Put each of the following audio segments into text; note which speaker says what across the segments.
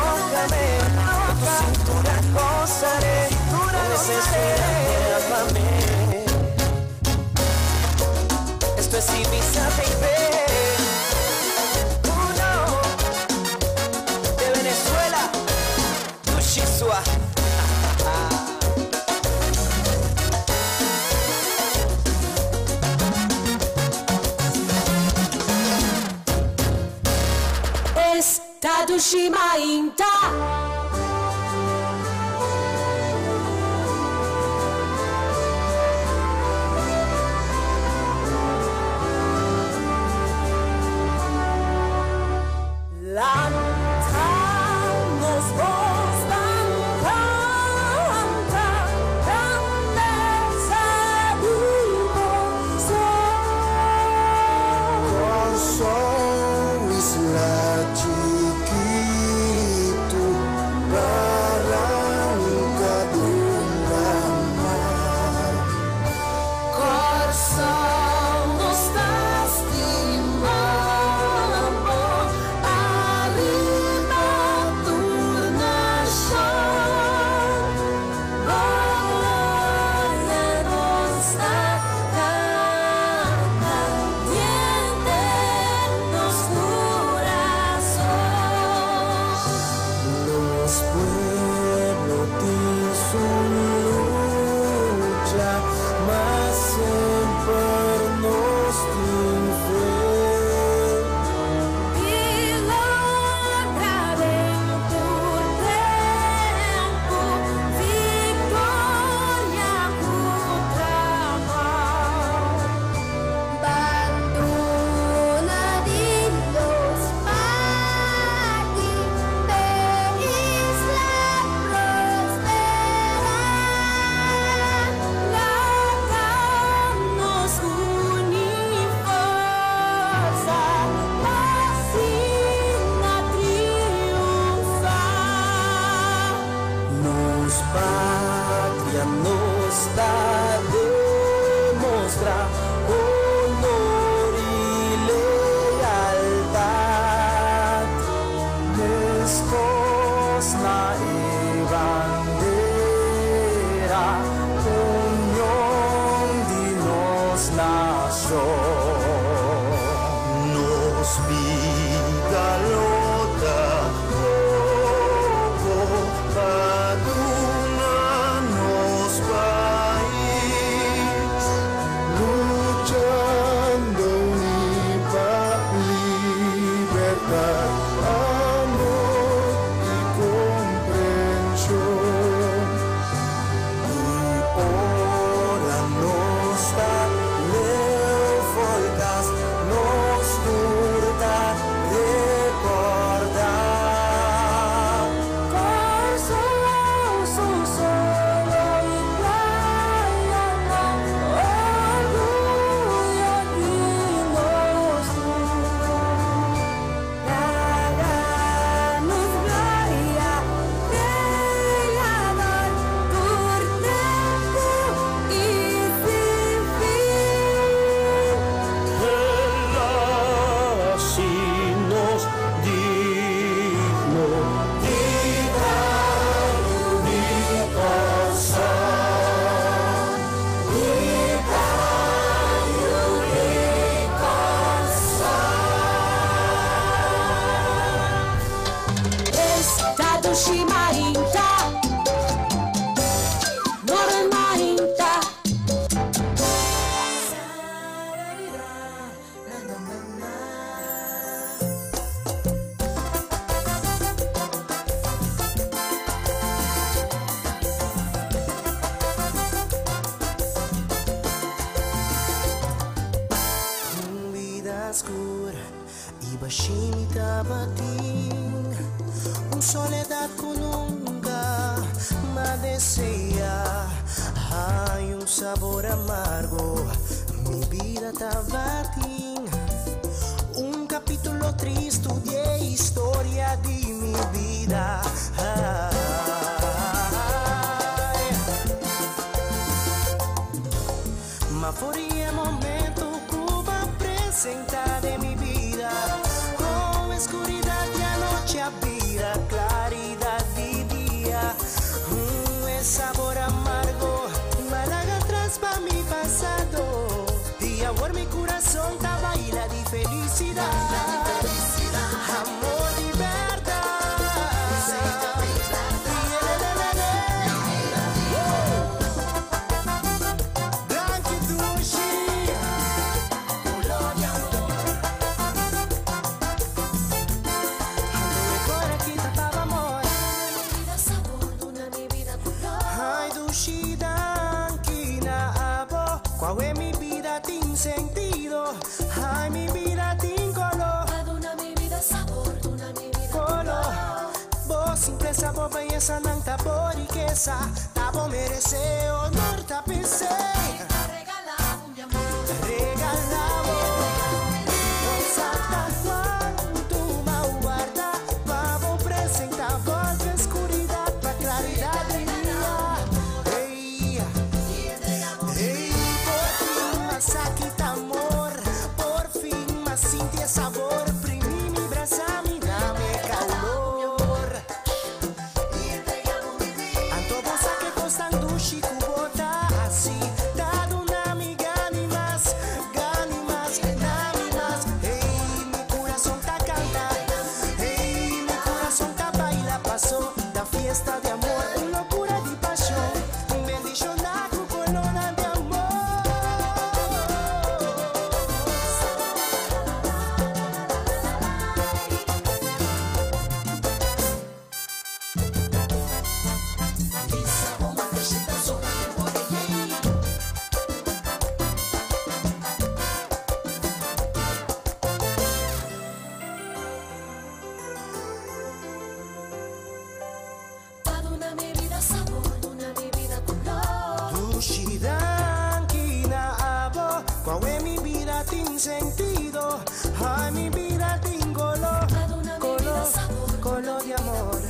Speaker 1: Tócame, con tu cintura gozaré, con esa esfera. Esto es Ibiza, baby. Uno de Venezuela, Tushisua.
Speaker 2: Esta dushi mainta. Lanta nos voz tan canta, grandeza du
Speaker 3: Corazón, isla chiquito, barranca de mar.
Speaker 2: Corazón nos lastimamos, arriba tu nación, gloria nos da canta, diente nos corazón.
Speaker 3: Nos pueblo tin su lucha, mas semper nos tin fe.
Speaker 2: Y logra den tur tempu viktoria ku trabou.
Speaker 4: Bandona di nos parti, p'e isla prosperá.
Speaker 2: Laga nos uni forsa, p'asina triunfá.
Speaker 1: Nos patria nos ta demostrá honor i lealtat. Meskos na e bandera, union di nos nashon.
Speaker 3: Nos bida lo ta poko pa duna nos pais, luchando pa libertat, amor i komprenshon.
Speaker 1: I ora nos ta leu fo'i kas, nos tur ta rekordá.
Speaker 2: Kòrsou su solo i playanan, orguyo di nos tur. Laga nos gloria Kreador, tur tempu i sin fin.
Speaker 1: El a hasi nos digno di ta yu di Kòrsou. Di ta yu di Kòrsou.
Speaker 2: Esta dushi mainta. Normal mainta.
Speaker 1: Un bida skur i bashí mi tabatin, un soledat ku nunka m'a deseá. Ai, un sabor amargo mi bida tabatin, un kapítulo tristu di historia di mi bida. Ai. Ma for di e momento ku b'a presentá den mi bida, kon skuridat di anochi a bira klaridat. Awe mi bida tin sentido. Ay, mi bida tin color.
Speaker 2: Duna mi bida sabor, duna mi bida
Speaker 1: Color. Bo simpleza, bo belleza, nan ta bo riqueza. Ta bo merece honor, ta pensé.
Speaker 2: Regalabo mi amor.
Speaker 1: Regalabo. Santa cuanto ma guarda, pa bo presenta volve oscuridad pa claridad de día. Ey, ey, por fin mas aquí amor, por fin mas sinti sabor, primi mi brasa, mi dame calor. Anto bo sa que costan dushi ku bo ta hasi. Ta duna mi gani mas, gani mas, nami mas. Hey, mi corazón ta canta, hey, mi corazón ta baila. Pasó la fiesta de amor, un locura de pasión, un bendición ku corona de amor.
Speaker 2: Pa duna mi bida sabor, duna mi bida color.
Speaker 1: Dushi danki na abo, Awe mi bida tin sentido. Ay, mi bida tin color,
Speaker 2: Pa duna mi bida
Speaker 1: color,
Speaker 2: sabor,
Speaker 1: color de amor.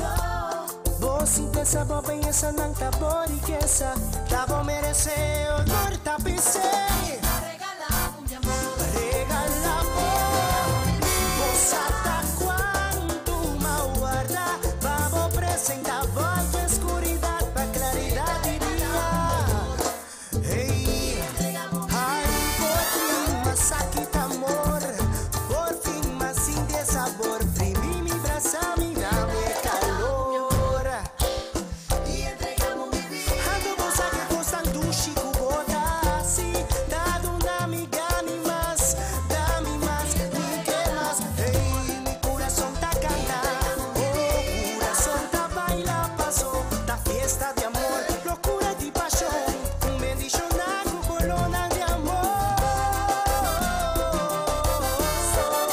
Speaker 1: Bo simpleza, bo belleza, nan ta bo riqueza. Ta bo merece honor, ta pensé.
Speaker 2: Regalabo mi amor.
Speaker 1: Regalabo, Bosata cuanto ma guarda, babo presenta volve oscuridad pa claridad de día. Hey, ay, por fin mas aquí amor, por fin mas sin de sabor, primi mi brasa, mi dame calor. Ando bosa que costan dushi ku bota si ta duna mi gani mas, dami mas, mi que mas. Hey, mi corazón ta canta, oh corazón ta baila paso, ta fiesta de amor, locura de pasión, bendición ku corona de amor. Oh, oh, oh.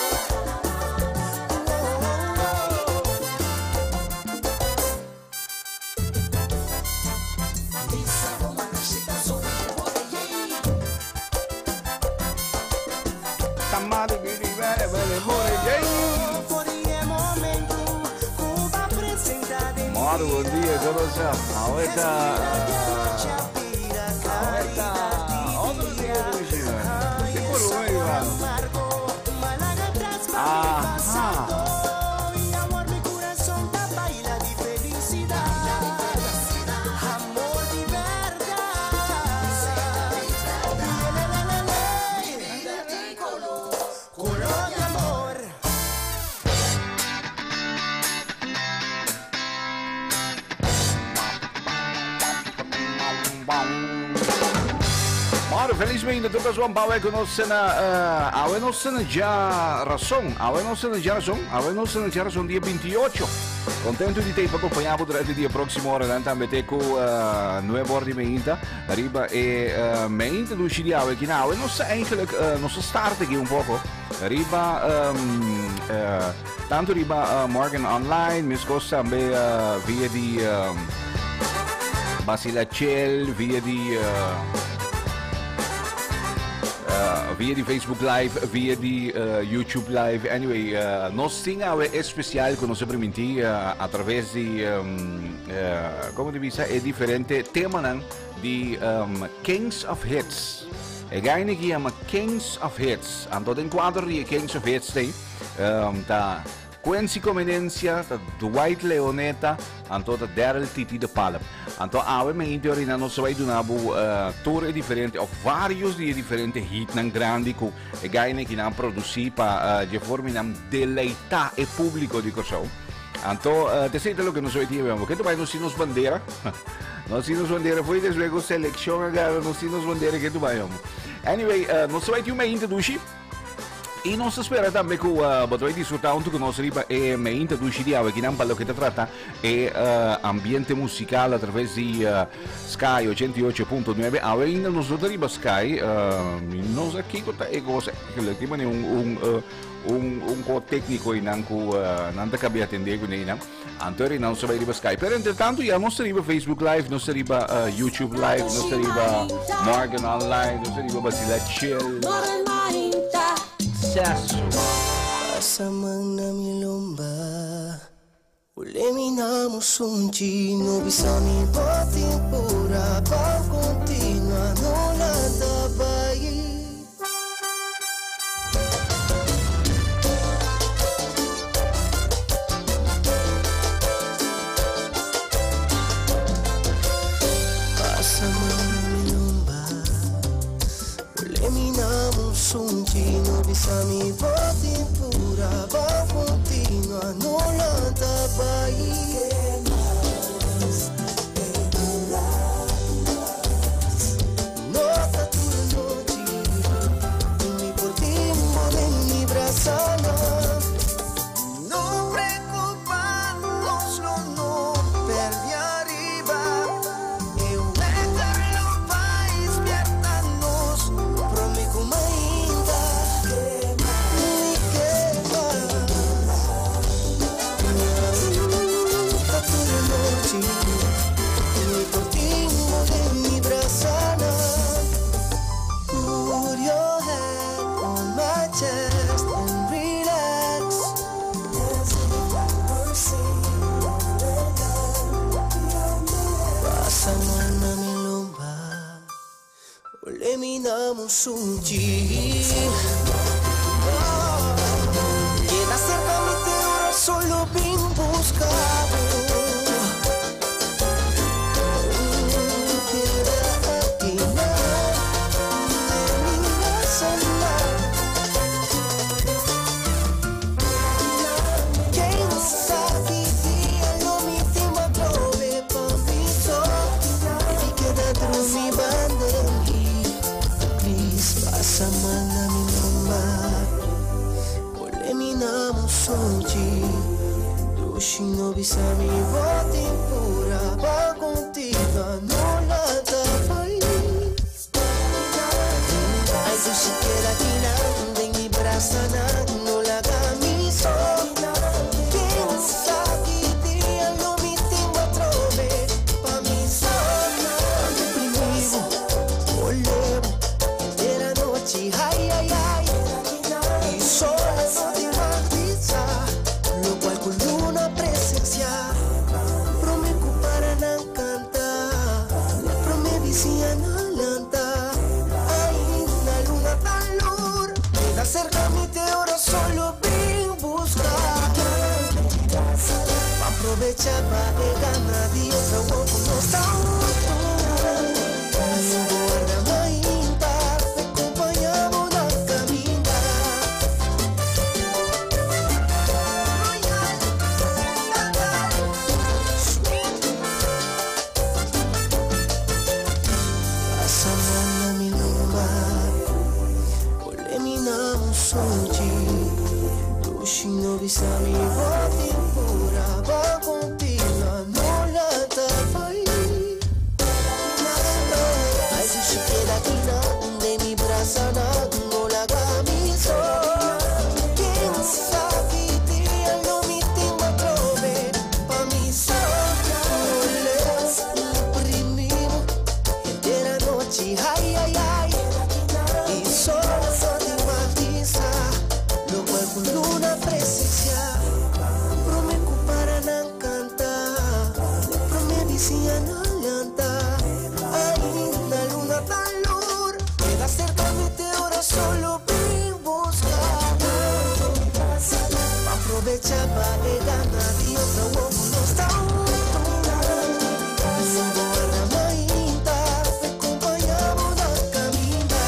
Speaker 5: Tamari, biri, bere, bere, more, yey.
Speaker 1: Por el momento, Cuba presenta de
Speaker 5: Moro, bom dia, como está? Ahorita. Ahorita. Otro dia de China. Que por Iván? Ajá.
Speaker 1: Amor, mi corazón ta baila de felicidad. Amor de verdad. Le, le, le, le, le. Color de amor.
Speaker 5: Moro, felizmente, tur kasuan bawe ku nos na awe nos na djarason. Awe nos na djarason. Awe nos na djarason dia 28. Contento di te pa acompañar durante dia próximo hora dan tambe te ku 9 or di mainta. Riba e mainta do di awe ki na awe nos eigenlijk nos start aki un poco. Riba tanto riba Morgan Online, mescos tambe via di Basila Chel, via di Facebook Live, via di YouTube Live. Anyway, nos tin awe especial cu nos a permiti a traves di, con di bisa, e diferente temanan di Kings of Hits. E gaine que chama Kings of Hits. Anto den cuadro di Kings of Hits te, ta Quincy Comenencia, ta Dwight Leoneta, anto ta Daryl Titi de Palm. Anto awe me in teoria nos bay duna bo tur e diferente of varios di diferente hit nan grandi ku e gaine ki nan produci pa de forma nan deleita e publico di Corsou. Anto te sei lo que nos bay tiene, que tu bay nos nos bandera. Nos nos bandera foi desde luego selección agora nos nos bandera que tu bay. Anyway, nos bay tin un introduci. I nos ta spera tambe ku bo ta bai disfrutá huntu ku nos riba e meinta dushi di awe kinan pa loke ta trata e ambiente musikal a traves di Sky 88.9. Awe ainda nos no ta riba Sky, mi no sa kiko ta e kos eigenlijk. Tin manera un un un un ko tékniko einan ku nan ta kabia atendé kuné einan. Anto eri nan sa bai riba Skype. Pero entretanto ya nos ta riba Facebook Live, nos ta riba YouTube Live, nos ta riba Morgan Online, nos ta riba Basila Chill. Sasu.
Speaker 1: Pasa man na mi lomba Ule mi na sunchi No bisa mi botin pura Pa continua no lanta bai. Pasa man na mi lomba Ule mi na sunchi No bisa mi botin pura Pa continua no lanta bai. Nota tu noche Mi por timbo de mi brazana. No preocuparnos, lo no perdí arriba. Eu lo país nos prome como ainda. Mi quema. Nota tu noche Mi por timbo de mi brazana. Put your head on my chest and relax. Pasa man na mi lomba Ule mi na sunchi. Queda cerca mi te ora solo bin buscado. Queda aquí na mi brazana. Quem sabe dia lo mi tema trove pa mi so. Mi queda mi banderi. Please pasa man na mi lomba Ule mi na sunchi. Dushi no bisa mi botin pura Pa continua no lanta bai. Ay dushi queda aquí na de mi brazana no la camiso. Quem sabe dia lo mi timba trove pa mi so. Deprimido, olevo de la noche, ay ay ay. Y solo no te matiza, lo cual con luna presencia. Prometo para nan canta, prome vicia na lanta. Ay, una luna tan lur, queda cerca mi te oro solo bin busca. Aprovecha pa e gana di otro woco no está. Guarda mainta, acompañamos na caminda. Pasa man na mi lomba Ule mi na sunchi. Dushi no bisa mi botin pura Pa continua no lanta bai. Ay dushi queda aquí na de mi brazana no la camiso. Quem sabe dia lo mi timba trove pa mi so. Ole primimo de la noche, ay ay ay. Y solo no te matiza, lo cual con luna presencia. Prometo para nan canta, prome vicia na lanta. Ay, una luna tan lur, queda cerca mi te ora solo bin busca. Aprovecha pa e gana di otro woco no está. Guarda mainta, acompañamos na caminda.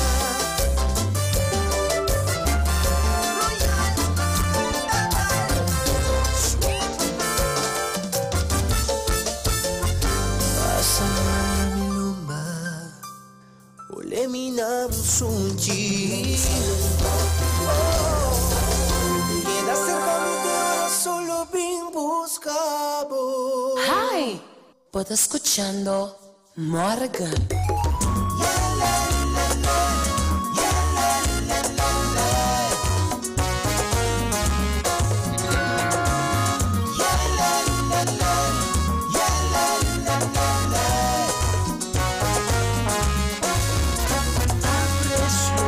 Speaker 1: Pasa man na mi lomba Ule mi na sunchi. Oh.
Speaker 2: Bo ta skuchando Morgan.
Speaker 1: Aprecio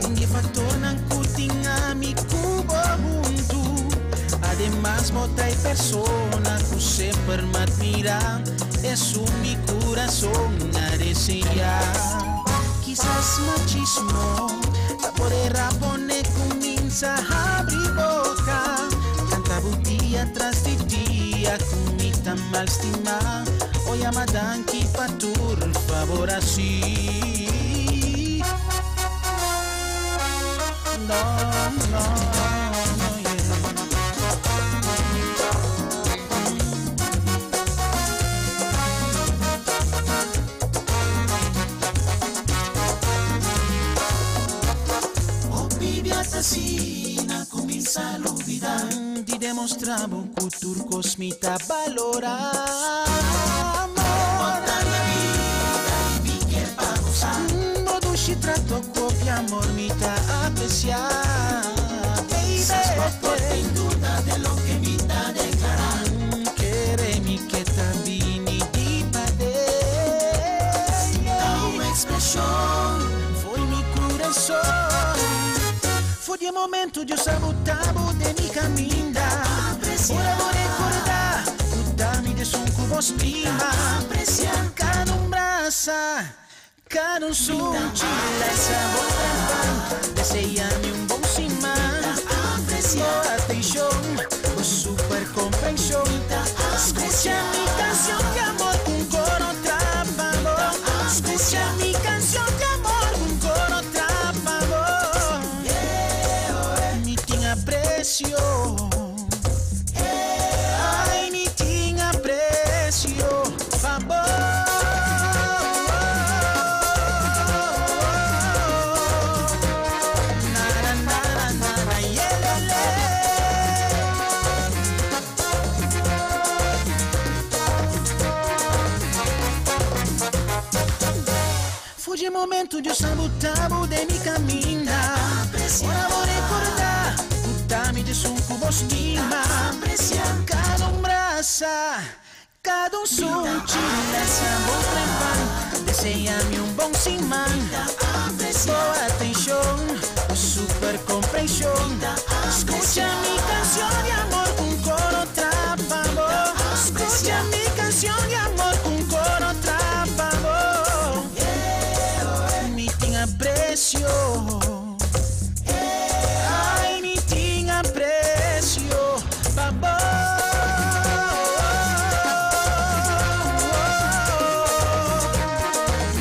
Speaker 1: un di factornan cu tin ami cu bo hunto. Ademas bo ta e persona cu semper m'admira. Esun mi curason a desea. Kisas machismo ta por a pone cuminsa habri boca. Canta bo dia tras di dia cu mi ta mal stima. O yama danki pa tur favor asina. No, no, no, yeah. O baby asesina cuminsa lubida di demostra bo cu tur cos mi ta balora. Amor, Bo dushi trato cu amor mi ta aprecia. Baby, tin duda di loke mi ta declara. Kere mi ke ta bini di paden. Un expresion foi mi curason. Foi di momento di sabotabo de mi caminda. Ora vou recordar, o mi de son cu vos prima. Cada un brasa, cada un sunchi, esa boca Deseame un bon siman. Bo atencion, bo super comprension. Scucha mi cancion di amor, un coro trapabo. Scucha mi cancion di amor, un coro trapabo. Mi tin aprecio. Ai, mi tin aprecio. Pa bo. Na, na, na, na, na, na, yeah, le, le. Fugi momento di sabotabo de mi caminda. Ora vou recordar, puta mi de sun cu stima. Cada un brasa, cada un sunchi, esa boca Deseame un bon siman. Bo atencion, bo super comprension. Scucha mi cancion di amor, un coro trapabo. Scucha mi cancion di amor, un coro trapabo. Mi tin aprecio. Ai, mi tin aprecio. Pa bo.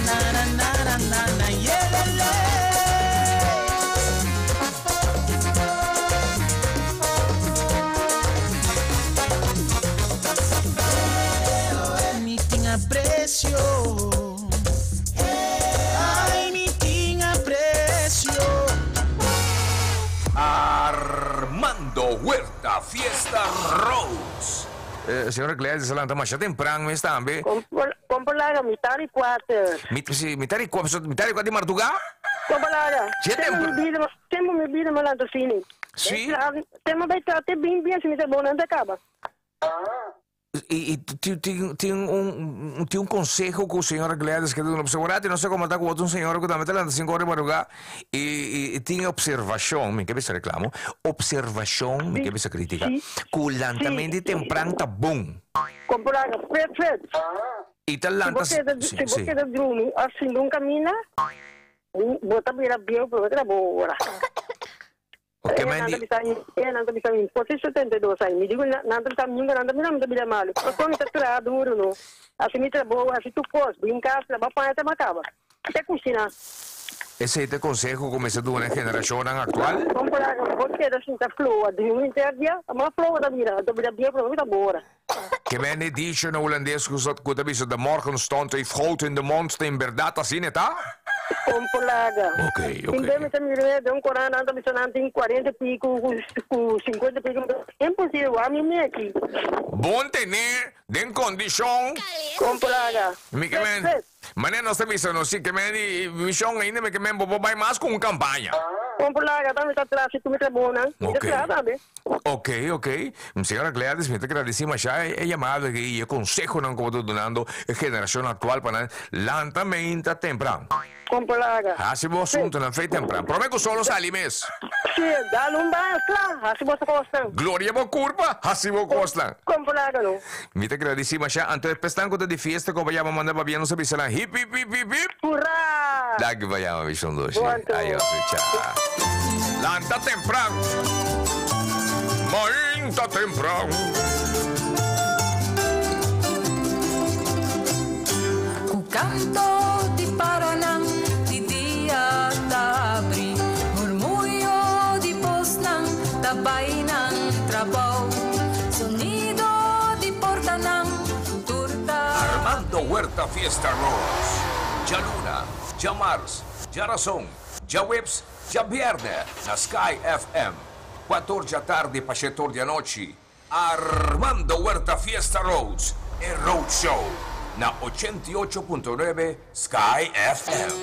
Speaker 1: Na, na, na, na, na, na, yeah, le, le. Mi tin aprecio. Ai, mi tin aprecio.
Speaker 5: Armando Huerta Fiesta Rose.
Speaker 6: Señora Gladys a lanta masha tempran mes tambe.
Speaker 7: Kompalaga, mitar di kuater.
Speaker 6: Si, mitar di kuater di marduga?
Speaker 7: Kompalaga.
Speaker 6: Si,
Speaker 7: Tempo mi bida, tempo mi bida m'a lanta asina. Tempo bai trate bin bin asina, bon nan caba.
Speaker 6: I tin un conseho cu señora Gladys ke ta observar, no sé como ta cu otro señora cu tambe ta lanta 5'or di marduga i tin observacion, mi ke bisa reclamo, observacion, mi ke bisa critica, cu lantamento tempran ta bon.
Speaker 7: Kompalaga, perfect.
Speaker 6: I ta lanta.
Speaker 7: Si bo keda drumi, asina un camina, bo ta bira bieu, pero bo ta boa.
Speaker 6: Ok, Mandy.
Speaker 7: Nan ta bisa mi, por 72 aña. Mi digo, nan ta bisa mi, nan ta bisa mi, ta malo. Paso mi ta traha duro, no. Asina mi traha, asina tur cos, brinca, traha, pa ta caba. Te cushina.
Speaker 6: Esey ta e conseho cu mester duna generacion actual?
Speaker 7: Kompalaga, bo keda asina, ta floa, di un dia, ma floa ta bira bieu, pero ta boa.
Speaker 6: Ke men e dicho na Hulandes cu ta bisa: "De morgenstond heeft goud in de mond", in berdad asina ta?
Speaker 7: Compolaga.
Speaker 6: Ok, ok.
Speaker 7: Tem bem me de um corana anda me sonando tem 40 e pico, com 50 e pico. Impossível, a mim me aqui.
Speaker 6: Bon tener den condición.
Speaker 7: Compolaga.
Speaker 6: Mi que men. Mané no se visa no sí que men y misión ainda me que men bobo vai mais com campanha.
Speaker 7: Compolaga, também tá atrás, tu me trabona.
Speaker 6: Ok.
Speaker 7: Sabe?
Speaker 6: Ok, ok. Señora Gladys, me te agradecemos ya he llamado y el consejo no como donando generación actual para lentamente temprano.
Speaker 7: Compolaga.
Speaker 6: Así vos asunto na fe temprano. Prometo solo salimes.
Speaker 7: Sim, dá um banho, claro. Assim você gosta.
Speaker 6: Gloria bo curva, así vos costa.
Speaker 7: Compolaga, não.
Speaker 6: Me te agradecemos ya antes pestanco de fiesta como llama manda pa bien no se visa hip hip hip hip hip.
Speaker 7: Hurra!
Speaker 6: Dá que vayamos, Vision 2.
Speaker 7: Quanto?
Speaker 6: Adiós, chao. Lanta temprano. Mainta temprano.
Speaker 2: Ku canto di paranang di dia tabri Murmullo di posnang tabay ng trabaw Sonido di porta ng turta
Speaker 6: Armando Huerta Fiesta Rose. Ya Luna, ya Mars, ya Razón, ya Webs, ya Viernes, na Sky FM. 14 da tarde pa 7 da noite. Armando Huerta Fiesta Rhodes, e Road Show, na 88.9 Sky FM.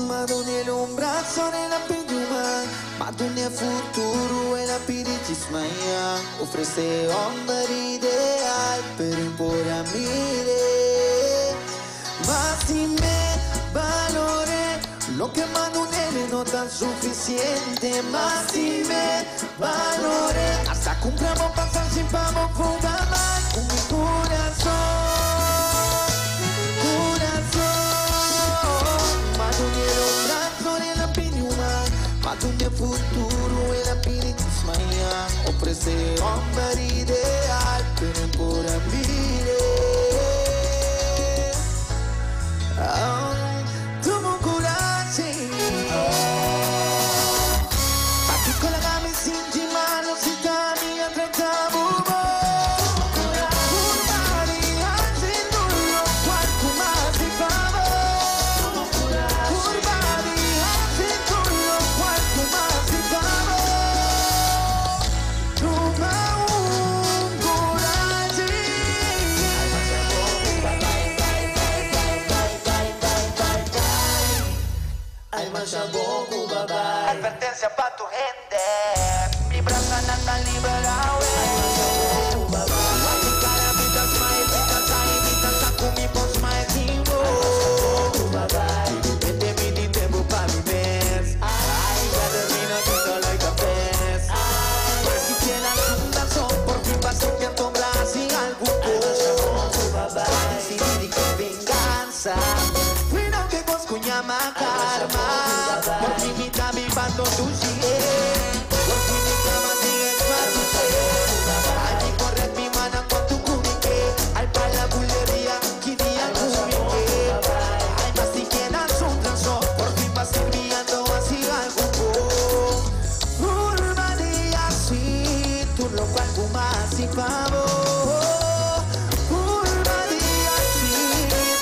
Speaker 1: Madonna l'ombra nella piuma, Madonna futuro e la piritismaya ofrece hombre ideal, pero impora mire. Ma si me valore, lo que Madonna no tan suficiente, ma si me valore, hasta compramos pasar sin pavo fuga mal con mi corazón. Corazón, Madonna un brazo en la piñuma, Madonna futuro en la piritismaya, ofrece hombre ideal, pero por mire. Tomo coraje, pa' que con la gami sin malo si tami atretamo.
Speaker 3: Advertencia pa' tu gente. Mi brazo no está liberado.
Speaker 1: Venganza. Cuidado que coscuñama karma. Por mi mitad mi bando tu sigue. Por mi mitad más sigue Ay, mi correr mi mana con tu cubique. Al pa la bulería, quería cubique. Ay, más si quedan su transo. Por fin va sirviendo así algo. Urba de así, tú lo cual más y favor. Urba de así,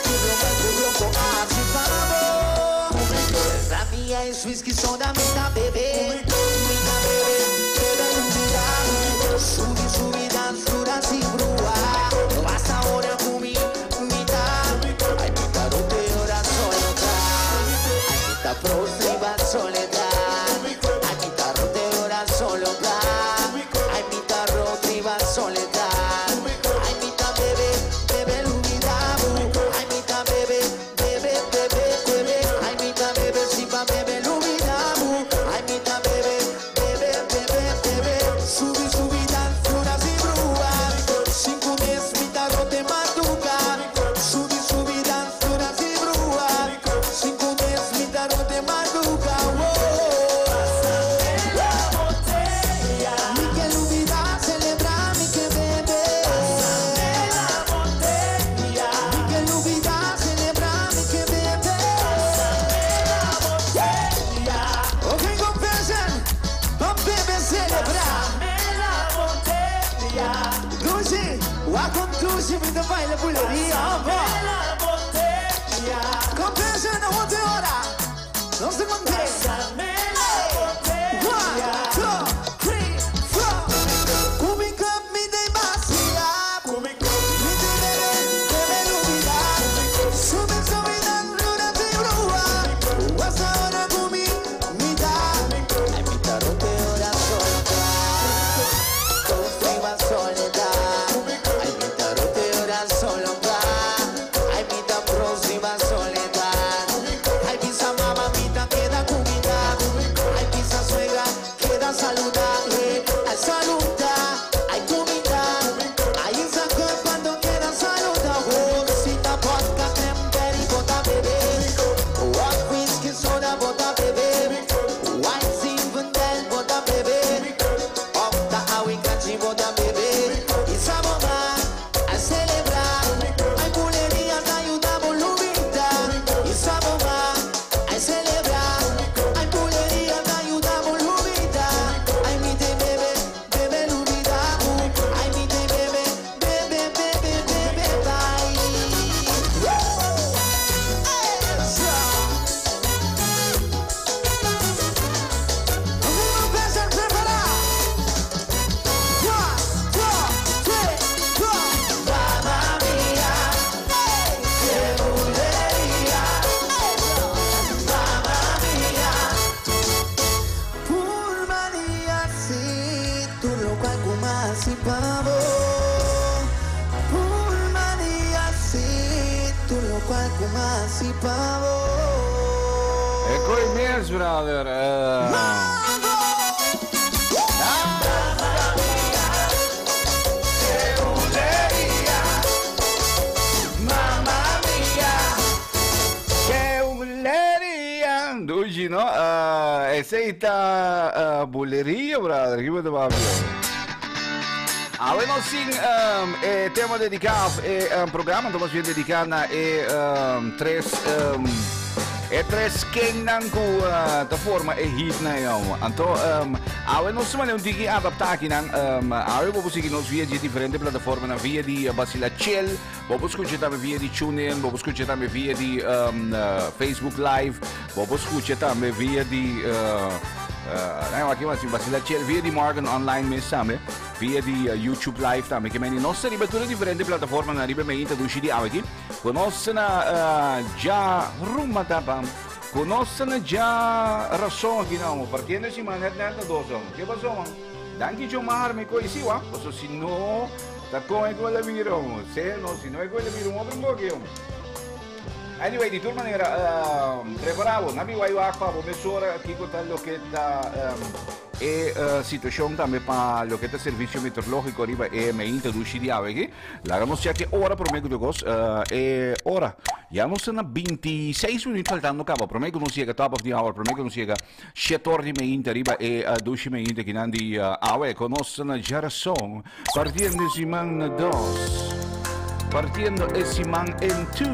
Speaker 1: tú lo cual loco así favor. La mía es whisky soda, mita bebé. Mita bebé, bebé mira. Subi, subi, dan, sura, si brúa. Vas ahora con mi mitad. Ay, mitad, rote, hora, soledad. Ay, mitad, prostriba, soledad. Ay, mitad, rote, hora, soledad. Ay, mitad, rotriba, soledad. Ay, mitad, bebé, bebé, lumida. Ay, mitad, bebé, bebé, bebé, bebé. Ay, mitad, bebé, si pa' bebé, lumida. Ay, mitad, bebé, bebé, bebé, bebé. Subi, subi, dan, floras y brúa. Cinco mes, mitad, rote, madruga. Subi, subi, dan, floras y brúa. Cinco mes, mitad, rote, madruga. dushi mi ta baila buleria. La botella. Confession na hote ora. Nos ta mant'é. Pásame la botella. One, two, three, four. Ku mi cup mi ta vacila. Ku mi cup mi ta bebe, bebe lubida. Sube soledad luna te brua. Hasta ora ku mi mi ta. Ay, mi ta rompe ora solta. Confirma soledad. Ay, mi ta rompe ora solo pa. Ay, mi ta próxima soledad. Ay, pisa mama, mi ta queda comida. Ay, pisa suegra, queda saludar. Ay, saluda, ay, comida. Ay, esa cuando queda saluda. Oh, cita vodka, cranberry, bota bebé. What whisky soda, bota bebé. White Zinfandel, bota bebé. Opta awicachi, bota bebé. Y saboma a celebrar. Hay bulerías, ayuda volumita. Y saboma a celebrar. Hay bulerías, ayuda volumita. Ay, mi te bebe, bebe lubida. Ay, mi te bebe, bebe, bebe, bebe, bye. Eso. Vamos a preparar. One, two, three, four. Mamma mía, qué bulería. Mamma mía. Por María, sí, tú lo cual y pavo. Por María, sí, tú lo cual y pavo.
Speaker 5: E koi mes, brother. Mamma mia, che buleria. Dushi, no? Esei ta buleria, brother. Ki bo ta papia? Awe nos tin e tema dediká, e programa, anto mas bien dediká na e tres kingnan ku ta forma e hit na yom. Anto awe nos mane un tiki adaptá akinan. Awe bo por sigui nos via di diferente plataformanan, via di Basila Chill, bo por skucha tambe via di TuneIn, bo por skucha tambe via di Facebook Live, bo por skucha tambe via di uh, aki mas Basila Chill, via di Morgan Online mes tambe, via di YouTube Live tambe. Ke meni nos ta riba tur e diferente plataformanan riba e meinta dushi di awe aki. Ku nos na ja ruma tabam. Ku nos na ja rason aki no. Partiendo e siman net net na dos om. Ke pasó man? Danki Jomar mi koi si wa. Paso si no ta kon e kola bira om. Se no si no e kola bira un otro boki om. Anyway, di tur manera, prepara bo. Na mi wai wak pa bo mesora kiko ta loke ta e situashon tambe pa loke ta servisio meteorológiko riba e meinta dushi di awe aki. Laga nos chèk e ora promé ku tur kos. E ora ya nos ta na 26 minüt faltando kaba. Promé ku nos yega top of the hour, promé ku nos yega shete or di meinta riba e dushi meinta kinan di awe. Ku nos ta na djarason partiendo e siman na dos. Partiendo e siman en two.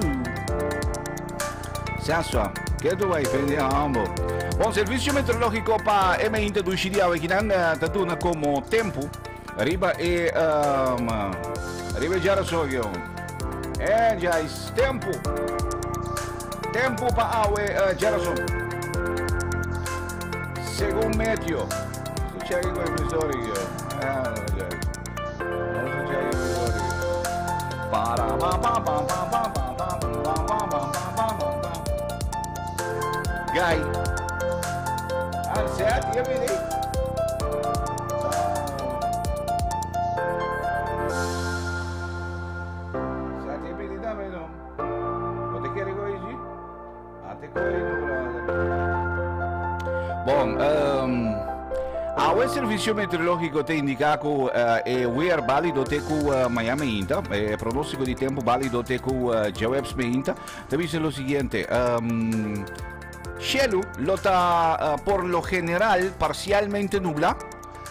Speaker 5: Sasua, ke tu bai fendi hambo? Bon, Servisio Meteorológiko pa e meinta dushi di awe kinan ta duna komo tempu. Riba e um, riba e djarason yo. E djais tempu. Tempu pa awe djarason. Segun meteo. Su check ko e sorry yo. Ah, djais. No su check ko sorry. Para pa pa pa pa pa pa pa pa pa pa pa pa pa. Guy. Ah, set, je bini. Set, je bini dame no. Bo te kere ko iji? Ate ko no, brother. Bon, awe Servicio Meteorológico ta indica cu e weer balido te cu mañana meinta, e pronostico di tempo balido te cu djaweps meinta, ta bisa lo siguiente, Shelu lo ta por lo general parcialmente nubla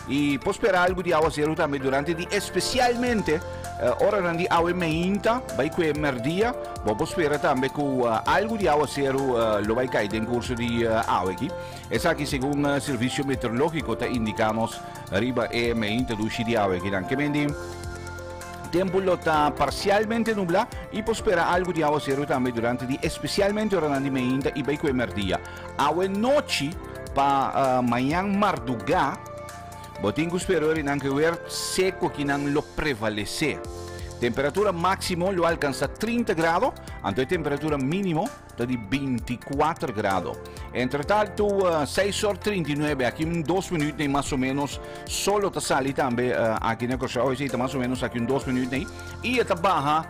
Speaker 5: y por spera algo di awaceru tambe durante di especialmente oranan di awe meinta bai cu e merdia. Bo por spera tambe cu algo di awaceru lo bai cay den curso di awe aki. Esaki segun Servicio Meteorologico ta indica nos riba e meinta dushi di awe akinan. Ke men di? Tempu lo ta parsialmente nublá i por spera algu di awaseru tambe durante di espesialmente oranan di meinta i bai ku e mèrdia. Awe nochi pa mañan mardugá bo tin ku spera ora nan ku e wer seku akinan lo prevalesé. Temperatura máksimo lo alkansá 30 grado, anto e temperatura mínimo ta di 24 grado. Entretanto, 6 or 39, aki un 2 minuut nee mas o menos, solo ta sali tambe aki na Kòrsou, esei ta mas o menos aki un 2 minuut nee, i e ta baha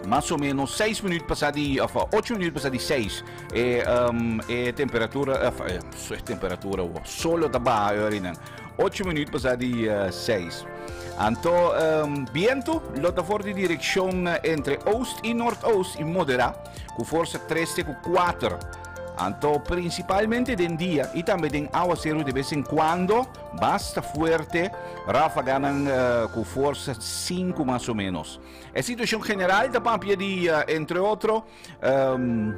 Speaker 5: mas o menos 6 minuut pasá di, of 8 minuut pasá di 6, e, um, e temperatura, of, e, temperatura, solo ta baha e orinan. 8 minuut pasá di 6. Anto um, bientu lo ta for di direkshon entre oost i noordoost i moderá ku forsa 3 te ku 4. Anto prinsipalmente den dia i tambe den awaseru de bes en kuando basta fuerte ráfaganan uh, ku forsa 5 mas o menos. E situashon general ta papia di uh, entre otro um,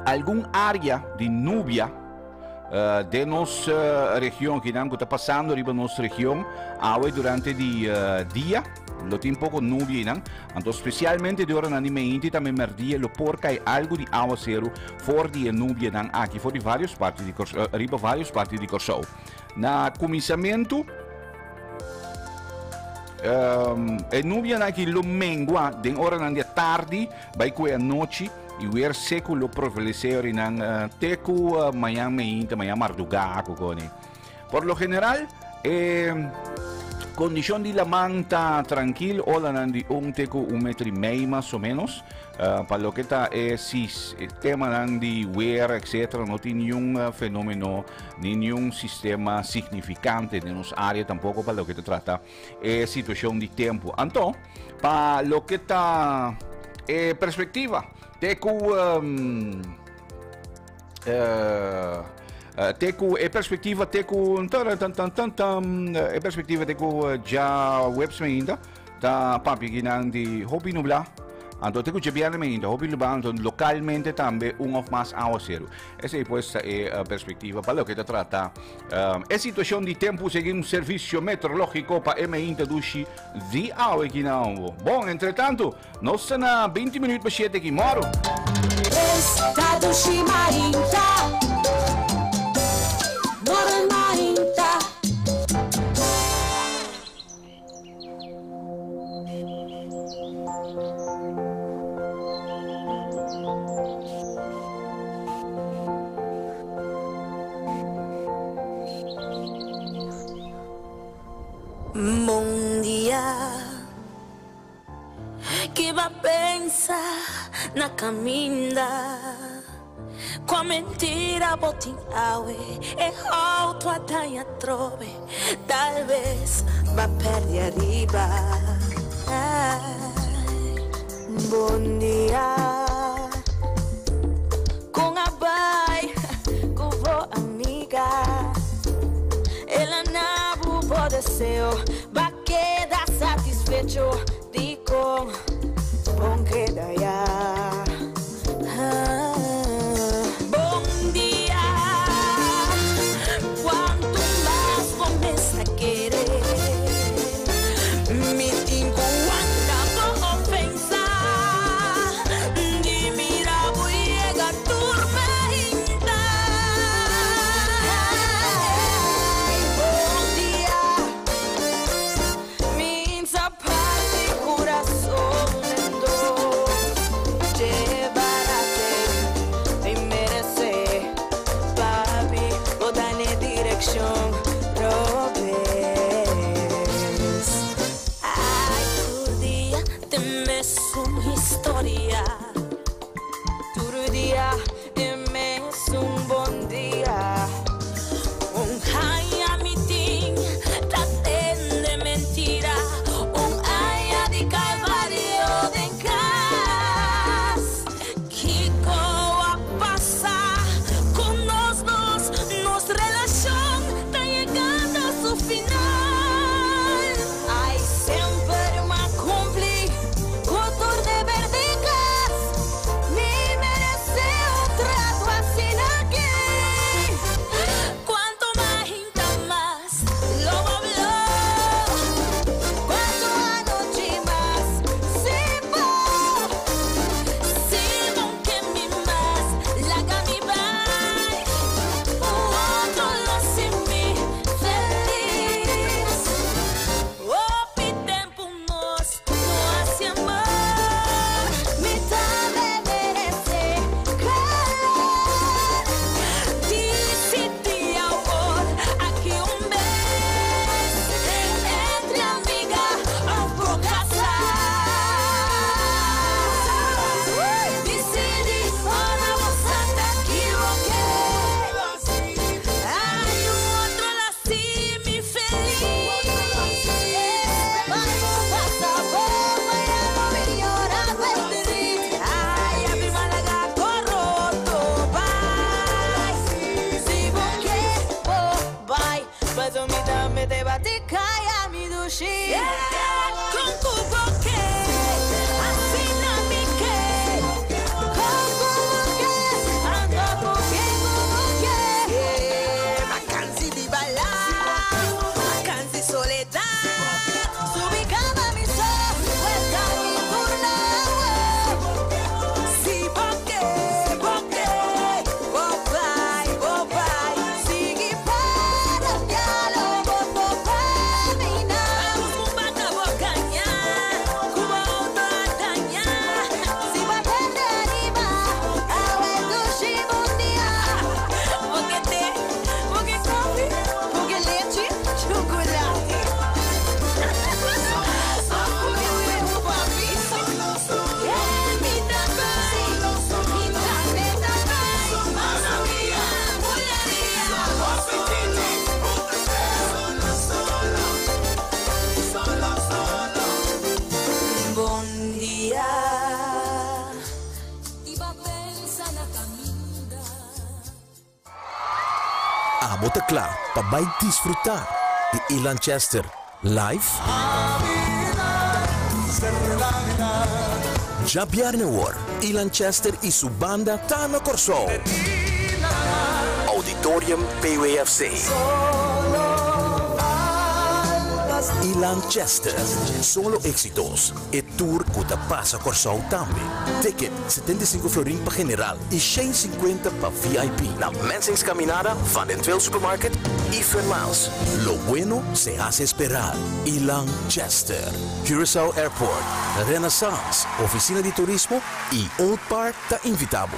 Speaker 5: algun área di nubia uh, den nos uh, region kinan ku ta pasando riba nos region awe durante di uh, dia lo tin poko nubia nan anto spesialmente de ora nan di meinti tambe merdia lo por kai algo di awaseru for di e nubia nan aki for di varios parti di Kòrsou, riba varios parti di Kòrsou. Na kuminsamentu um, e nubia nan aki lo mengua den oranan di tardi bai ku e anochi i weer seku lo prevalesé orinan uh, te ku uh, mañan meinta, mañan mardugá ku koni. Por lo general, e kondishon di laman ta trankil, olanan di un te ku un metro i mei mas o menos. Uh, pa loke ta e sis, e temanan di weer, etc., no tin niun uh, fenomeno ni niun sistema signifikante den nos área tampoko pa loke ta trata e situashon di tempu. Anto, pa loke ta e perspektiva, te ku um, uh, te ku e perspektiva te ku tan tan tan tan tan e perspektiva te ku ja webs ainda ta papia kinan di hopi nublá. Anto te ku djabièrnè ainda hopi nublá, anto lokalmente tambe un of mas awaseru. Esei pues ta e perspektiva pa loke ta trata e situashon di tempu segun Servisio Meteorológiko pa e meinta dushi di awe ki na Ombo. Bon, entretantu, nos ta na 20 minuut pa shete ki mòru.
Speaker 2: Esta dushi mainta, mòru mainta. Bon dia Ki ba pensa na kaminda Kua mentira bo tin awe E auto a daña atrobe Tal bes ba perde ariba Ay Bon dia Kon a bai ku bo amiga El a na bo bo deseo Ba keda satisfecho Dikon bon keda ya Bon dia Cuanto mas bo mester kere Mi tin cu wanta bo ofensa Di mira bo yega tur mainta Bon dia Mi insa parti.
Speaker 8: Abo ta kla pa bai disfrutá di Ilan Chester live? Djabièrnè awor, Ilan Chester i su banda ta na Kòrsou! Auditorium PWFC. Ilan Chester, solo éxitos, e tour ku ta pasa Kòrsou tambe. Ticket, 75 florin pa general i 150 pa VIP. Na Mensing's Caminada, Van den Tweel Supermarket i Fun Miles. Lo bueno se hace esperar. Ilan Chester, Curaçao Airport, Renaissance, Oficina di Turismo i Old Park ta invitá bo.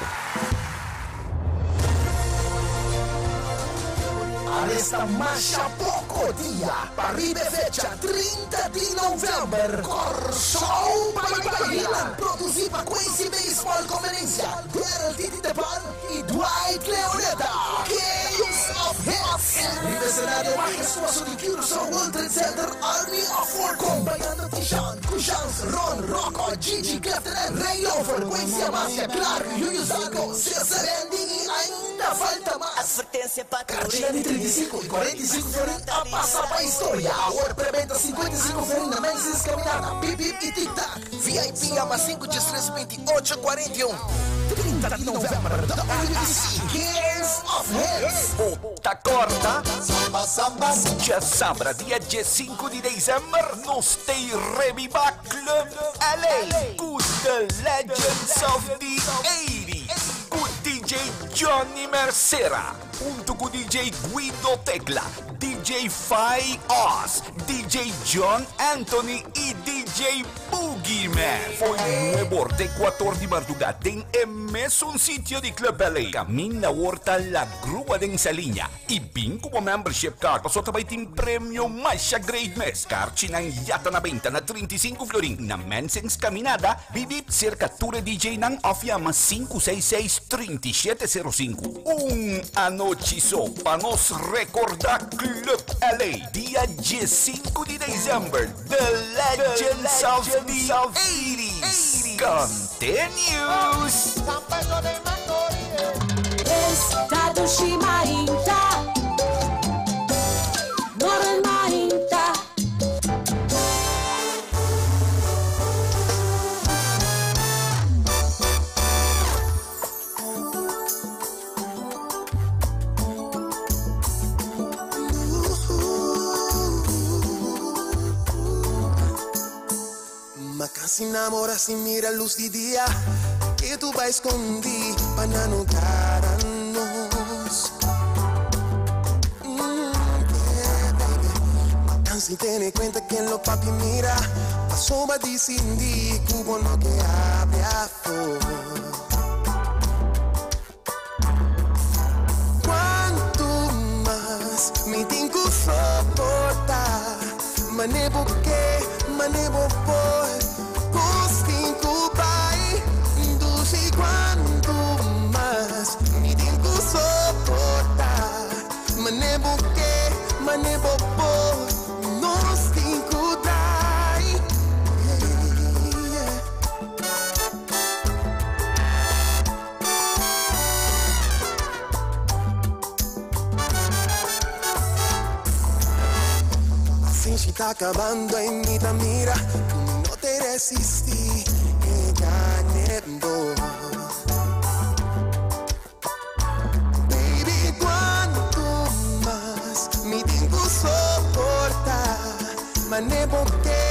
Speaker 9: Aresta masha poko dia pa riba e fecha 30 di novèmber, Kòrsou bai baila! Produsí pa Quincy Baseball Convenencia, Daryl Titi Tepan i Dwight Leoneta. Kings of Hits! Riba esenario mahestuoso di Curaçao World Trade Center Army of Four kompañando Tishan, Kushans, Ron, Rocco, Gigi, Clifton en Ray Lover, Quincy Amasia, Clark, Yuyu Zarco, Cesar, Andy i ainda falta mas. Karchinan di 35 i 45 florin a pasa pa historia. Awor prebenta 55 florin na Mensing's Caminada, Pip Pip i Tic Tac. VIP yama 5 13 28 41. 30 di novèmber, The OUTC Kings of Hits.
Speaker 10: Bo ta kòrda? Djasabra dia 15 di desèmber nos t'ei rebibá Club LA ku The Legends of the Eighties ku DJ Johnny Mercera huntu ku DJ Guido Tecla, DJ Fai Oz, DJ John Anthony i DJ Boogeyman. Fo'i nueb'or te kuat'or di mardugá den e mesun sitio di Club LA. Kaminda awor ta La Grua den Saliña i bin ku bo membership card pasobra ta bai tin premio masha great mes. Karchinan ya ta na benta na 35 florin na Mensing's Caminada, Bibi, serka tur e DJ-nan òf yama 566 3705. Un anochi so pa nos rekordá Club LA dia 15 di desèmber, The Legends of the Eighties continues!
Speaker 2: Esta dushi mainta, Morel mainta.
Speaker 1: Ma casi namora sin mira luz di dia Que tu vai escondi pa nan no gara nos Yeah, baby. Ma cansi tene cuenta que lo papi mira Paso ba dicindi cubo no que abre afo Cuanto mas mi tin cu soporta Mane bo ke, mane bo por Cos tin cu bai Dushi cuanto mas mi tin cu soporta Mane bo ke, mane bo por Nos tin cu dai Yeah. Pasenshi ta kabando i mi ta mira ku mi no te resistí e gane bo. Baby, kuantu mas mi tin ku soportá? Mane bo ke,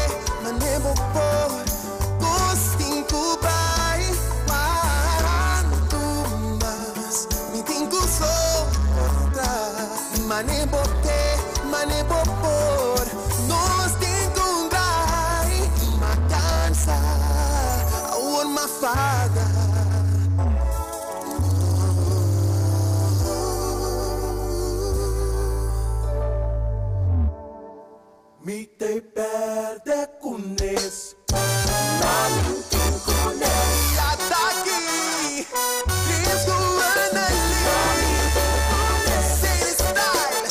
Speaker 1: mane bo por, kos tin ku bai. Kuantu mas mi tin ku soportá? Mane bo ke, mane bo por, nos tin ku bai. M'a kansa, awor m'a fada. Mi te perde kunes. Ataki, Dreams ku Annalise. City Style.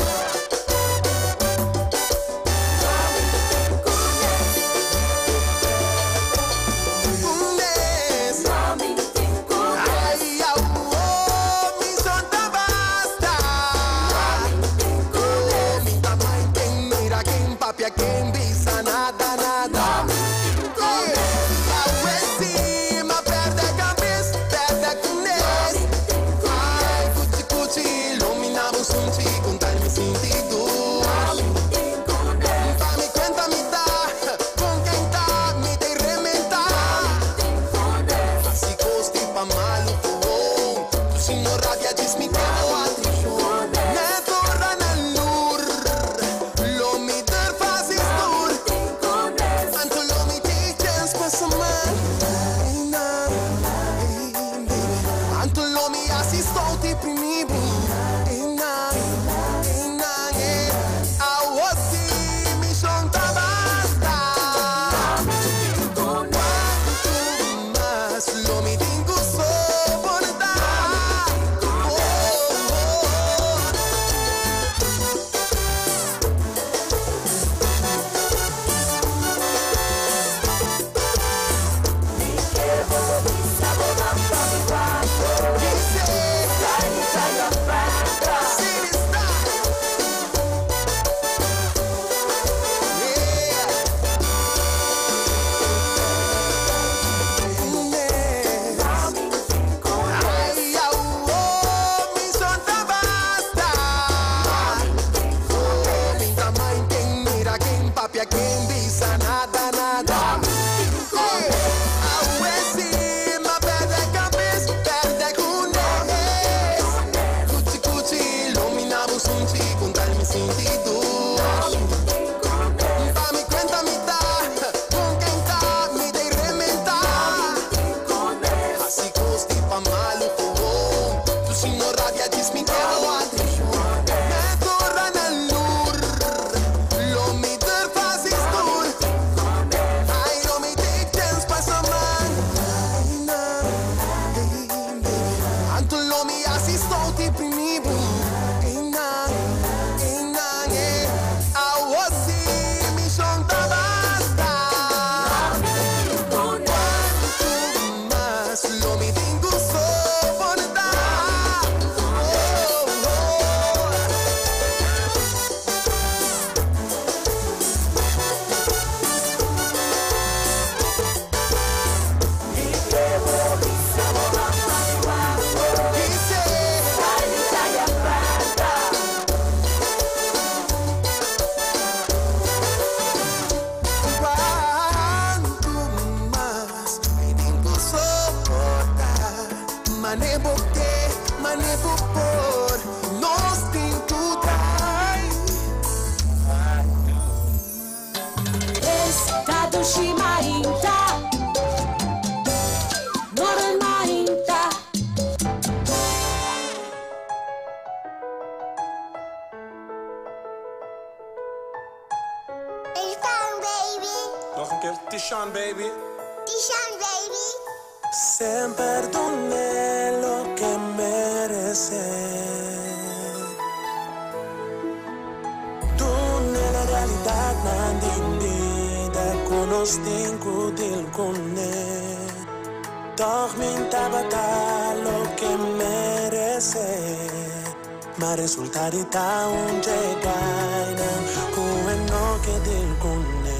Speaker 1: Kunes. papia quem bisa nada nada. Yeah. Awe si ma perde cabeça, perde kunes. Ai, cuchi cuchi, ilumina sunchi, contar mi sentido. Pa mi cuenta mitad, con quem tá, mi te rementa. Así costi pa maluco, tu si no rabia, dis mi que no atrición. Ne torra na lur, lo mi der fácil tur. Anto lo mi teachers paso mal. Anto lo mi asisto ti primibu. Ina, ina, eh. Awosi mi son tabasta. Cuanto más lo mi tengo soportar. Oh, oh. Quem bisa nada, nada. Awe si ma perde cabeça, perde kunes. Cuchi cuchi, ilumina sunchi, contar mi sentido. Pa mi cuenta mitad, con quem tá, mi te rementa. Así costi pa maluco, tu si no rabia, dis mi que no atrición. Me torra na lur, lo mi der fácil tur. Ay, lo mi take chance pasa man. Anto lo mi asisto ti primibu. Ina, ina, eh. Awosi mi son tabasta. Cuanto más lo mi tengo soportar. Oh, oh. Cuanto más me tengo soportar, manejo que, manejo por, nos tincutai.
Speaker 2: Estado Shimainta, Normainta.
Speaker 4: Tishan, baby.
Speaker 11: Nog een keer, Tishan baby.
Speaker 4: Tishan, baby.
Speaker 11: Sempre doné lo que merece. Dune la realidad nandindida con os tengo del cone. Toch min tabata lo que merece. Ma resultarita un llegaina no que del cone.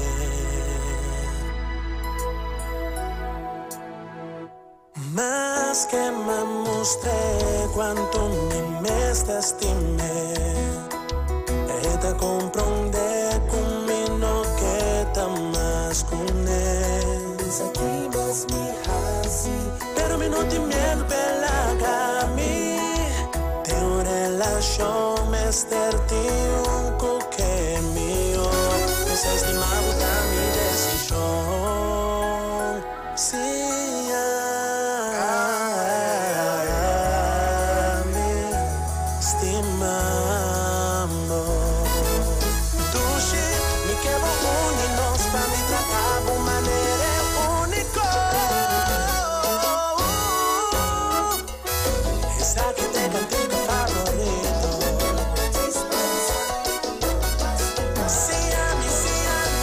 Speaker 11: Más que me mostré cuánto me me estimé. Eta comprende con mi no que más con él. Aquí más mi hasi, pero mi no te miedo pelaga mi. Tengo relación me un coque mío. Desestimado da mi decisión. Sí, a mi estimando. Dushi, mi quebo uninos pa mi tratabo manera único. Esa que te cantico favorito. Sí, a mí, sí, a mí,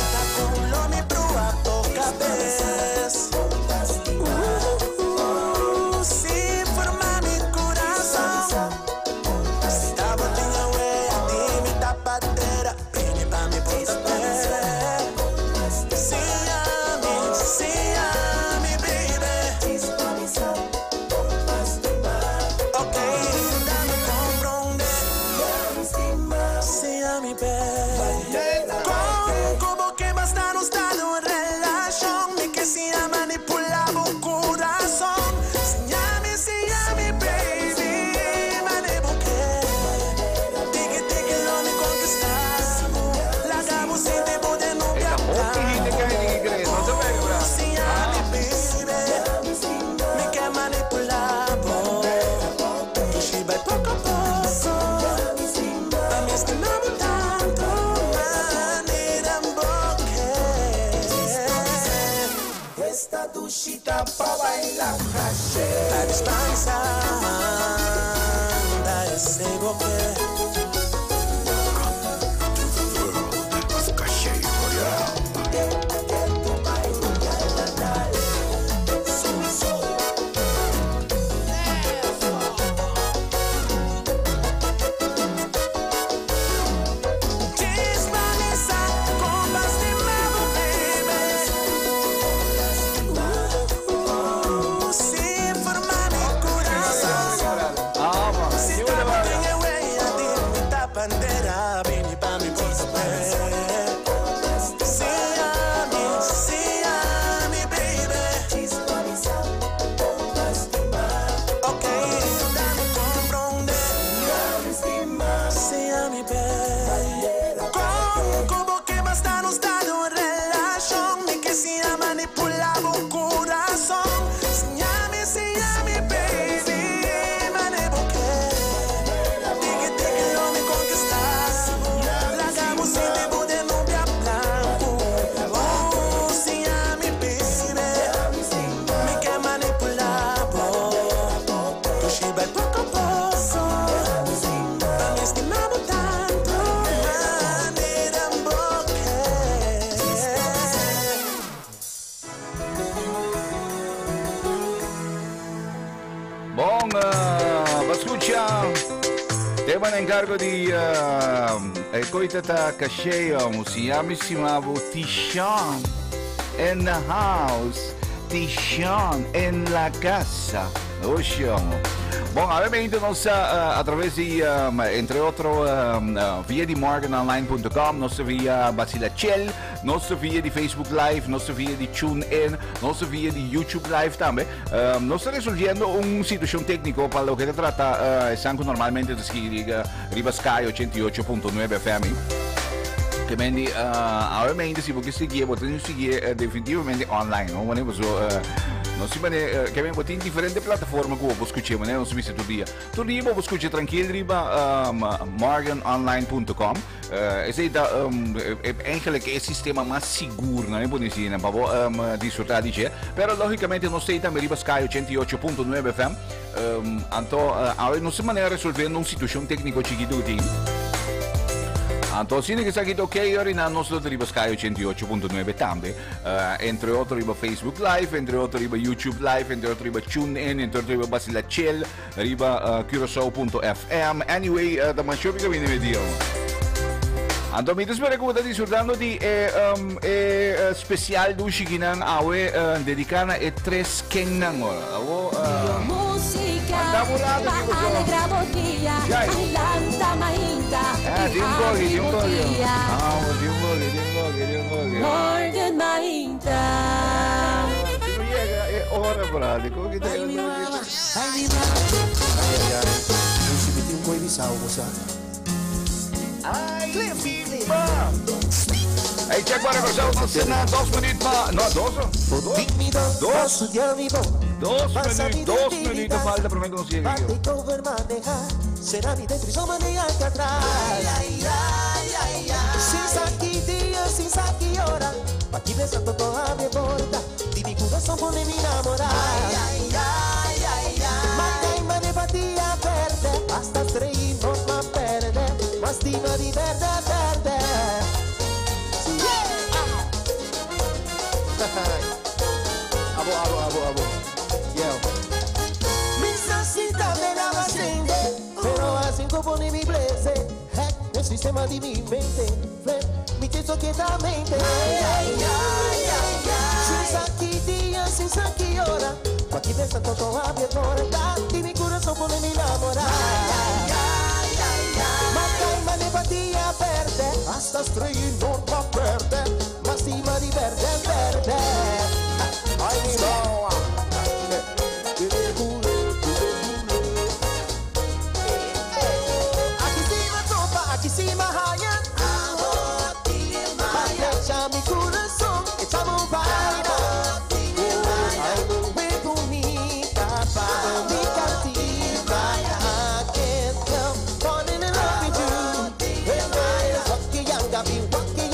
Speaker 11: Baila caché. A distancia, anda ese boque. Desvaneza con lastimado, baby. Sin formar mi corazón. Si estaba en huella de mi tapandera, vini pa' mi bolsa, Sí, a mí, sí, a mi, baby. Ok, dame comprende. Sí, a mi, baby. Con como que basta nos dado relación, ni que sea manipulado un corazón. Sí, a mi, baby. Manejo que Tiki, tiki, lo me conquistar. La cabo sin tipo de novia blanco. Oh, sí, a mi, baby. Me que manipulado. Tu shiba poco a poco. Pa' mi estimado tanto. Manera
Speaker 5: Bom, escucha. Tema na encargo di uh, Koita ta Cacheo, Musiami Simabu Tishon in the house. Tishon en la casa. Ocean. Bom, obviamente nos a través de, entre otro, via di morganonline.com, nos via Basila Chell, nos via di Facebook Live, nos via di TuneIn, nos via di YouTube Live tambe. Nos ta resolviendo un situacion tecnico pa loke ta trata esan cu normalmente ta sigui riba, riba Sky 88.9 FM. Ke men di, obviamente si bo ke sigui, bo tin sigui definitivamente online, no? Wanneer bo so, no si mane, ke men bo tin diferente plataforma ku bo por skucha, manera nos bisa tur dia. Tur dia bo por skucha trankil riba morganonline.com. Esei ta eigenlijk e sistema mas sigur, no? E por disi, pa bo disfruta di dje. Pero logicamente nos tei tambe riba Sky 88.9 FM. Anto, awe nos manera resolviendo un situacion tecnico chiquito ku tin. Anto asina ku esaki ta ok, orina nos lo ta riba Sky 88.9 tambe. Entre otro riba Facebook Live, entre otro riba YouTube Live, entre otro riba TuneIn, entre otro riba Basila Chill, riba Curaçao.fm. Anyway, ta mas shopi kaminda mi dia. Anto mi ta spera ku bo ta disfrutando di e, e especial dushi kinan awe dediká na e tres kennan ora. Awo,
Speaker 2: Música
Speaker 5: Anda un rato,
Speaker 2: pa
Speaker 5: digo yo.
Speaker 2: alegra bo dia.
Speaker 5: Jai.
Speaker 2: Adelanta mainta
Speaker 5: Ah,
Speaker 2: y
Speaker 5: di un poco, di un
Speaker 2: habri bo
Speaker 5: poco.
Speaker 2: dia.
Speaker 5: Ah, di un poco, di un poco, di un poco.
Speaker 2: Morgen mainta.
Speaker 5: Si no llega, es hora, brother. ¿Cómo que te
Speaker 11: Ay, mi mama, ay, mi mama. Ay, ay, ay. Si mi tin koi bisao mo sa.
Speaker 5: Ay, mi mama. Hey, check maar even zo. Het is na 2 minuten maar. No, dos. Dos. Dos. 2 minuten. 2 minuten falta para mí conseguir.
Speaker 11: Takeover manejar, será mi dentro y yo manejar atrás. Ay, ay, ay, ay, ay. Sin saqui día, sin saqui hora, pa' aquí besando toda mi porta, y mi corazón pone mi enamorar. Ay, ay, ay, ay, ay. Mata y mane pa' ti a verde, hasta reímos más verde, más dima di verde, verde. Sí.
Speaker 9: Abo, abo, abo, abo. Yo.
Speaker 11: Mi sasita me la vacinde, pero así como ni mi blese. Hack el sistema de mi mente, flip, mi teso quietamente. Ay, ay, ay, ay, ay. Sin saqui día, sin saqui hora, pa' aquí me santo toda mi porta, y mi corazón pone mi enamorar. Ay, ay, ay, ay. Mata y mane pa' ti a verde, hasta estrella norma verde, más cima di verde, verde. Ay, mi boa. Aqui cima topa, aqui cima raia. Baila mi coração, echamos baila. Ay, muy bonita, pa' mi cantiva. I can't help falling in love with you. Hey, hey, walkie yanga, be walkie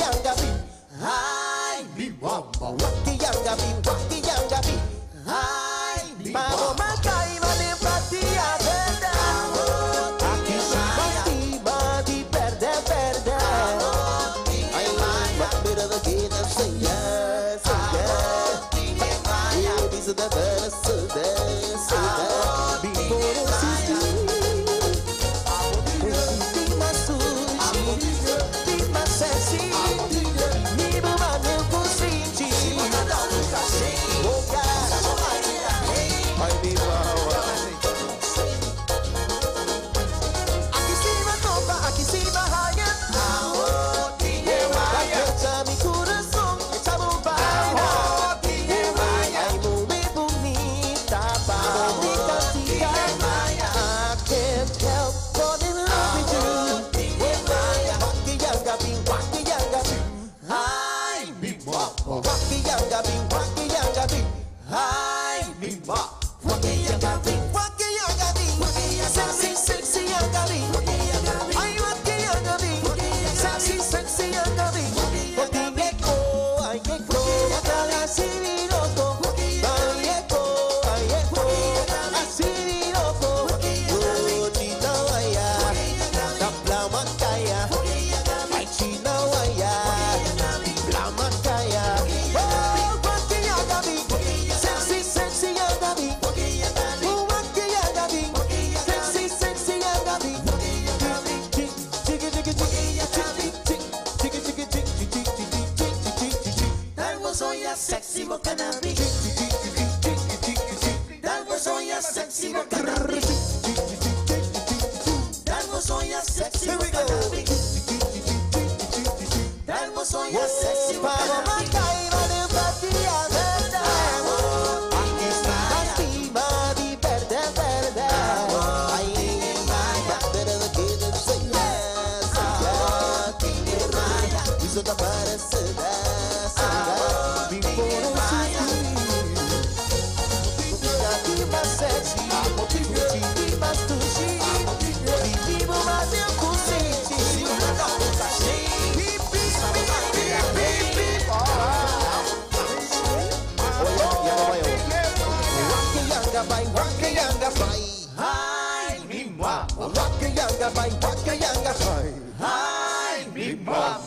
Speaker 9: mama. Wak yanga bai, wak yanga bai. Ai, mi mama.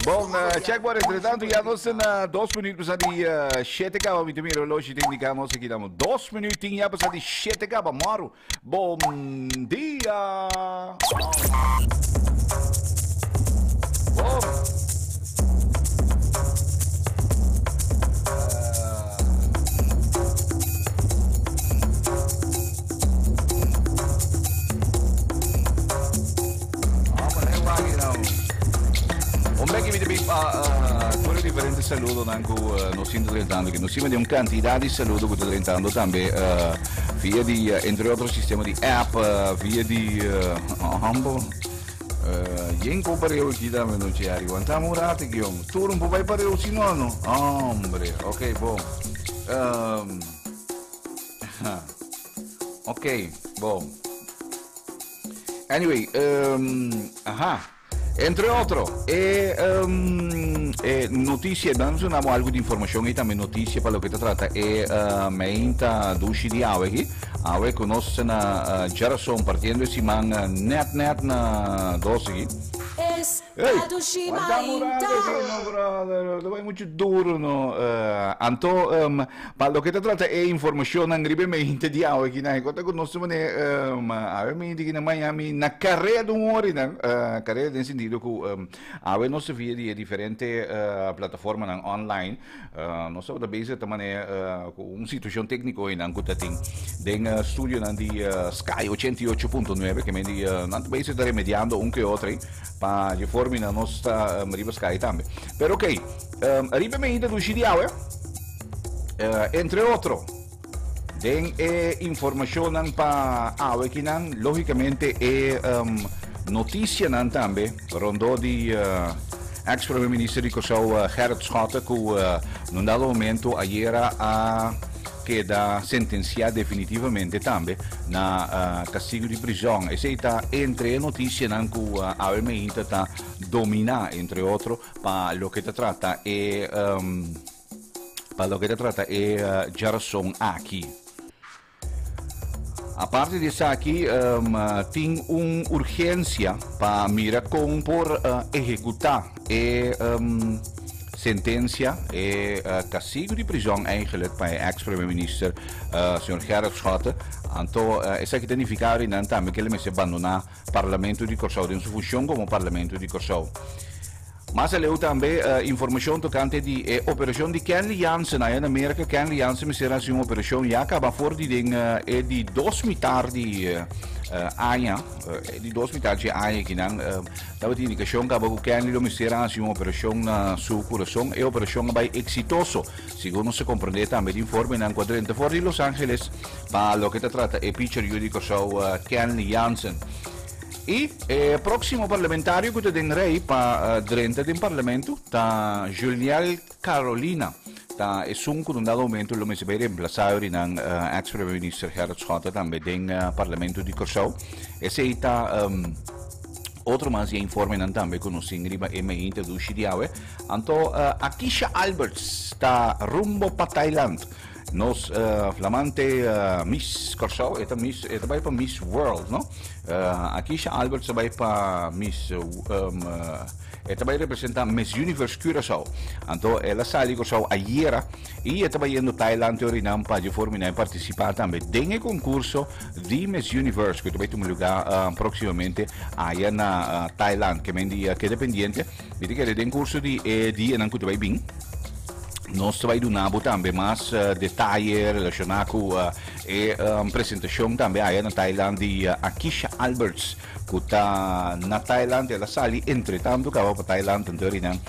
Speaker 5: Bon, check maar, entretanto, ya nos na 2 minuut pasa di 7 kaba. Mi mira horloge ta indica nos aki damo 2 minuut ya pasa di 7 kaba. Moro. Bon dia. Bon. Un beki mi te tur e diferente saludonan ku nos tin ta drentando aki. Nos tin un kantidat di saludo ku ta drentando tambe via di entre otro sistema di app, via di hombo. Yen ku pareu aki tambe no Jerry. Wantami un rato aki hombre. Tur un por bai pareu si no no. Hombre, ok bon. Ok, bon. Anyway, um, aha. Entre otro, e, um, e noticia, dan sonamos algo de información y también noticia para lo que te trata. E uh, meinta dushi di awe aquí. Awe conoce na uh, Jerason partiendo de siman uh, net net na 12 aquí.
Speaker 2: Es
Speaker 5: Ey,
Speaker 2: dushi
Speaker 5: aguantamos
Speaker 2: mainta.
Speaker 5: rato, sí, no, brother, lo vai mucho duro, no. Anto, pa loke ta trata e informacionnan riba e mente di awe aki nan, konta ku nos ta mane, awe mente aki na Miami, na carrera di un ora nan, carrera den sentido ku awe nos ta via di e diferente plataformanan online, nos tabata bezig ta mane ku un situacion tecnico einan ku ta tin den studionan di Sky 88.9, ke men di nan ta bezig ta remediando un ke otro ei pa dje forma nan nos ta riba Sky tambe. Pero ok, riba e medida dushi di awe, entre otro, den e informacionnan pa awe kinan, logicamente e noticianan tambe rondó di ex Prome Minister di Kòrsou Gerrit Schotte ku na un dado momento ayera a keda sentenciá definitivamente tambe na castigo di prizòn. Esei ta entre e noticianan ku awe meinta ta dominá, entre otro, pa loke ta trata e pa loke ta trata e djarason aki. Aparte di esaki, tin un urgencia pa mira con por ehecuta e sentencia, e castigo di prison eigenlijk pa e ex Prome Minister, señor Gerrit Schotte. Anto esaki ta nifica arinan tambe cu el mester bandona Parlamento di Kòrsou den su funshon komo Parlamento di Kòrsou. Mas aleu tambe informashon tokante di e operashon di Kenley Jansen aya na Merka. Kenley Jansen mester hasi un operashon ya kaba for di den e di dos mitar di aña, e di dos mitar dje aña kinan tabatin indikashon kaba ku Kenley lo mester a hasi un operashon na su kurason. E operashon a bai eksitoso, segun nos a komprendé tambe di informenan ku a drenta for di Los Angeles. Pa loke ta trata e pitcher yu di Kòrsou Kenley Jansen. I e próksimo parlamentario ku ta den rei pa drenta den parlamento ta Juliel Carolina. Ta esun ku na un dado momento lo mester bai remplasá yorinan eks prome minister Gerrit Schotte tambe den parlamento di Kòrsou. Esei ta otro mas di e informenan tambe ku nos tin riba e meinta dushi di awe. Anto Akisha Alberts ta rumbo pa Thailand. Nos flamante Miss Kòrsou, e ta Miss, e ta bai pa Miss World, no? Akisha Alberts ta bai pa Miss, e ta bai representá Miss Universe Curaçao. Anto el a sali Kòrsou ayera i e ta bayendo Thailand te orinan pa dje forma nan e partisipá tambe den e konkurso di Miss Universe ku ta bai tuma lugá próksimamente aya na Thailand. Ke men di keda pendiente, mi ta kere den kurso di e dianan ku ta bai bin. Nos ta bai duna bo tambe mas detaye relashoná ku e presentashon tambe aya na Thailand di Akisha Alberts ku ta na Thailand. El a sali entretanto kaba pa Thailand tanto rinan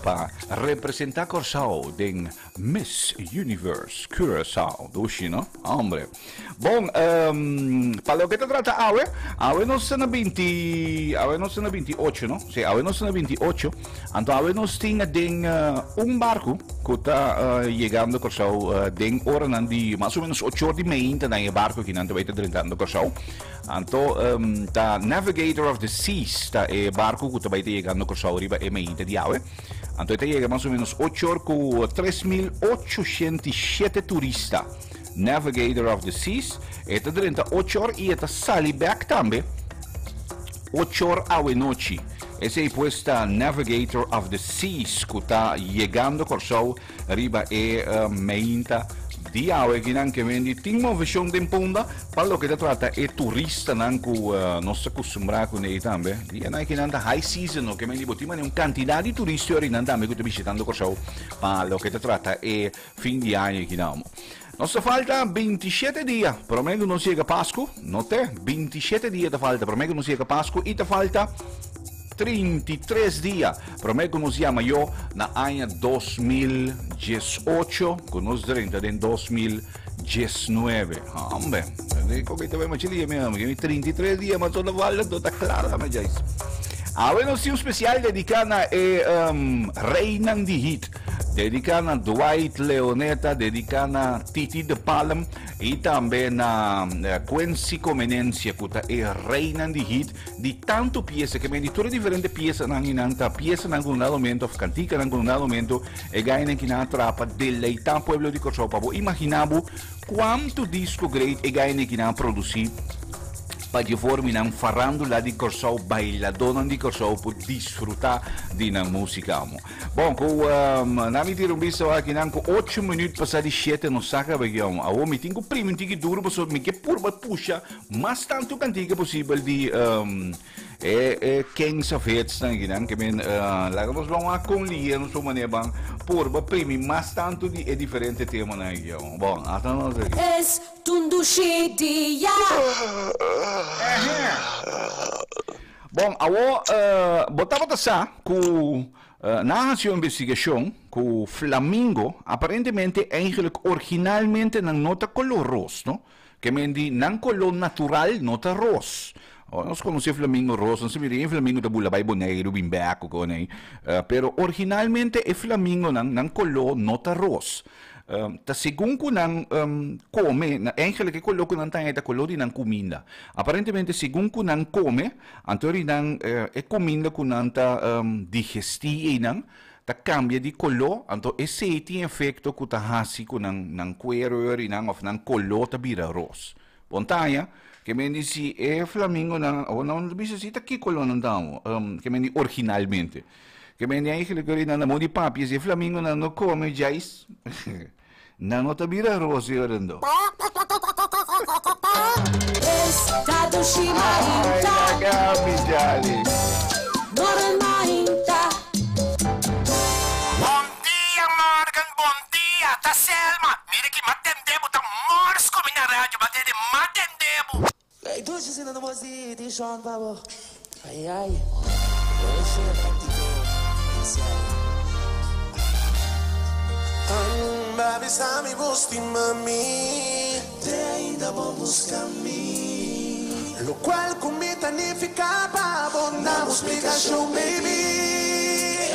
Speaker 5: pa representá Kòrsou den Miss Universe Curaçao. Dushi no? Hombre. Bon, pa loke ta trata awe, awe nos ta na binti, awe nos ta na binti ocho, no? Sí, awe nos ta na binti ocho. Anto awe nos tin den un barku ku ta yegando Kòrsou den oranan di mas o menos ocho or di meinta nan e barku akinan ta bai ta drentando Kòrsou. Anto ta Navigator of the Seas ta e barku ku ta bai ta yegando Kòrsou riba e meinta di awe. Anto e ta yega mas o menos ocho or ku 3807 turista. Navigator of the Seas. E ta drenta 8 or i e ta sali bek tambe 8 or awe nochi. Esei pues ta Navigator of the Seas ku ta yegando Kòrsou riba e meinta di awe kinan ke mendi tin moveshon den Punda pa loke ta trata e turistanan ku nos ta kustumbrá kuné tambe. Dianan kinan ta high season no ke mendi bo tin mane un kantidat di turista yorinan tambe ku ta bishitando Kòrsou pa loke ta trata e fin di aña kinan. Nos ta falta bintishete dia promé ku nos yega Pasku, no te? Bintishete dia ta falta promé ku nos yega Pasku i ta falta 33 dia promé ku nos yama yo na aña 2018 ku nos drenta den 2019. Hombre, ko kita bai machi dia mi ame, 33 dia mas toda falta, to ta klaro me jais. Awe nos tin un spesial dediká na e um, reinan di hit. Dediká na Dwight Leoneta, dediká na Titi de Palm i tambe na Quincy Comenencia ku ta e reinan di hit di tantu piesa ke men di tur e diferente piesanan i nan ta piesanan ku un dado momento òf kantikanan ku un dado momento e gainan ki nan a traha pa deleitá pueblo di Kòrsou. Pa bo imaginá bo kuantu disko great e gainan ki nan a produsí pa dje forma i nan farándula di Kòrsou, bailadónan di Kòrsou por disfrutá di nan músika. Bon, ku nan mi tira un bista aki nan ku ocho minuut pasá di shete nos sa kaba aki aun. Awor mi tin ku primi un tiki duru pasobra mi ke purba pusha mas tantu kantika posibel di e e kings of hits nan aki nan. Ke men laga nos ban wak kon lihe nos por manera ban purba primi mas tantu di e diferente temanan aki aun. Bon, ata nos aki.
Speaker 2: Es tundushi dia.
Speaker 5: Bon, awor bo tabata sa ku nan a hasi un investigashon ku flamingo aparentemente eigenlijk originalmente nan no ta kolor ros, no? Ke men di nan kolor natural no ta ros. Nos konosé flamingo ros, nos a mira e flamingo ta bula bai Boneiru bin bèk ku kon ei. Pero originalmente e flamingonan nan kolor no ta ros. Ta segun ku nan kome, eigenlijk e koló ku nan ta haña ta koló di nan kuminda. Aparentemente segun ku nan kome, anto ri nan e kuminda ku nan ta digestí einan ta kambia di koló, anto esei tin efekto ku ta hasi ku nan nan kuero ri nan òf nan koló ta bira ros. Bon ta haña ke men di si e flamingonan, awor nan no ta bisa si ta ki koló nan ta amo, ke men di originalmente. Ke men di eigenlijk ori nan na mon di papia si e flamingonan no kome djais nan no ta bira rosi orendo. Ay laga mi djali.
Speaker 10: Bon dia Morgan bon dia ta Selma mira ki m'a tende bo ta mors ku mi na radio m'a tende m'a tende bo.
Speaker 3: Ey dushi si no bo si di shon pa bo Ay ay Eshe practico Especial
Speaker 11: Anda bisa mi bo stima mi Te ainda bo busca mi Locual cu mi ta nifica pa bo Na bo splicacion baby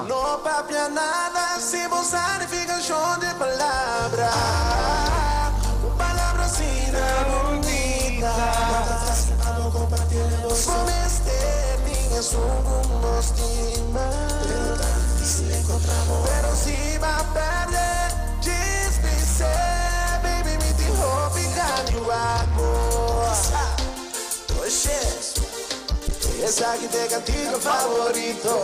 Speaker 11: No papia nada si bo sa nificacion di palabra Un palabra asina bunita No ta facil pa bo comparti Bo mester tin esun cu bo stima Pero ta dificil encontra amor Pero si bo a perde djis bis'e Baby mi tin hopi gana wak bo Oye, esaki t'e cantica favorito.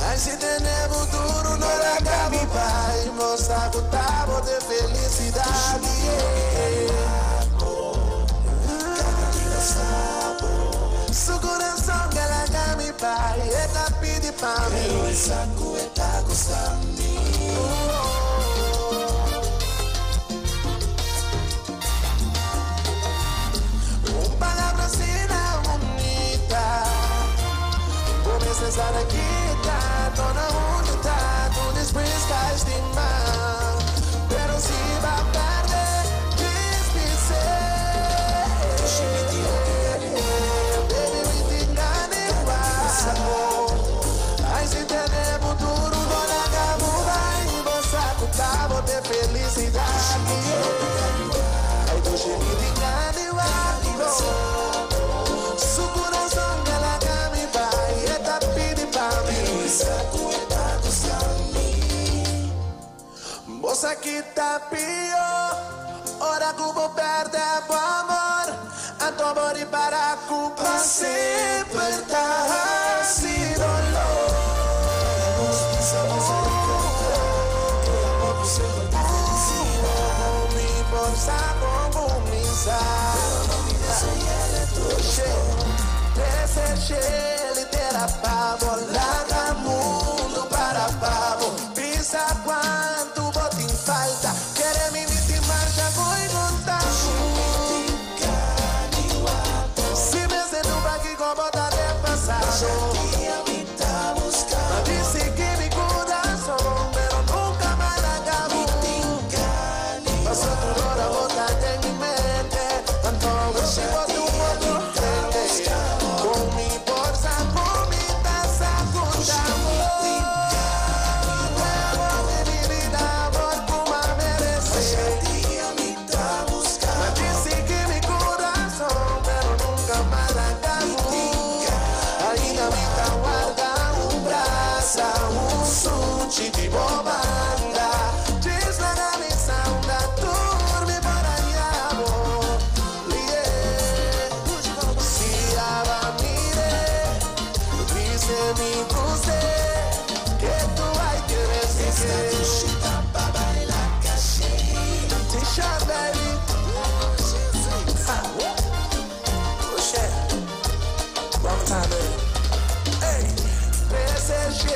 Speaker 11: Ay si tene bo duro no laga mi bai Mostra cu ta bo t'e felicidad Su corazon ka laga mi bai E ta pidi pa mi Pero e sa cu e ta gusta mi. Un palabra asina bunita Bo mester sa na kita Dona unda ta Tu despues ta estima Pero si ba perde Djis bis'é Baby mi tin gana wak bo Ay si tene bo duru No laga bo bai Bo sa ku ta bo te felicidad Ay dushi mi tin gana wak bo Su corazon ta laga. Bosa quita pio, ora cubo perde o amor. Anto mori para culpa sempre tá sin dolor. Mi bolsa como misa. Litera pavo, larga mundo para pavo. Pisa cuánto botín falta. Quiere mi marcha, voy contar. Si me siento aquí como te pasado. Dice que mi corazón, pero nunca me la acabó. Pasó tu hora, bota en mi mente. Tanto recibo tu otro gente. Con mi bolsa, con mi taza, con amor de mi vida, amor como merece. Dice que mi corazón, pero nunca me la acabó. Ainda me tá guarda um braça, um sushi de bobanda. Diz lá na missa, da turma para allá. Si aba mire, dice mi cruce, que tú hay que vestir. Tisha, baby. Ha. Oh, shit. One more time, baby. Hey. PSG,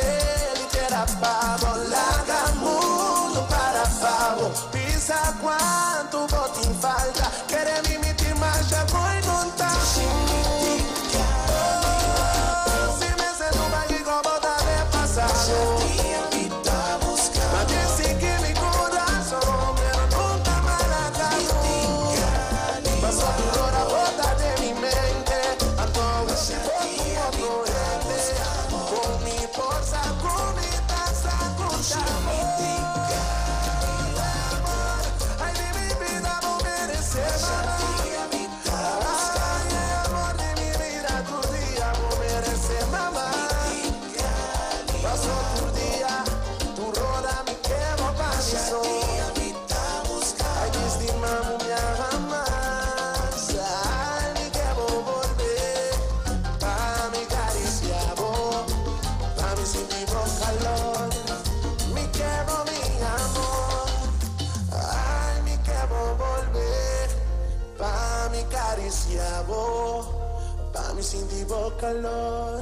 Speaker 11: litera pavo, larga mundo para pavo. Pisa quanto botín falta. Quere mi miti marcha, voy contar. Oh, si me siento aquí como te pasado. Dice que mi corazón, pero nunca me la acabó. Pasó tu hora, bota de mi mente. A todo ese otro gente. Con mi bolsa, con mi taza, con amor. Ay, de mi vida, no merece mamá. Ay, amor de mi vida, tu día, no merece mamá. Pasó tu día, tu roda, mi quemo pa' mi sol. Ay, destima mi jamás. Ay, mi quemo volver. Pa' mi caricia, bo. Pa' mi sentir calor. Mi quemo mi amor. Ay, mi quemo volver. Pa' mi caricia, bo. Pa' mi sentir calor.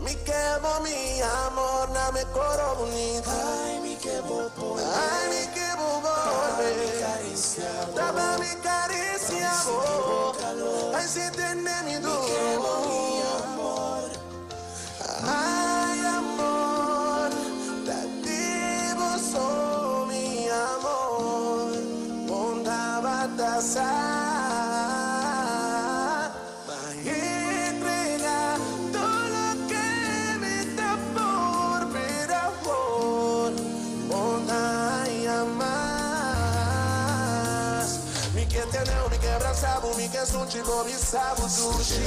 Speaker 11: Mi quemo mi amor, na me coro bonita. Ay, mi quemo volver. Ay, mi quemo volver. Mi caricia, Tapa mi caricia, bo. Ay, si tiene mi duro. Mi amor. Ay, amor, te digo so mi amor. Ponta batasa. Entrega todo lo que me da por ver amor. Ponta y más. Mi que teneu, mi que abraçavo, mi que sunchigo, mi sabo sushi.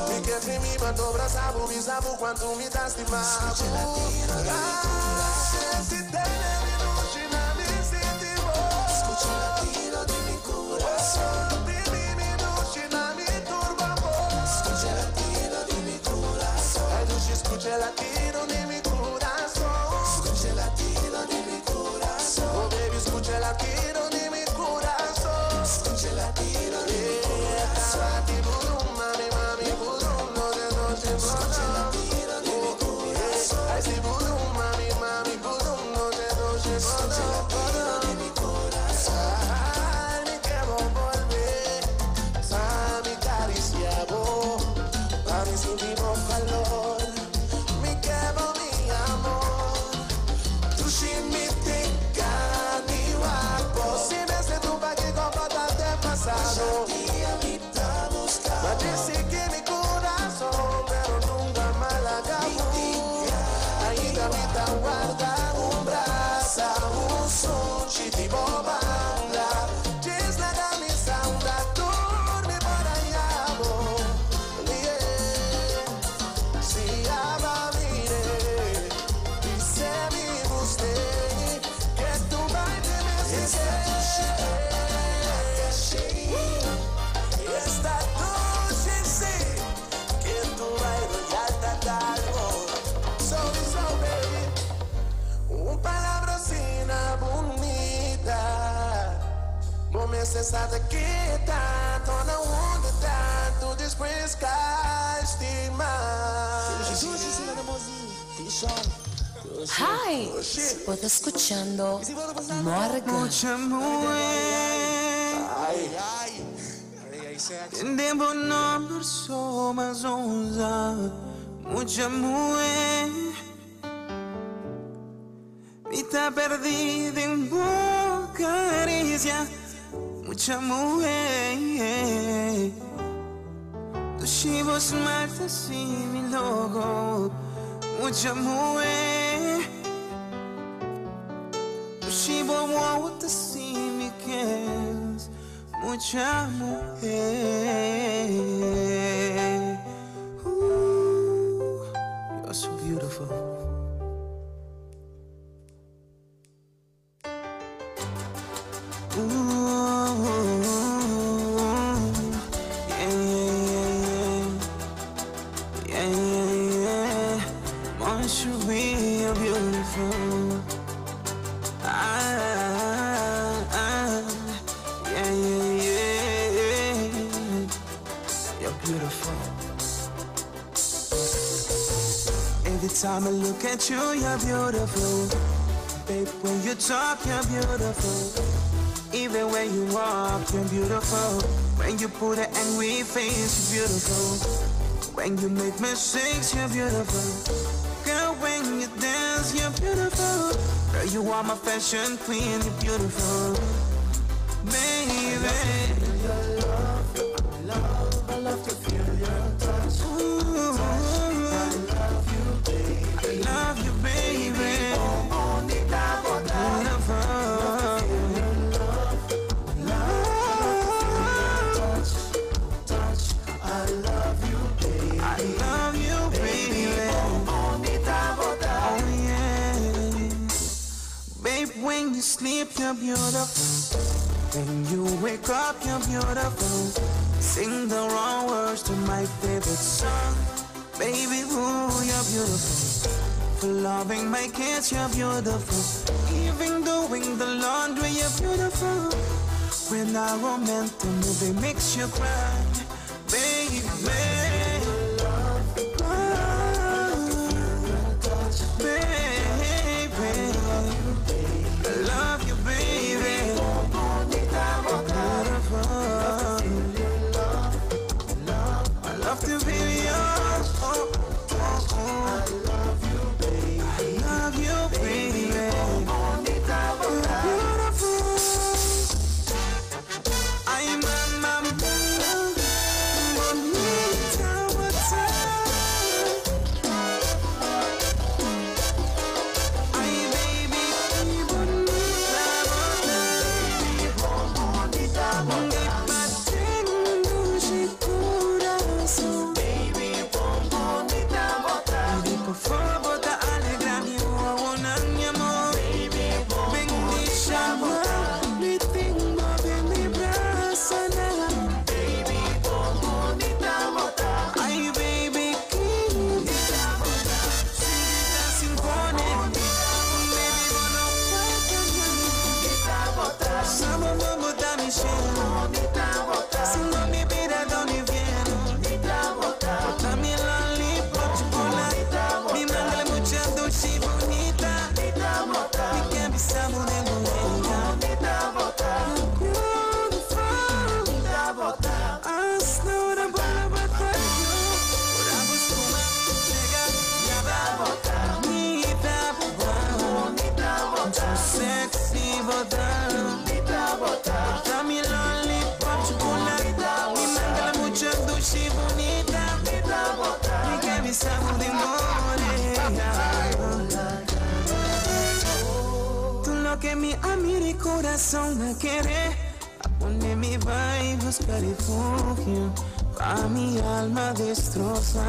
Speaker 11: Mi que primi mandou abraçavo, mi sabo quanto me das de mavo. Ah, se tiene mi luce, na mi sentivo. Escucha el latido de mi corazón. Di mi luce, na mi turba Escucha el latido de mi corazón. Ay, luce, escucha el latido de mi corazón. Escucha el latido de mi corazón. Oh, baby, escucha el latido de mi corazón. Escucha el latido de mi corazón. Mami, mami, budum, no de noche, Escucha el latido de mi corazón. Ay, sí, budum, mami, mami, budum, no de noche, Escucha el latido de mi corazón. Ay, mi quiero volver. Pa' mi caricia, bo. Pa' mi sentir calor. Mi quiero Pensa que tanto na onda tanto después estima.
Speaker 2: Hi, bo ta scuchando Morgan.
Speaker 12: Mucha mujer. Tempo nomber so mas onza. Mucha mujer. Mi ta perdida en bo caricia. Mucha mujer. Tu chivos mata sin mi logo. Mucha mujer. Tu chivo wota sin mi queres. Mucha mujer. Ooh, you're so beautiful. Ooh, yeah, yeah, yeah, yeah, yeah, yeah. Monsieur, you're beautiful. Ah, ah, yeah, yeah, yeah. You're beautiful. Every time I look at you, you're beautiful. Babe, when you talk, you're beautiful. Even when you walk, you're beautiful. When you put an angry face, you're beautiful. When you make mistakes, you're beautiful. Girl, when you dance, you're beautiful. Girl, you are my fashion queen, you're beautiful. Baby.
Speaker 11: I love to feel your touch.
Speaker 12: Ooh, I love you, baby. Beautiful.
Speaker 11: I love you, baby.
Speaker 12: I love you, baby. Oh, yeah. Babe, when you sleep, you're beautiful. When you wake up, you're beautiful. Sing the wrong words to my favorite song. Baby, ooh, you're beautiful. For loving my kids, you're beautiful. Even doing the laundry, you're beautiful. When our romantic movie makes you cry, baby. Baby, I love you, baby. Beautiful. I love to be yours. Oh, oh, oh. I love you, baby. Beautiful. Ay, mamá mía, bonita bota. Ay, baby, bonita bota. Baby, bonita bota. Baby, por favor, bota alegra mi huevona, mi amor. Baby, bonita bota. Mi tengo de mi brazo, Baby, bonita bota. Ay, baby, bonita bota. Sin Baby, bonita bota. Samo bonita mi bonita bota. Singo mi vida don infierno. Bonita bota. Bota mi lollipop chocolate. Mi mangala mucha dulce bonita. Bonita bota. Mi que mi samo de bonita bota. Beautiful. Bonita bota. Asnora bola bota. Ora buscuma chega bota. Bonita bota. Bonita bota. Sexy bota. Bonita bota. Bota mi lollipop chocolate. Mi mangala mucha dulce bonita. Bonita bota. Mi que mi samo de Tú lo que mi amigo y corazón no quiere. A poner mi va y buscar refugio. Pa' mi alma destroza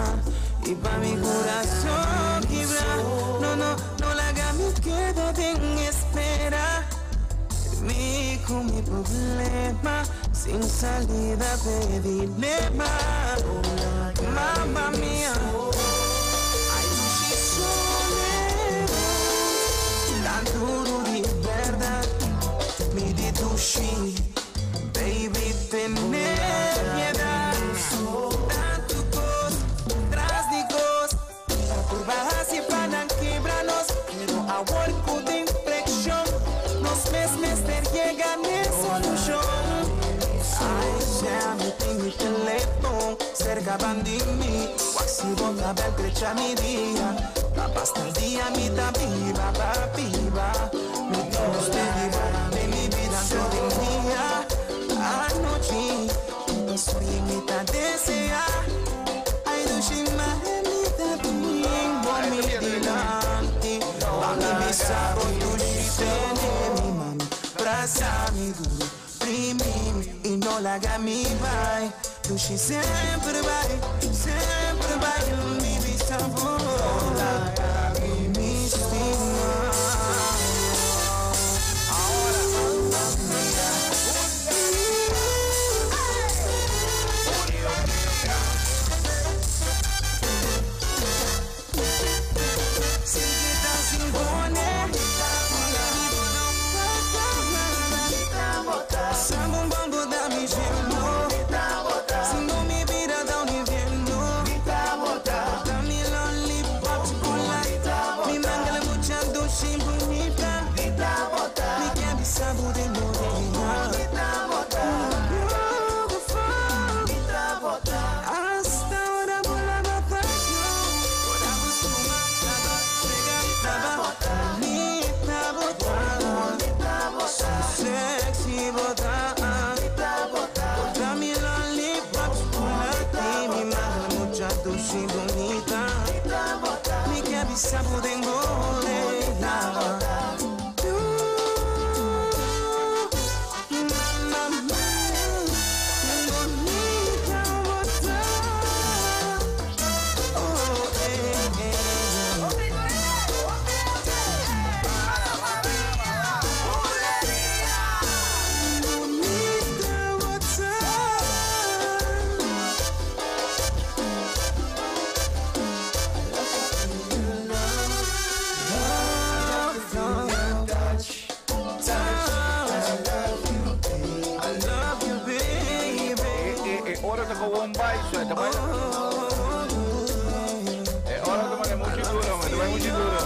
Speaker 12: y pa' mi corazón quebrar. No, no, no la haga me quedo en espera. Mi con mi problema sin salida de dilema. Mamma mía. Ay, she soledad, tan duro de verdad. Mi di dushi, baby. cerca bandimi Waxi bota bel trecha mi dia Pa basta el dia mi ta viva, pa viva Mi Dios te viva de mi vida todo el día Anoche soy mi ta desea Ay dushi mi ta bingo mi dilanti Pa mi bisa bo dushi tene mi mami Brasa mi duro, primi Y no laga mi bai Dushi semper bai, semper bai Mi bisa bo Mi stima. Hasta ahora volaba Sexy bota, bota mi lollipop, chocolate, mi madre mucha dulce bonita, mi cabeza tengo bonita bota, oh eh eh. Bonita bota. I love you, baby.
Speaker 5: E, e, ora ta gewoon bai, so, ta bai. E ora ta bai mucho duro, man. Ta bai mucho duro.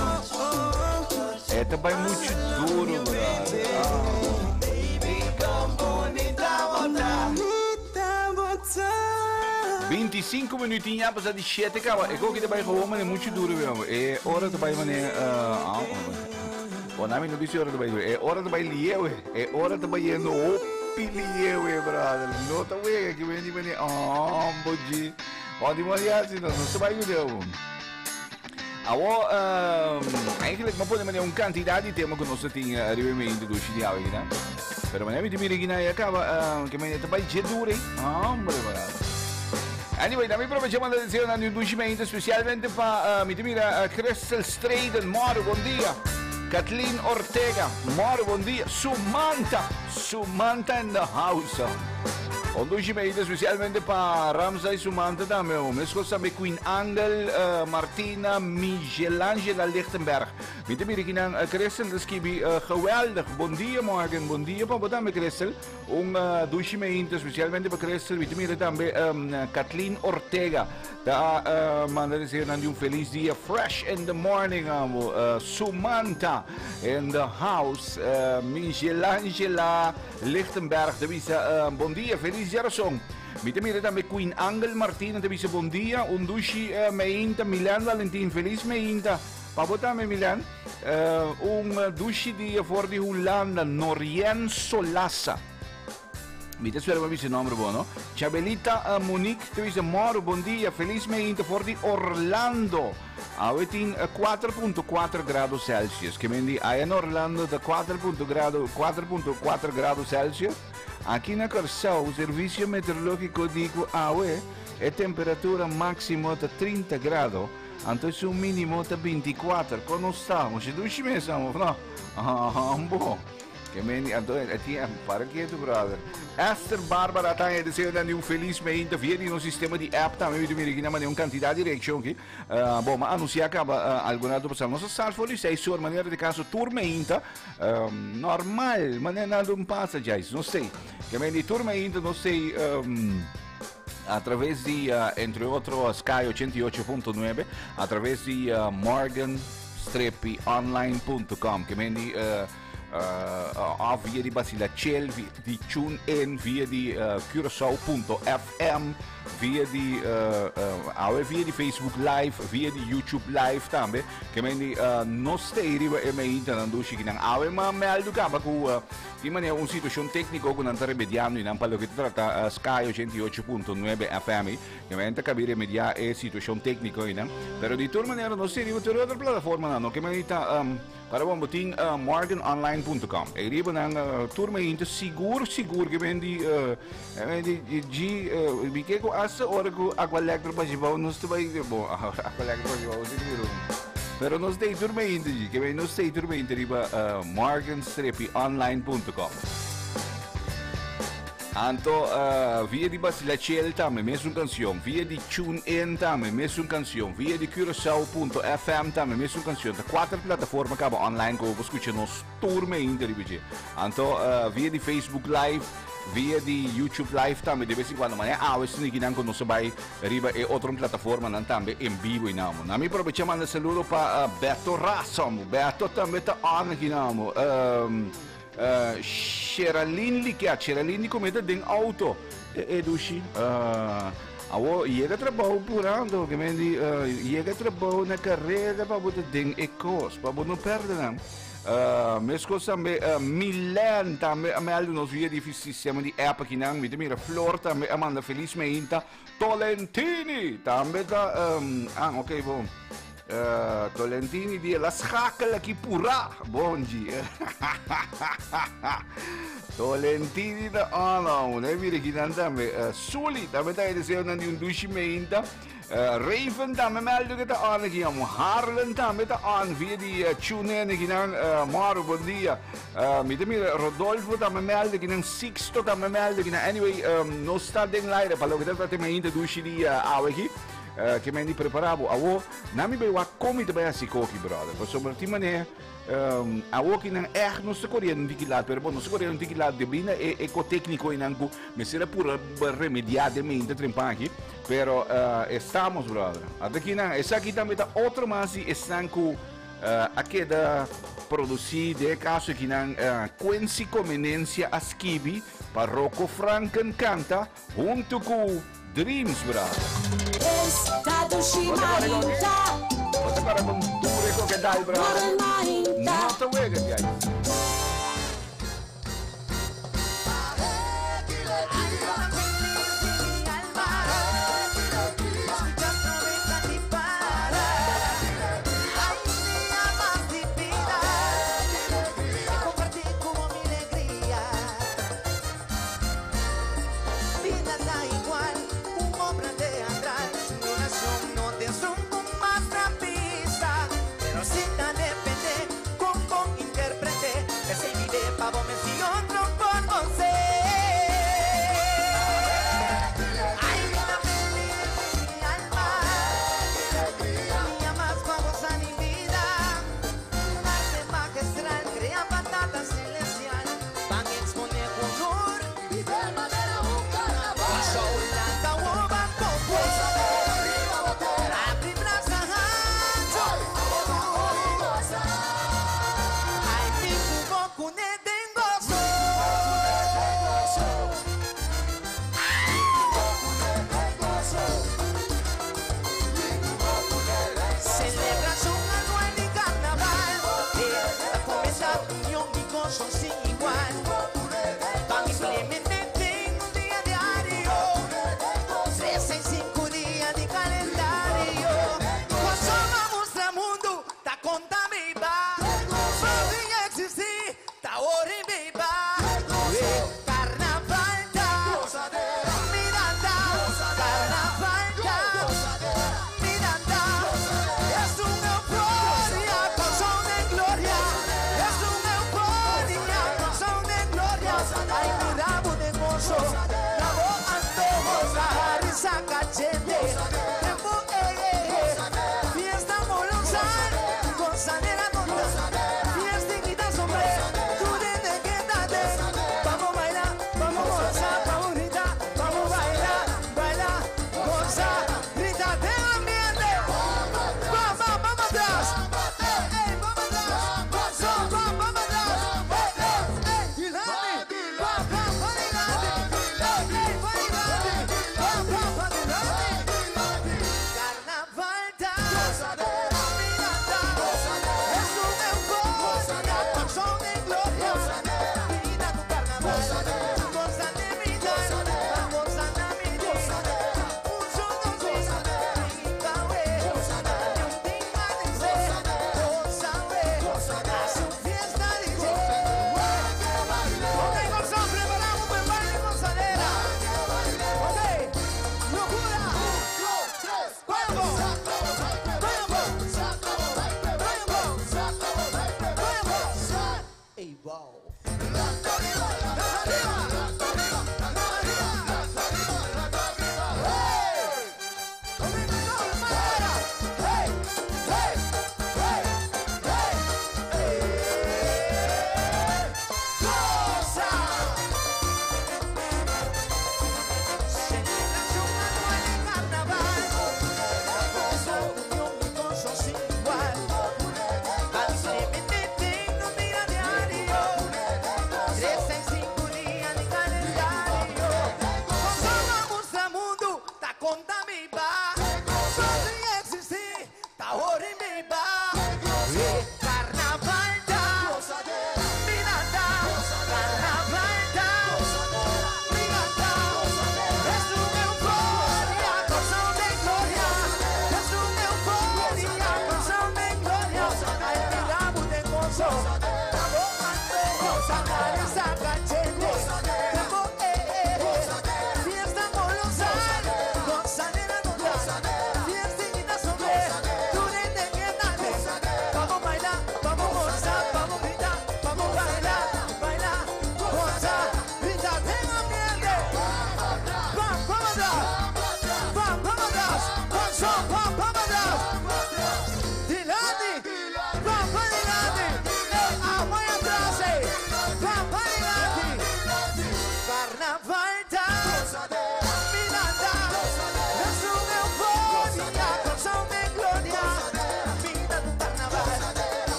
Speaker 5: E ta bai mucho duro, brother.
Speaker 12: Bonita bota.
Speaker 5: 25 minuut ya pasa di 7 caba. E koki ta bai gewoon man mucho duro, meu. E ora ta bai mane uh, oh, nami no dice ora ta bai duro. E ora ta bai liewe. E ora ta bai yendo hopi liewe, brother. No ta wega que veni mane oh, boji. Oh, di mo no, no se bai duro. Awo, eigenlijk maar pone mane un cantidad di tema ku nos tin riba mi introduci di awe, né? Pero mane mi mira gina ya acaba que mane ta bai je dure. Hombre, brother. Anyway, dami aprovecha manda deseo na un dushi mente especialmente pa mi mira Crystal Straden, Moro, bom dia. Kathleen Ortega, Moro, bom dia. Sumanta, Sumanta in the house. Un dushi mente especialmente pa Ramsa y Sumanta tambe. Mescos tambe Queen Angel, Martina, Michelangela Lichtenberg. Mi te mira kinan Crystal de skibi geweldig. Bom dia Morgan, bom dia pa tambe Crystal. Un dushi mente especialmente pa Crystal. Mi te mira tambe Kathleen Ortega. Ta manda deseo nan di un feliz dia fresh in the morning. Sumanta in the house. Michelangela Lichtenberg te bisa bom dia, feliz dia razón. Mi te mira tambe Queen Angel Martina te bisa bom dia. Un dushi meinta Milan Valentin, feliz meinta. Pa bo tambe Milan. Un dushi dia voor di Hulanda, Norien Solasa. Mi te spera mi nombre bueno. Chabelita Monique te dice Moro, bom dia, feliz meinta voor di Orlando. Awe tin 4.4 grado Celsius. Que mendi aí in Orlando de 4. grado 4.4 grado Celsius. Aqui na Corsao, o serviço meteorológico digo awe e temperatura máximo de 30 grado. Então o mínimo de 24. Como estamos? Se dushi mesmo, no? Ah, bom. Que meni, Antonio, tinha, para quieto, brother. Esther Bárbara tá deseo de un feliz mês, via no sistema de app também, de mira aqui na maneira uma quantidade de reaction aqui. Bom, mas anunciar acaba alguma outra pessoa. Nossa salvo ali, sei sua maneira de caso turma normal, mas não é nada um passa, já, não sei. Que meni turma ainda, não sei, a través de, entre outros, Sky 88.9, a través de Morgan Strepi Online.com, que mendi of via di Basilachel, via di TuneIn, via di Curaçao.fm, via di awe via di Facebook Live, via di YouTube Live tambe. Ke men di nos ta ei riba e meintanan dushi kinan. Awe ma mèldu kaba ku tin manera un situashon tékniko ku nan ta remediando i nan pa loke ta trata Sky 88.9 FM ei. Ke men ta kabi remediá e situashon tékniko einan. Pero di tur manera nos ta riba tur e otro plataformanan no. Ke men di ta Para bon bo tin morganonline.com. E riba nan tur meinta sigur sigur ke men di men di G mi ke ku hasta ora ku Aqualectra Bajibao nos ta bai bon Aqualectra Bajibao si di rum. Pero nos ta tur meinta G ke men nos ta tur meinta riba morganstripionline.com. Anto via di Basilachel tambe mesun cancion, via di TuneIn tambe mesun cancion, via di Curacao punto FM tambe mesun cancion. Ta cuater plataforma caba online cu bo por scucha nos tur meinta riba dje. Anto via di Facebook Live, via di YouTube Live tambe de bes en cuando. Maña awe sniki nan cu nos a bay riba e otro plataformanan tambe en bibo y namo. Na mi probecha manda saludo pa Beto Rasom. Beto tambe ta on aki namo. Sheralyn Liket, Sheralyn di cometa den auto. E e dushi. Awo yega trabou purando, ke men di yega trabou na careda pa bo ta den e cos, pa bo no perde nan. Mescos tambe Milen tambe a meldo nos via di sistema di app akinan. Mi ta mira Flor tambe a manda felis meinta. Tolentini tambe ta ah ok bon. Tolentini di el a schakel aki purá. Bonji. Tolentini ta on on. E mira aki nan tambe. Suli tambe ta e deseonan di un dushi meinta. Raven tambe meldo ke ta on aki amo. Harlan tambe ta on via di TuneIn aki nan. Moro, bon dia. Mi ta mira Rodolfo tambe meldo aki nan. Sixto tambe meldo aki nan. Anyway, nos ta den laire pa loke ta trata meinta dushi di awe aki. Ke men di prepara bo awo nan mi bai wak kon mi ta bai hasi koki brother pasobra tin manera awo ki nan ègt nos ta koriendo un tiki lat pero bon nos ta koriendo un tiki lat debí na e ekotékniko einan ku mester a pura remediá den mente trempan aki pero estamos brother ata ki nan esaki tambe ta otro mas di esnan ku a keda produsí den e kaso aki nan Quincy Comenencia a skibi pa Rocco Franken kanta huntu ku Dreams bra. Bo ta para con dure con ke dal bra. No ta wega di ai.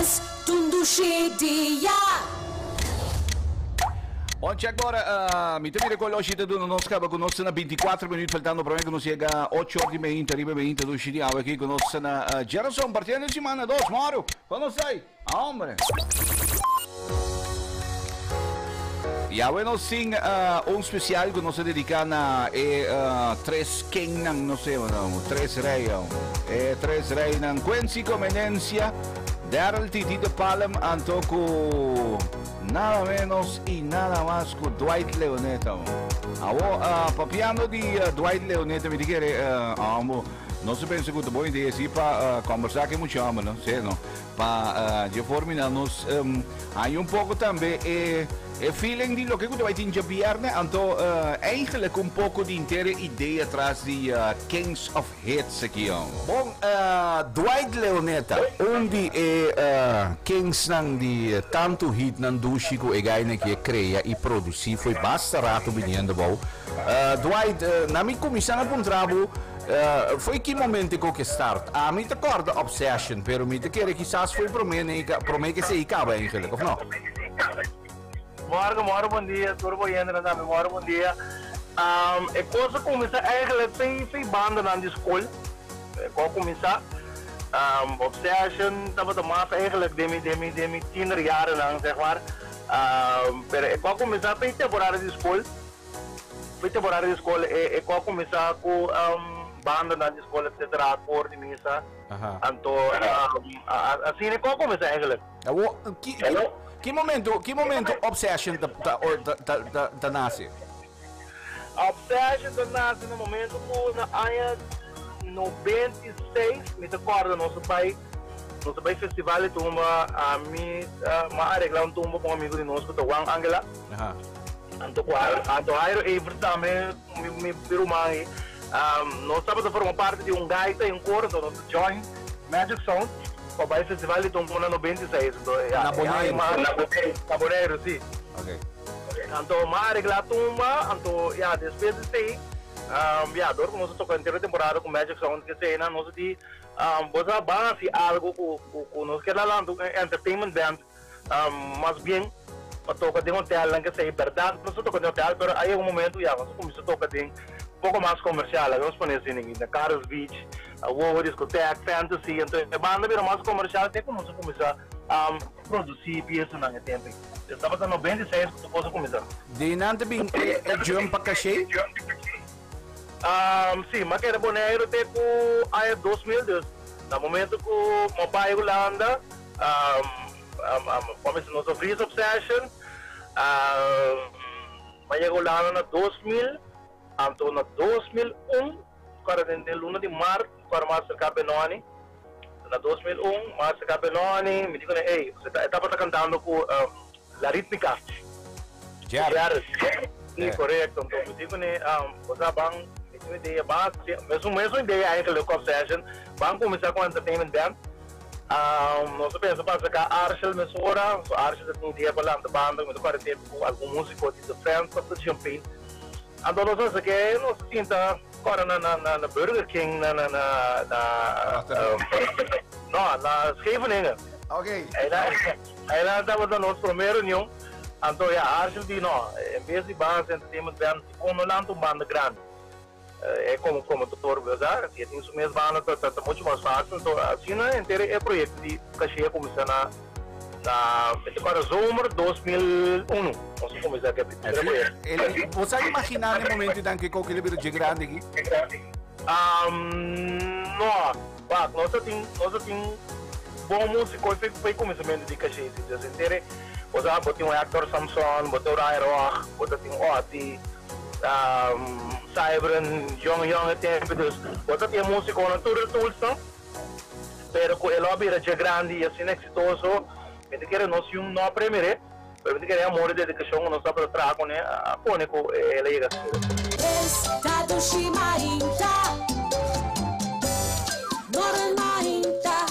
Speaker 2: Es un dushi dia.
Speaker 5: Bon, check bora, mi ta mira cu oloshi ta duna nos caba cu nos ta na 24 minuut faltando prome cu nos yega 8 or di meinta riba meinta dushi di awe aki cu nos ta na Gerson partiendo simana dos moro con nos ta ay? Ah hombre. Y awe nos tin un special cu nos a dedica na e tres kingnan, no sé, no, tres rey, e tres reynan, Quincy Comenencia, Daryl Titi de Palm, anto cu nada menos y nada mas cu Dwight Leoneta. Awo, papiando di Dwight Leoneta, mi ta kere, amo, nos a pensa cu ta bon idea si pa conversa cu e mucha homber, no? Si, no? Pa dje forma nan nos haña un poko tambe e e feeling di loke ku ta bai tin djabièrnè, anto eigenlijk un poko di henter e idea tras di Kings of Hits aki. Bon, Dwight Leoneta, un di e Kingsnan di tantu hitnan dushi ku e gainan aki a krea i produsí fo'i basta rato biniendo bou. Dwight, na mi kuminsá na puntra bo, Foi ki momento ku ke start? Ami ta kòrda Obsession, pero mi ta kere kisas foi promé nei promé ke esei kaba eigenlijk, of no?
Speaker 13: Morgen, morgen bon dia, tur bo hendenan tambe morgen bon dia. E kos a kuminsá eigenlijk fei fei bandanan di skol, e kos a kuminsá. Obsession tabata mas eigenlijk den mi den mi den mi tienerjarennan zeg maar. Pero e kos a kuminsá fei temporada di skol. Fi temporada di skol e e ku a kuminsá ku bandanan di skol etcetera, kor di misa. Anto asina e ku a kuminsá eigenlijk.
Speaker 5: Awor ki ki momento ki momento Obsession ta ta ta ta ta nase?
Speaker 13: Obsession ta nase na momento ku na aña 96 mi ta kòrda nos a bai nos a bai festival di tumba ami a aregla un tumba ku un amigu di nos ku ta Juan Angela. Anto ku anto Jairo Evers tambe mi mi ruman ei. Nos tabata forma parti di un gaita i un koro, anto nos a join Magic Sound pa bai festival di Tumba na 96. Anto ya
Speaker 5: Na Boneiru.
Speaker 13: Na Boneiru, si.
Speaker 5: Oké.
Speaker 13: Anto m'a areglá tumba, anto ya despues di esei ya dor ku nos a toka entero temporada ku Magic Sound keseinan nos a di bo sa ban hasi algu ku ku nos keda lanta un entertainment band. Mas bien pa toka den hotelnan kesei berdad nos ta toka den hotel pero a yega un momento ya nos a kuminsa toka den poko mas komersial laga nos pone asina na Carlos Beach, Wowo Discotheque, Fantasy anto e banda bira mas komersial te ku nos a kuminsa produsi piesanan e tempo ei. Des tabata 96 ku tur kos a kuminsa.
Speaker 5: Di nan ta bin e jump pa Cashé?
Speaker 13: Si, m'a keda Boneiru te ku aña 2000 dus na momento ku m'a bai Hulanda Bo mester nos a Vries Obsession. M'a yega Hulanda na 2000, anto na 2001, kòrda den den luna di mart, kòrda m'a aserká Benoni. Na 2001 m'a aserká Benoni, mi di kuné, ey, e tabata kantando ku La Ritmica.
Speaker 5: Gerrit.
Speaker 13: Si, korekto. Anto mi di kuné, bo sa ban, mi tin un idea, ban hasi, mesun mesun idea eigenlijk ku Obsession, ban kuminsá ku entertainment band. Nos a pensa pa acerca Arshel mesora, so Arshel ta tin idea pa lanta banda, mi ta kore tempo ku algun musico di The Friends of the Champagne. Anto nos a acerca, nos a sinta kore na na na Burger King na na na na no na Scheveningen.
Speaker 5: Okay.
Speaker 13: Aynan tabata nos prome reunion, anto ya Arshel di no, en bes di Baas Entertainment Band, dikon no lanta un banda grandi? E komo promotor berdad, si e tin su mes banda ta ta mucho mas fácil. Enton asina henter e proyecto di Caché a cuminsa na na mi ta acorda zomer 2001 nos a cuminsa cu e proyecto.
Speaker 5: Bo sa imagina na e momento dan cu e koki lo bira dje grandi aki?
Speaker 13: No, wak nos ta tin nos ta tin bon musico pa e cuminsamento di Caché si. Dus henter e bo sa bo tin un Hector Samson, bo tin un Ryan Roch, bo ta tin Otty. Cybran yong yong e tempo dus bo ta tin e musiconan tur e toolsnan pero cu e lo a bira dje grandi y asina exitoso mi ta kere nos yun no a premire pero mi ta kere e amor y dedicacion cu nos tabata traha cune a pone cu el a yega asina.
Speaker 2: Esta dushi mainta, Morel mainta.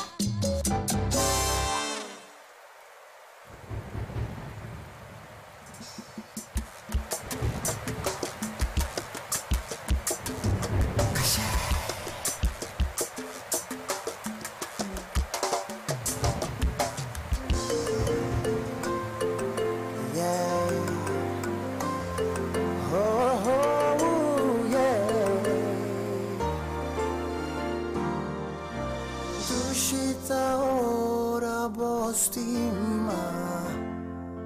Speaker 11: Dushita ora bo stima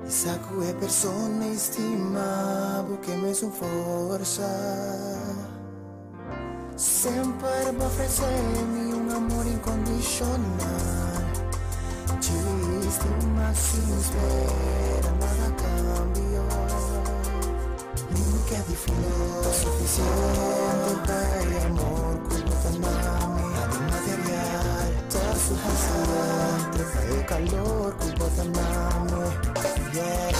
Speaker 11: Sa ku e persona estima Bo ke mesun forsa Semper bo ofresemi un amor inkondicional Estima sin spera nada a cambio Mi ke di flor suficiente pa e amor ku bo ta duna mi. Nada material ta suficiente pa e calor ku bo ta duna mi. Yeah.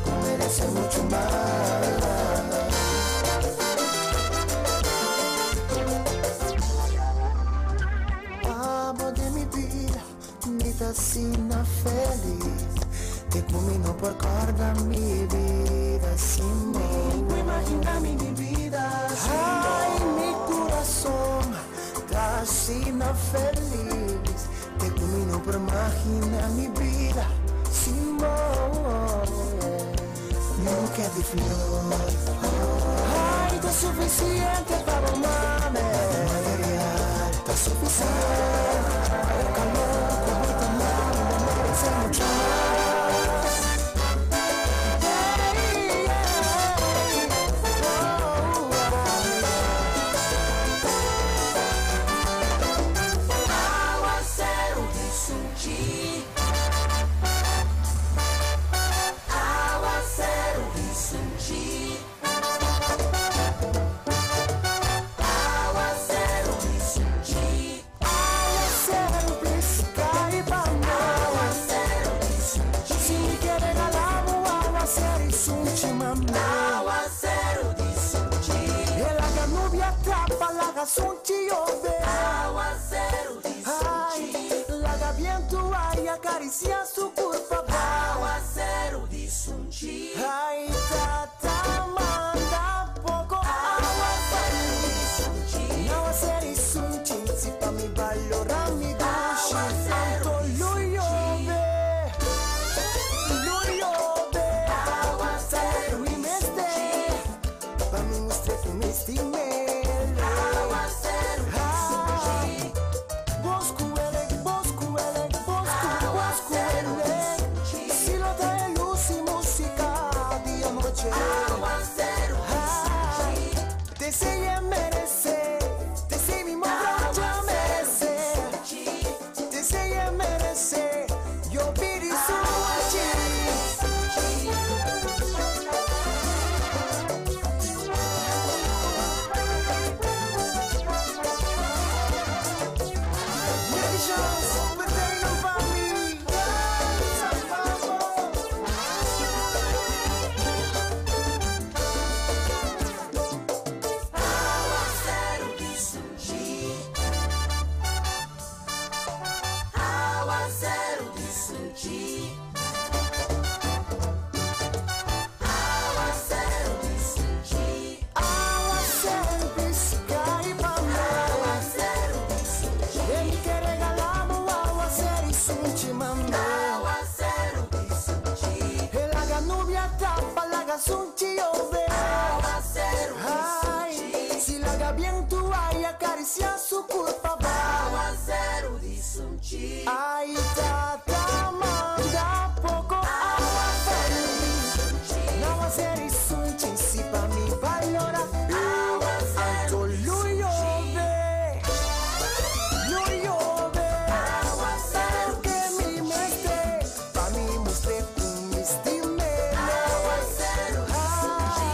Speaker 11: Bo merece mucho mas. Abo den mi bida, mi ta asina feliz. Te ku mi no por corda mi bida sin bo. Imagina mi bida sin Ay, mi corazón ta asina feliz. Te ku mi no por imagina mi bida sin bo. No ke di flor. Ay, ta suficiente pa bo mame. Material, ta suficiente. E calor ku bo ta duna mi, bo merece mucho mas. Yeah. Oh,
Speaker 2: Awacero di sunchi. Awacero di sunchi. Awacero di sunchi.
Speaker 11: Awacero, please, cai pa mi.
Speaker 2: Awacero di sunchi.
Speaker 11: Si mi ke regalabo awacero y sunchi, mami.
Speaker 2: Awacero di sunchi.
Speaker 11: E laga nubia tapa, laga sunchi yobe.
Speaker 2: Awacero di
Speaker 11: Ay,
Speaker 2: sunchi.
Speaker 11: laga biento ay acaricia su curpa.
Speaker 2: Awacero di sunchi.
Speaker 11: Ay, tata manda poco awa pa
Speaker 2: Awacero
Speaker 11: mi.
Speaker 2: di sunchi.
Speaker 11: Awacero y sunchi, si pa mi valora mi dushi.
Speaker 2: Awacero
Speaker 11: Anto
Speaker 2: di
Speaker 11: lo
Speaker 2: sunchi.
Speaker 11: yobe, lo yobe.
Speaker 2: Awacero
Speaker 11: Mi
Speaker 2: di
Speaker 11: meste,
Speaker 2: sunchi.
Speaker 11: pa mi mustre ku mi stimele.
Speaker 2: Awacero di sunchi.
Speaker 11: Bosco ele, bosco ele, bosco, bosco
Speaker 2: Awacero di
Speaker 11: ele.
Speaker 2: sunchi.
Speaker 11: Si lo trae luz y música día noche.
Speaker 2: Awacero di sunchi.
Speaker 11: Te se merece, te se mi brocha
Speaker 2: Awacero di
Speaker 11: merece,
Speaker 2: sunchi.
Speaker 11: te se merece, yo pidi sunchi.
Speaker 2: Sunchi.
Speaker 11: Mira chance, perder pa mi. Danza, vamos.
Speaker 2: Awacero di sunchi. Awacero di sunchi. Awacero di sunchi.
Speaker 11: Awacero, please, cai pa mi.
Speaker 2: Awacero di sunchi.
Speaker 11: E mi ke regalabo awacero y sunchi, mami.
Speaker 2: Awacero di sunchi.
Speaker 11: E laga nubia tapa, laga sunchi yobe.
Speaker 2: Awacero di
Speaker 11: Ay,
Speaker 2: sunchi.
Speaker 11: si laga biento ay acaricia su curpa.
Speaker 2: Awacero di sunchi.
Speaker 11: Ay, tata manda poco awa pa
Speaker 2: Awacero
Speaker 11: mi.
Speaker 2: di sunchi.
Speaker 11: Awacero y sunchi, si pa mi valora.
Speaker 2: Awacero
Speaker 11: Anto
Speaker 2: di
Speaker 11: lo
Speaker 2: sunchi.
Speaker 11: yobe, lo yobe.
Speaker 2: Awacero
Speaker 11: Que
Speaker 2: di
Speaker 11: mi
Speaker 2: sunchi.
Speaker 11: mestre, pa mi mustre ku mi stimele.
Speaker 2: Awacero di
Speaker 11: Ay,
Speaker 2: sunchi.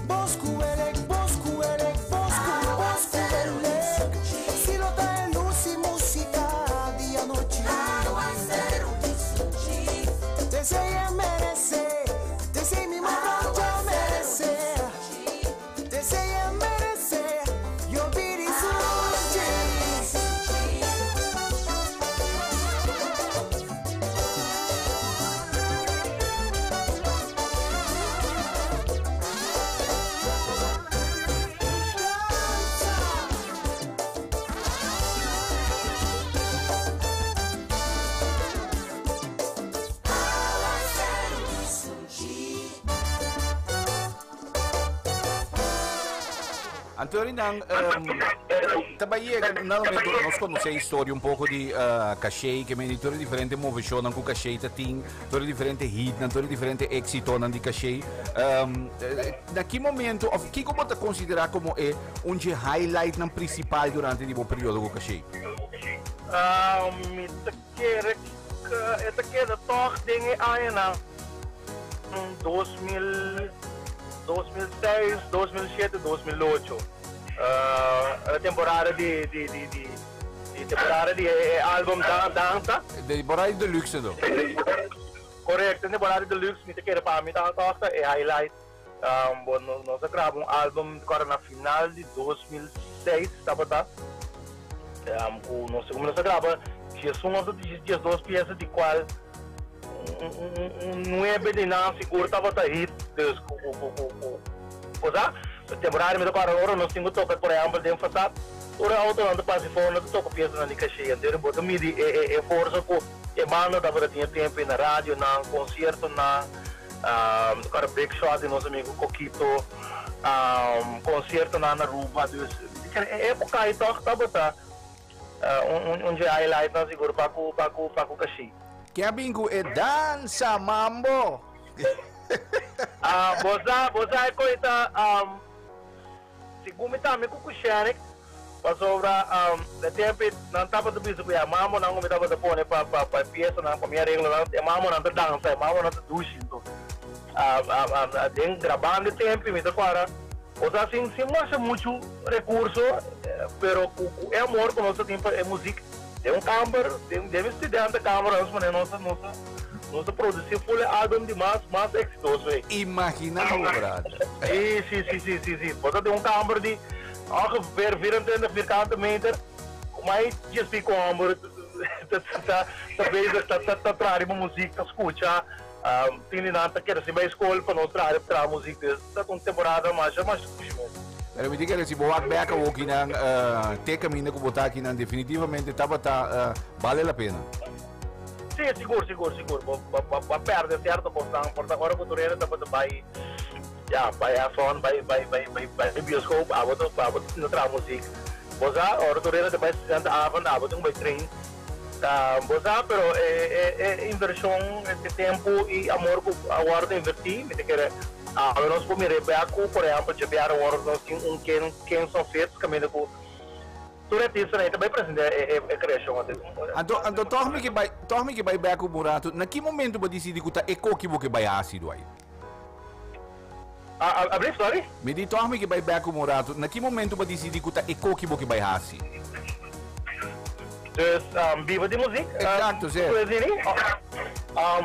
Speaker 11: Bosco ele, bosco ele, bosco, bosco
Speaker 2: Awacero di
Speaker 11: ele.
Speaker 2: sunchi.
Speaker 11: Si lo trae luz y música día noche.
Speaker 2: Awacero
Speaker 5: Anto nan tambe yega na momento nos konosé historia un poko di Caché ke men tur diferente moveshonnan ku Caché ta tin, tur diferente hitnan, tur diferente éksitonan di Caché. Na ki momento òf kiko bo ta konsiderá komo e un dje highlightnan prinsipal durante di bo periodo ku Caché?
Speaker 13: Mi ta kere e ta keda tòg den e añanan 2000, 2006, 2007, 2008. E temporada di di di di di temporada di e album Danza.
Speaker 5: Temporada di Deluxe anto.
Speaker 13: Korekto, temporada di Deluxe mi ta kere pa mi ta tòg ta e highlight. Bo nos a graba un album kòrda na final di 2006 tabata ku nos nos a graba 11 òf 12 piesa di kual un nuebe di nan sigur tabata hit dus ku ku ku ku ku kosa temporada mi ta kòrda ora nos tin ku toka por ehèmpel den fasad tur e outonan ta pasa for nan ta toka piesanan di Caché anto bo ta midi e e e forsa ku e banda tabata tin e tempu na radionan konsiertonan. Tocar Big Shot di nos amigo Coquito, conciertonan na Aruba, dus e epoca ei toch tabata un dje highlightnan sigur pa cu pa cu pa cu Cashi.
Speaker 5: Ken a bin cu e dansa mambo?
Speaker 13: Bo sa bo sa e coi ta Segun mi tambe ku Kushenik, pasobra e tempu nan tabata bisa ku e mamonan ku mi tabata pone pa pa pa e piesanan, pa mi areglonan, e mamonan ta dansa, e mamonan ta dushi. Enton, den grabando e tempu mi ta kòrda, osea sin sin masha muchu rekurso, pero ku ku e amor ku nos ta tin pa e muzik, den un kamber, den den mi studente kamber nos pone nos ta nos ta nos ta produsi ful e album di mas mas eksitoso ei.
Speaker 5: Imagina bo brother.
Speaker 13: Si si si si si si bo ta den un kamber di ongeveer 24 vierkante meter ku mai djes pico homber ta ta ta bezig ta ta ta traha riba muzik ta skucha tin di nan ta keda sin bai skol pa nos traha traha muzik dus ta un temporada masha masha dushi mes.
Speaker 5: Pero mi tin kere si bo wak bek awo kinan te kaminda ku bo ta akinan definitivamente tabata bale la pena.
Speaker 13: Sí, sigur, sigur, sigur. Bo, bo, bo, bo a perde cierto cosnan. Por ta ora cu tur hende tabata bay, ya, bay have fun, bay, bay, bay, bay, bay bioscoop, abo ta, abo ta sinta traha muziek. Bo sa, ora tur hende ta bay studentenavond, abo tin cu bay train. Ta, bo sa, pero e, e, e inversion, e tempo y amor cu a wordo inverti, mi ta kere, awe nos por mira e bek cu, por ehempel, djabiaha awor nos tin un Ken, Kenson Fits caminda cu. Tur artistanan ei ta bai presentá e kreashon ante.
Speaker 5: Anto, anto tòg mi ke bai, tòg mi ke bai bèk un ratu. Na ki momento bo disidí ku ta e koki bo ke bai hasi, Dwight?
Speaker 13: Ablief, sorry?
Speaker 5: Mi di tòg mi ke bai bèk un ratu. Na ki momento bo disidí ku ta e koki bo ke bai hasi?
Speaker 13: Dus, biba di muzik?
Speaker 5: Eksakto, sí.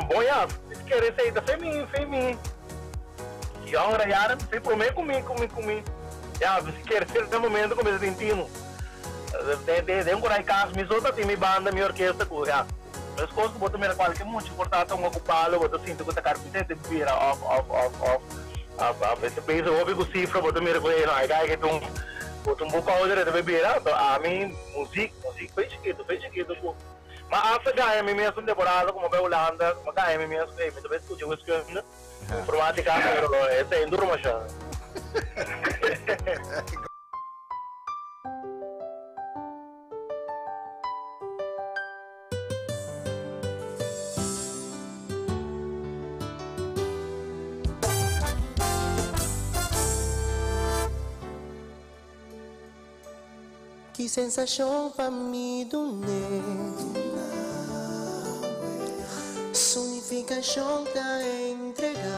Speaker 13: Bon ya, mi ta kere esei ta fe mi, fe mi yòngere yaren, fe promé ku mi, ku mi, ku mi. Ya, mi si kere den momento ku mi ta sinti mu. Den un korai kas mi so ta tin mi banda, mi orkesta ku ya. Meskos ku bo ta mira kualke mucha por ta tonga ku palo, bo ta sinti ku ta karpinter ta bira òf òf òf òf. A ta bezig hopi ku sifra, bo ta mira ku e no, ai kai ta un bo ta un boekhouder e ta bay bira. Anto ami muzik, muzik fei chikitu, fei chikitu ku. Ma asta gaya mi mes un temporada ku mi a bay Hulanda, mi a gaya mi mes ku ey mi ta bay studia wiskunde. Informatica pero esei duro masha.
Speaker 1: Ki sensashon pa mi dun'é. Su nifikashon ta entregá.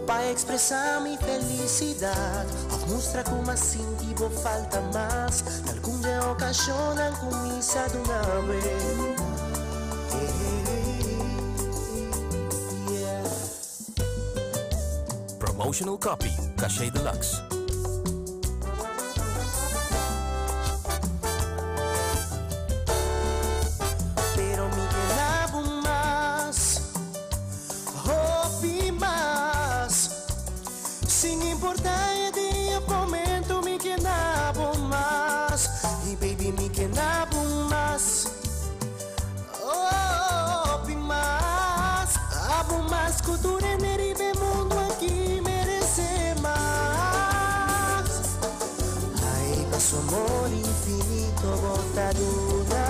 Speaker 1: Pa ekspresá mi felisidat òf mustra ku m'a sinti bo falta mas. Na algun dje okashonnan ku mi sa duna bo.
Speaker 8: Promotional copy, Caché Deluxe.
Speaker 1: Pero mi ke na bo mas, hopi mas. Sin importa e dia of momento mi ke na bo mas. Y baby mi ke na bo mas. Hopi mas, abo mas ku tur hende riba e mundu aki merese mas. Su amor infinito bota luna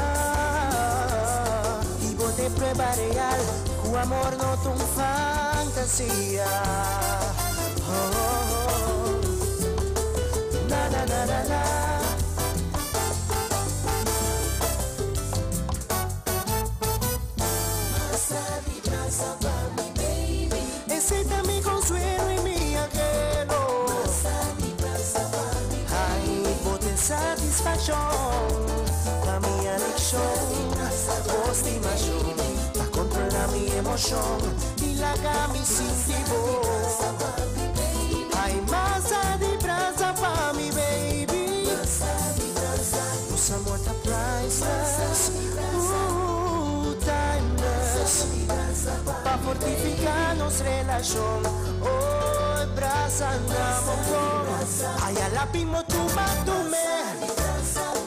Speaker 1: Y bote prueba real Cu amor no tu fantasía Oh, oh, oh. Na, na, na, na, na. Ese es mi consuelo y mi anhelo. Ay, bote satisfacción pa mi adicción, estimación, pa controlar mi emoción y la mi sin Ay, masa de brasa pa mi baby. Nos amor ta priceless, ooh, timeless. Pa fortificar nos relación, oh, brasa na montón. Ay, a la pimo tu matume,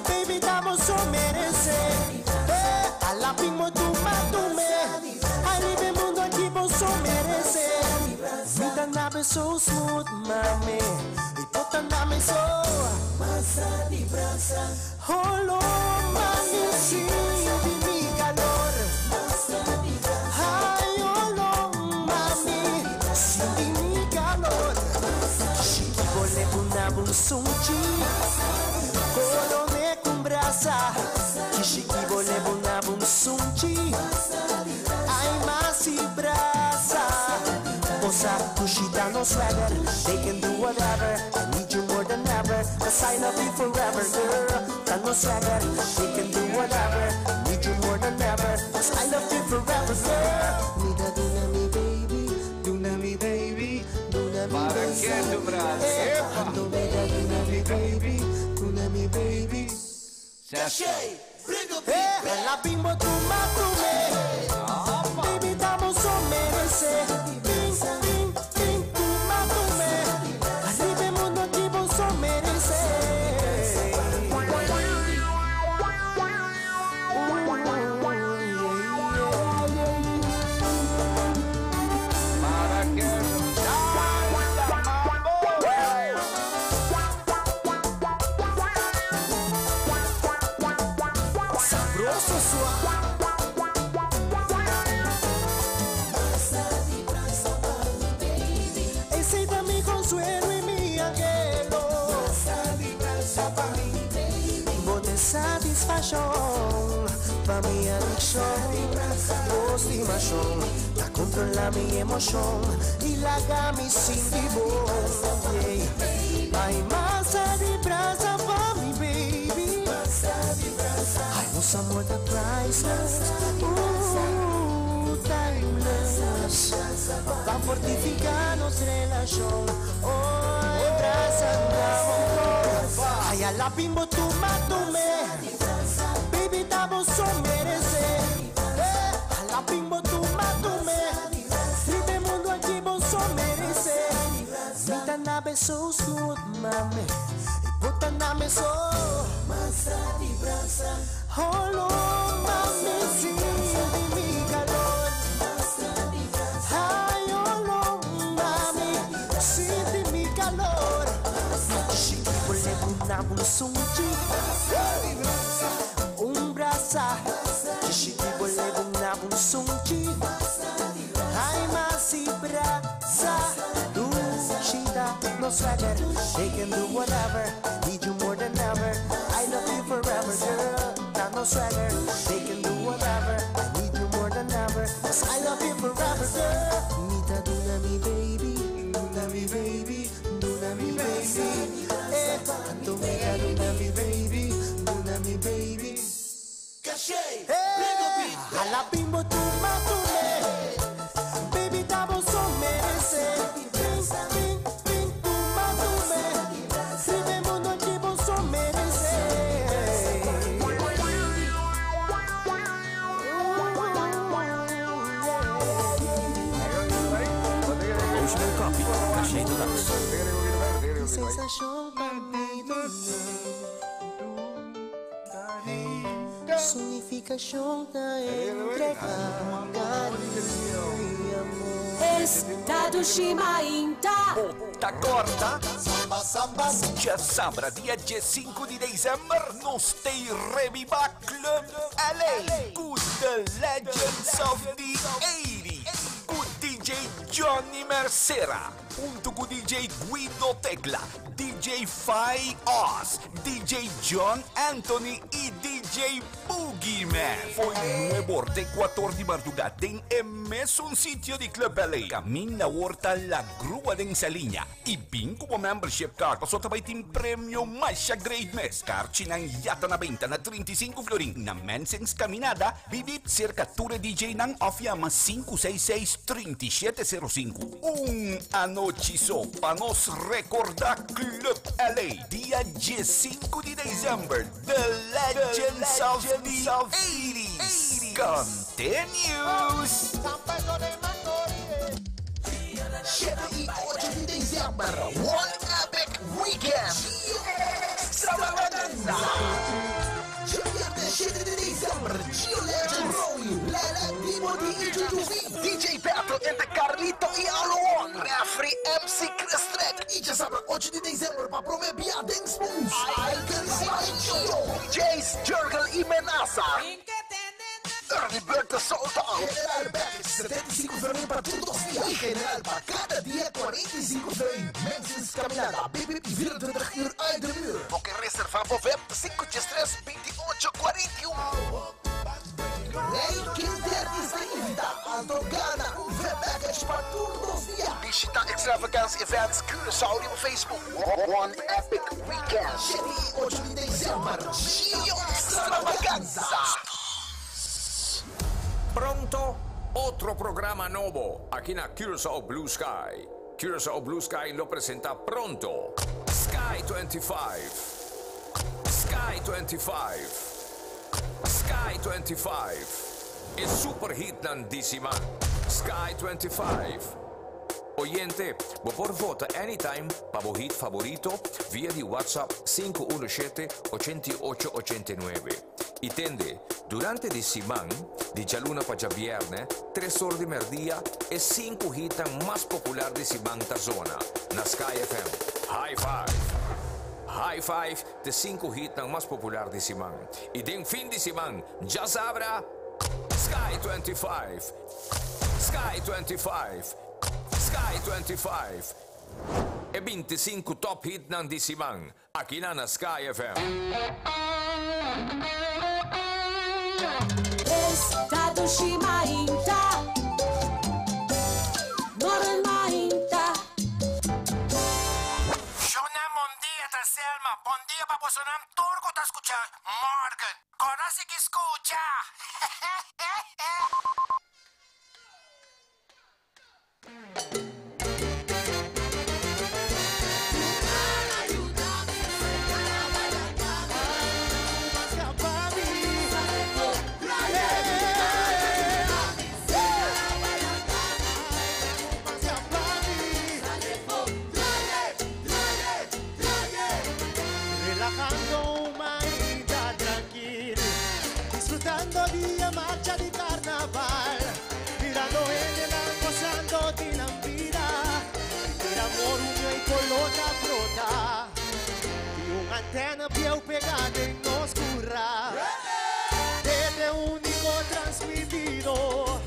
Speaker 1: baby, damos so merece. A la pimo tu matume, arriba el mundo aquí vos so merece. Mi nave so smooth, mami, y pota nave so. Holo, mami, sí, di mi calor. Ay, holo, mami, sí, di mi calor. Shiki bole una bunsunchi, korone con brasa. Shiki bole una bunsunchi, ay, masi brasa. Osa, kushita no swagger, they can do whatever. I need you more than ever, 'cause I love you forever, girl. Got no swagger, they can do whatever. I need you more than ever, 'cause I love you forever, girl. Mira, duna mi baby, duna mi baby, duna mi
Speaker 5: Para
Speaker 1: baby.
Speaker 5: que tu brasa?
Speaker 1: Eh, ando mira, duna mi baby, duna mi baby. Eh, la bimbo tu matume. Baby, damos so merece. Ping, ping, ping, tu matume. Arriba el mundo aquí vos so merece.
Speaker 5: Para que
Speaker 1: Sabroso suave. Ese es mi consuelo y mi anhelo. Bote satisfacción pa mi adicción. Estimación, pa controlar mi emoción y la mi sin yeah. Hay masa de brasa pa mi baby. Ay, nos amor da priceless. Ooh, timeless. Pa fortificar nos relación. Hoy brasa na montón. Ay, a la bimbo tu matume. Baby, damos so merece. A la bimbo tu matume. Libre mundo aquí vos so merece. Mita nave so smooth, mami. Bota nave so. Holo, mami, sí, di mi calor. Ay, holo, mami, sí, di mi calor. Shiki bole buna bunsunchi. Un brasa. Shiki bole buna bunsunchi. Ay, masi brasa. Dushita, no swagger. They can do whatever. I need you more than ever. I love you forever, girl. Got no swagger. They can do whatever. I need you more than ever. 'Cause I love you forever, girl. Mita, duna mi baby. Duna mi baby. Duna mi baby. Eh, tanto mega, duna mi baby. Duna mi baby. Eh, a la bimbo tu matume. Baby, damos so merece. Ping, ping, ping, tu matume. Ribe mundo aquí vos so merece.
Speaker 8: Emotional Copy, Caché Deluxe.
Speaker 1: Sensación pa' mi Significación da entrega cariño y amor.
Speaker 2: Estado Shimainta.
Speaker 10: Bota corta.
Speaker 9: Samba, samba, samba.
Speaker 10: Djasabra dia diesinku di december nos tei rebiba Club LA ku The Legends of the Eighties ku DJ Johnny Mercera huntu ku DJ Guido Tecla, DJ Fai Oz, DJ John Anthony i DJ Boogie Man. Fo'i nuebe or te kuator di marduga den e mesun sitio di Club LA. Kaminda awor ta La Grua den Saliña. I bin ku bo membership card paso ta bai tin premio masha great mes. Karchinan ya ta na benta na 35 florin na Mensing's Caminada, Bibib serka tur e DJ nan of yama 566 3705. Un anochi so pa nos recorda Club LA dia 15 di december The Legends of the Eighties continues!
Speaker 9: Shete i ocho di december, One Epic Weekend! Extravaganza! Djabièrnè shete di december, Gio Legend, Rowie, Lele, Timothy i Juju V, DJ Battle entre Carlito i Aloon, Referee MC Chris Trek i djasabra ocho di december pa prome bia den Spoons, Icons by Gio, DJs Jurgel i Menasa. Early Bird ta sold out. General Package 75 florin pa tur dos dia y General pa cada dia 45 florin. Mensing's Caminada, bip bip 24 uur uit de muur. Bo ke reserva bo vip 5 13 28 41. Rey King Dertis ta invita anto gana un vip package pa tur dos dia. Bishita Extravagance Events Curaçao riba Facebook. One Epic Weekend. 7 y 8 di december. Gio Extravaganza.
Speaker 6: Pronto, otro programa nobo aki na Curaçao Blue Sky. Curaçao Blue Sky lo presentá pronto Sky 25. Sky 25. Sky 25. E super hitnan di siman. Sky 25. Oyente, bo por vota anytime pa bo hit favorito via di WhatsApp 517 8889. I tende, durante di siman, di djaluna pa djabièrnè, 3 or di mèrdia, e sinku hitnan mas popular di siman ta zona, na Sky FM. High Five! High Five ta sinku hitnan mas popular di siman. I den fin di siman, djasabra, Sky 25! Sky 25! Sky 25! E 25 top hitnan di siman, aki na Sky FM.
Speaker 2: Esta dushi mainta. Morning mainta.
Speaker 14: Shona, bon dia, ta Selma. Bon dia pa bosonan tur ku ta skucha. Morgan, konosé ku skucha.
Speaker 11: Relahando mainta trankil, disfrutando di e marcha di karnaval, mirando hendenan gosando di nan bida, i amor i koló ta brota, i un antena bieu pegá den nos kurá. Desde úniko transmitidó,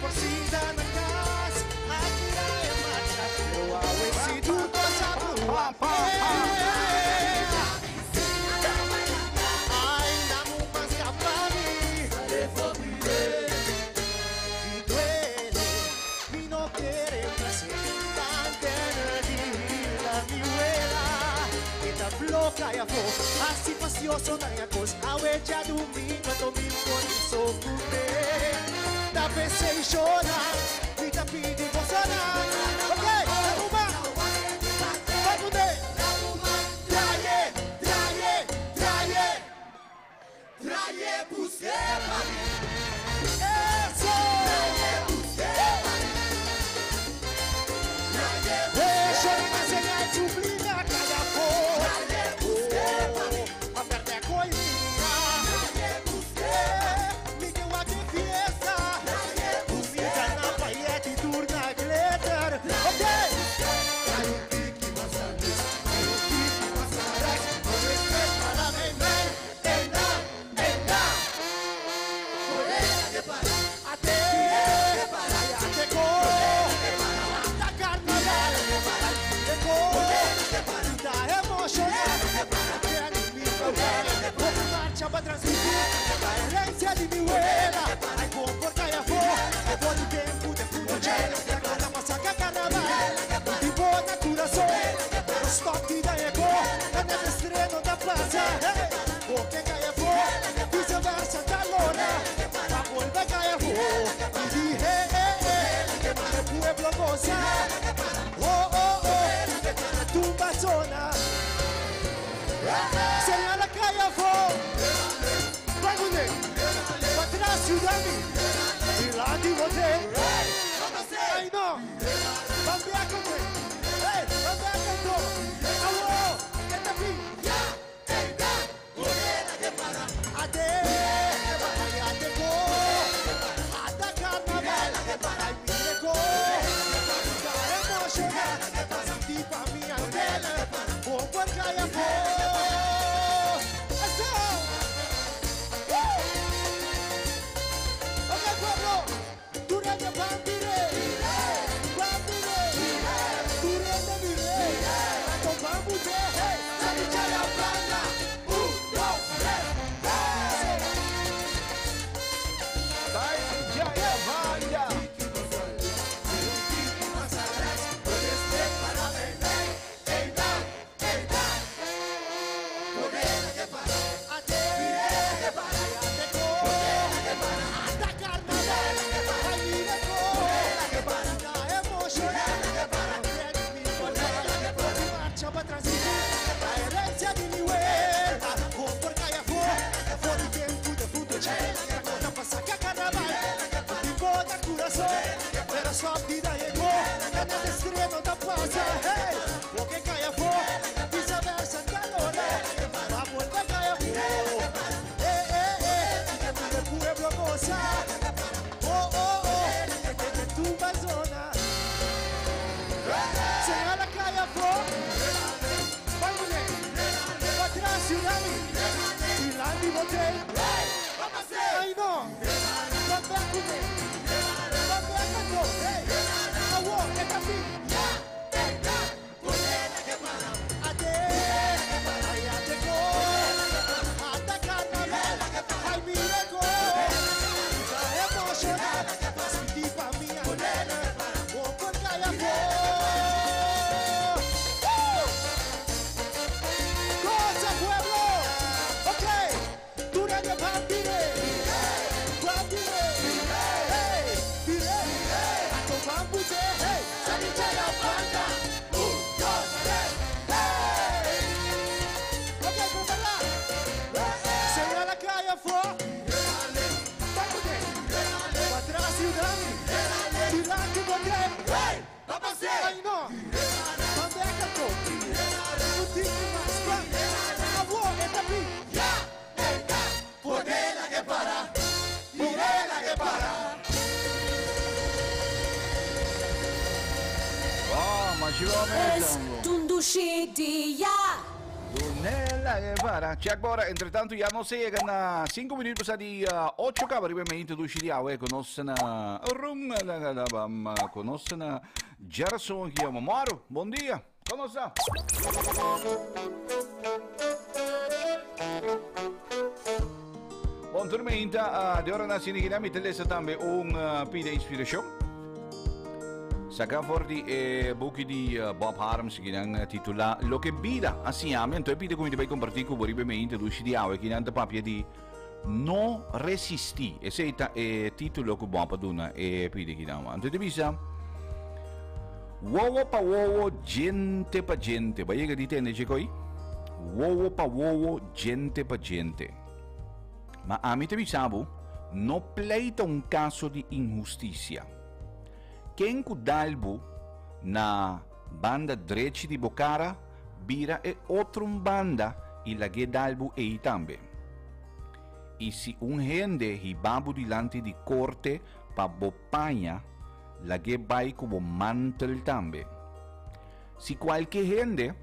Speaker 11: por sinta na kas, aki en marcha, pero awe si tur kos a brua. Ai, lamu mas kapami. Y duele, mi no quiere placer, tanta energía, mi wela. Esta bloca y afo, así fastioso na kos, awe djadumingu, anto mi por sokute. Ta p'esei shonnan, mi ta pidi bosonan. Ok, Aruba. Bai kuné. Trae, trae, trae. Trae busca pa mi. Eso! Trae busca pa mi. Trae señal sublime a cada Trae busca pa mi. A perde a coimia. Trae busca mi. Mi ke wak fiesta. Trae busca. Mi na payet i turna glitter. Marcha pa transmití la herencia di mi wela. Ai kon por kai afó, e for di tempu den futuro. Ya kanta pa saka karnaval, un tipo na kurason. Pero stòp di daña ko, ta net estreno ta pasa. Hey, bo ke kai afó, viceversa ta lora. Pa bolbe kai afó, mi di hey, hey, hey. E pueblo gosa, oh, oh, oh. Tumba sona. Señala cay afo. Bai mune. Patras yudami. Dilanti bote. Ay no. Bambia kote. Hey, bambia kanto. Awo. Eta fi. Ya. Eta. Ate. Ay ate ko. Ata carnaval. Ay mire ko. Ta emociona. Sinti pa mi antena. Bon por cay afo. Eso. Woo! Ok, pueblo. Durante bambire. Bambire. Durante mire. Anto bambute. Hey. Sabichaya banda. Un, dos, tres. Hey.
Speaker 5: Jaya Banda.
Speaker 11: Pero su vida llegó, en el estreno da pasa, hey, porque cae afó, viceversa calor, va a volver a caer afó, el pueblo goza, oh, oh, oh, que tu zona, señala cae afó, vámonos, atrás tsunami, y la bote, ay no, ¡Goza, pueblo! ¡Ok! ¡Durante Bambire! ¡Bambire! ¡Hey! ¡Bire! ¡Ato Bambute! ¡Hey! ¡Sabichaya banda! ¡Un, dos, tres! ¡Hey! Ok, prepara! Señala calle fo! Bambute! Atrás, Ciudad! Dilante, bote! ¡Hey! ¡Ay, no! Bambeca, Un tiki mas, Avô, eta pi! Ya! Eta!
Speaker 9: Ponela que para, ponela que para.
Speaker 5: Oh,
Speaker 2: Es tundushi dia.
Speaker 5: Dunela Guevara. Check bora. Entretanto, ya nos llega na 5 minutos a di 8 cabri me introduci di awe conosce na rum la la la bam conosce na Gerson Guillermo Moro. Bom dia. Conosce. Bon tormenta, de ora na sini gina mi telesa tambe un pide inspiracion. Saca for di e buki di Bob Harms kinan titula Loke bida a siña mi. Anto e pide ku mi ta bai kompartí ku bo riba e meinte dushi di awe kinan ta papia di No resistí. Esei ta e título ku Bob a duna e pide kinan. Anto e ta bisa, Wowo pa wowo, djente pa djente. Bo a yega di tende dje koi? Wowo pa wowo, djente pa djente. Ma ami ta bisa bo, no pleita un kaso di inhustisia. Ken ku dal bo na banda drechi di bo kara, bira e otro un banda i lag'é dal bo ei tambe. I si un hende hiba bo dilanti di korte pa bo paña, lag'é bai ku bo mantel tambe. Si kualke hende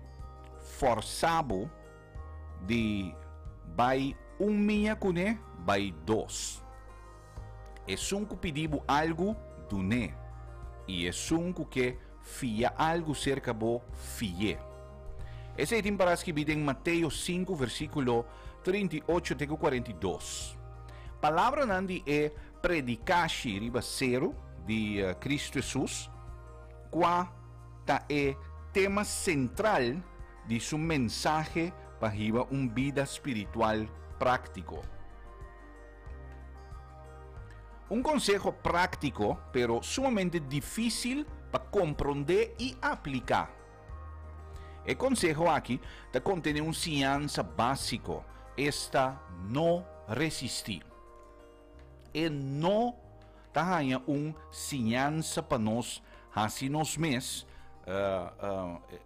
Speaker 5: fòrsa bo di bai un miña kuné, bai dos. Esun ku pidi bo algu, dun'é, i esun ku ke fia algu serka bo, fi'é. Esei tin para skibí den Mateo sinku versíkulo 38 te ku 42. Palabranan di e predikashi riba seru di Kristu Hesus, kua ta e tema sentral di su mensahe pa hiba un bida spiritual práktiko. Un konseho práktiko pero sumamente difísil pa komprondé i apliká. E konseho aki ta kontené un siñansa básiko, esta no resistí. E no ta haña un siñansa pa nos hasi nos mes,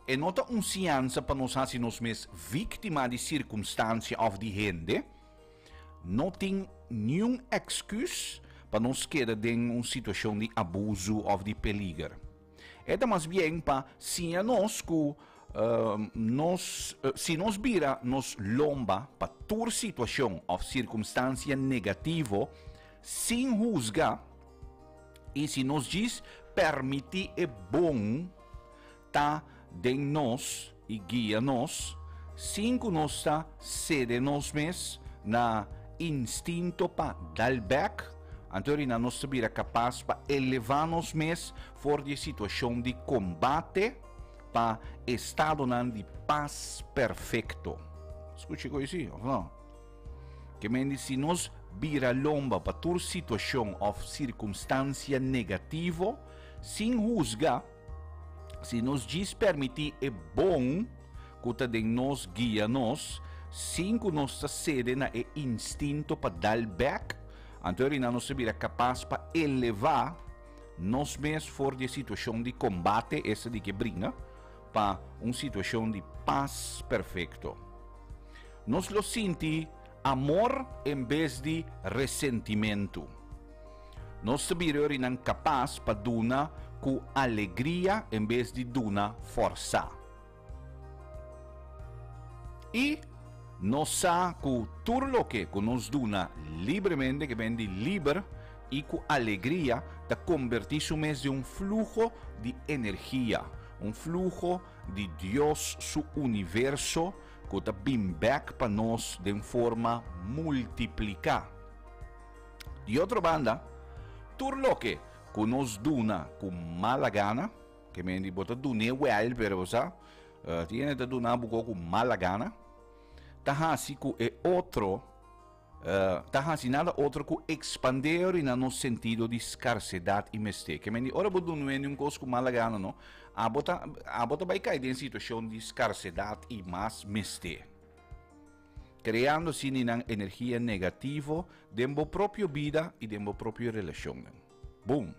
Speaker 5: e no ta un siñansa pa nos hasi nos mes víktima di sirkunstansia òf di hende. No tin niun èksküs pa nos keda den un situashon di abusu òf di peliger. E ta mas bien pa siña nos ku nos, si nos bira nos lomba pa tur situashon òf sirkunstansia negativo sin husga i si nos djis permití e bon ta den nos i guia nos, sin ku nos ta sede nos mes na instinto pa dal bèk, anto rina nos ta bira kapas pa elevá nos mes for di e situashon di kombate pa estadonan di pas perfekto. Skucha ku esei, òf no? Ke men di si nos bira lomba pa tur situashon òf sirkunstansia negativo, sin husga, Si nos djis permití e bon ku ta den nos guia nos, sin ku nos ta sede na e instinto pa dal bèk, anto rinan nos ta bira kapas pa elevá nos mes for di e situashon di kombate, esta di ke bringa, pa un situashon di pas perfekto. Nos lo sinti amor en bes di resentimentu. Nos ta bira orinan kapas pa duna ku alegria en bes di duna fòrsá. I nos sa ku tur loke ku nos duna libremente, ke ben di liber i ku alegria, ta kombertí su mes den un fluho di energia, un fluho di Dios su universo ku ta bin bèk pa nos den forma multipliká. Di otro banda, tur loke ku nos duna ku mala gana, ke men di bo ta dun'é wèl, pero bo sa, tin hende ta duna bo ku mala gana, ta hasi ku e otro, ta hasi nada otro ku ekspandé riba nos sentido di skarsedat i mester. Ke men di ora bo duna hende un kos ku mala gana no, abo ta abo ta bai kai den situashon di skarsedat i mas mester. Creando asina nan energia negativo den bo propio bida y den bo propio relacionnan. Boom!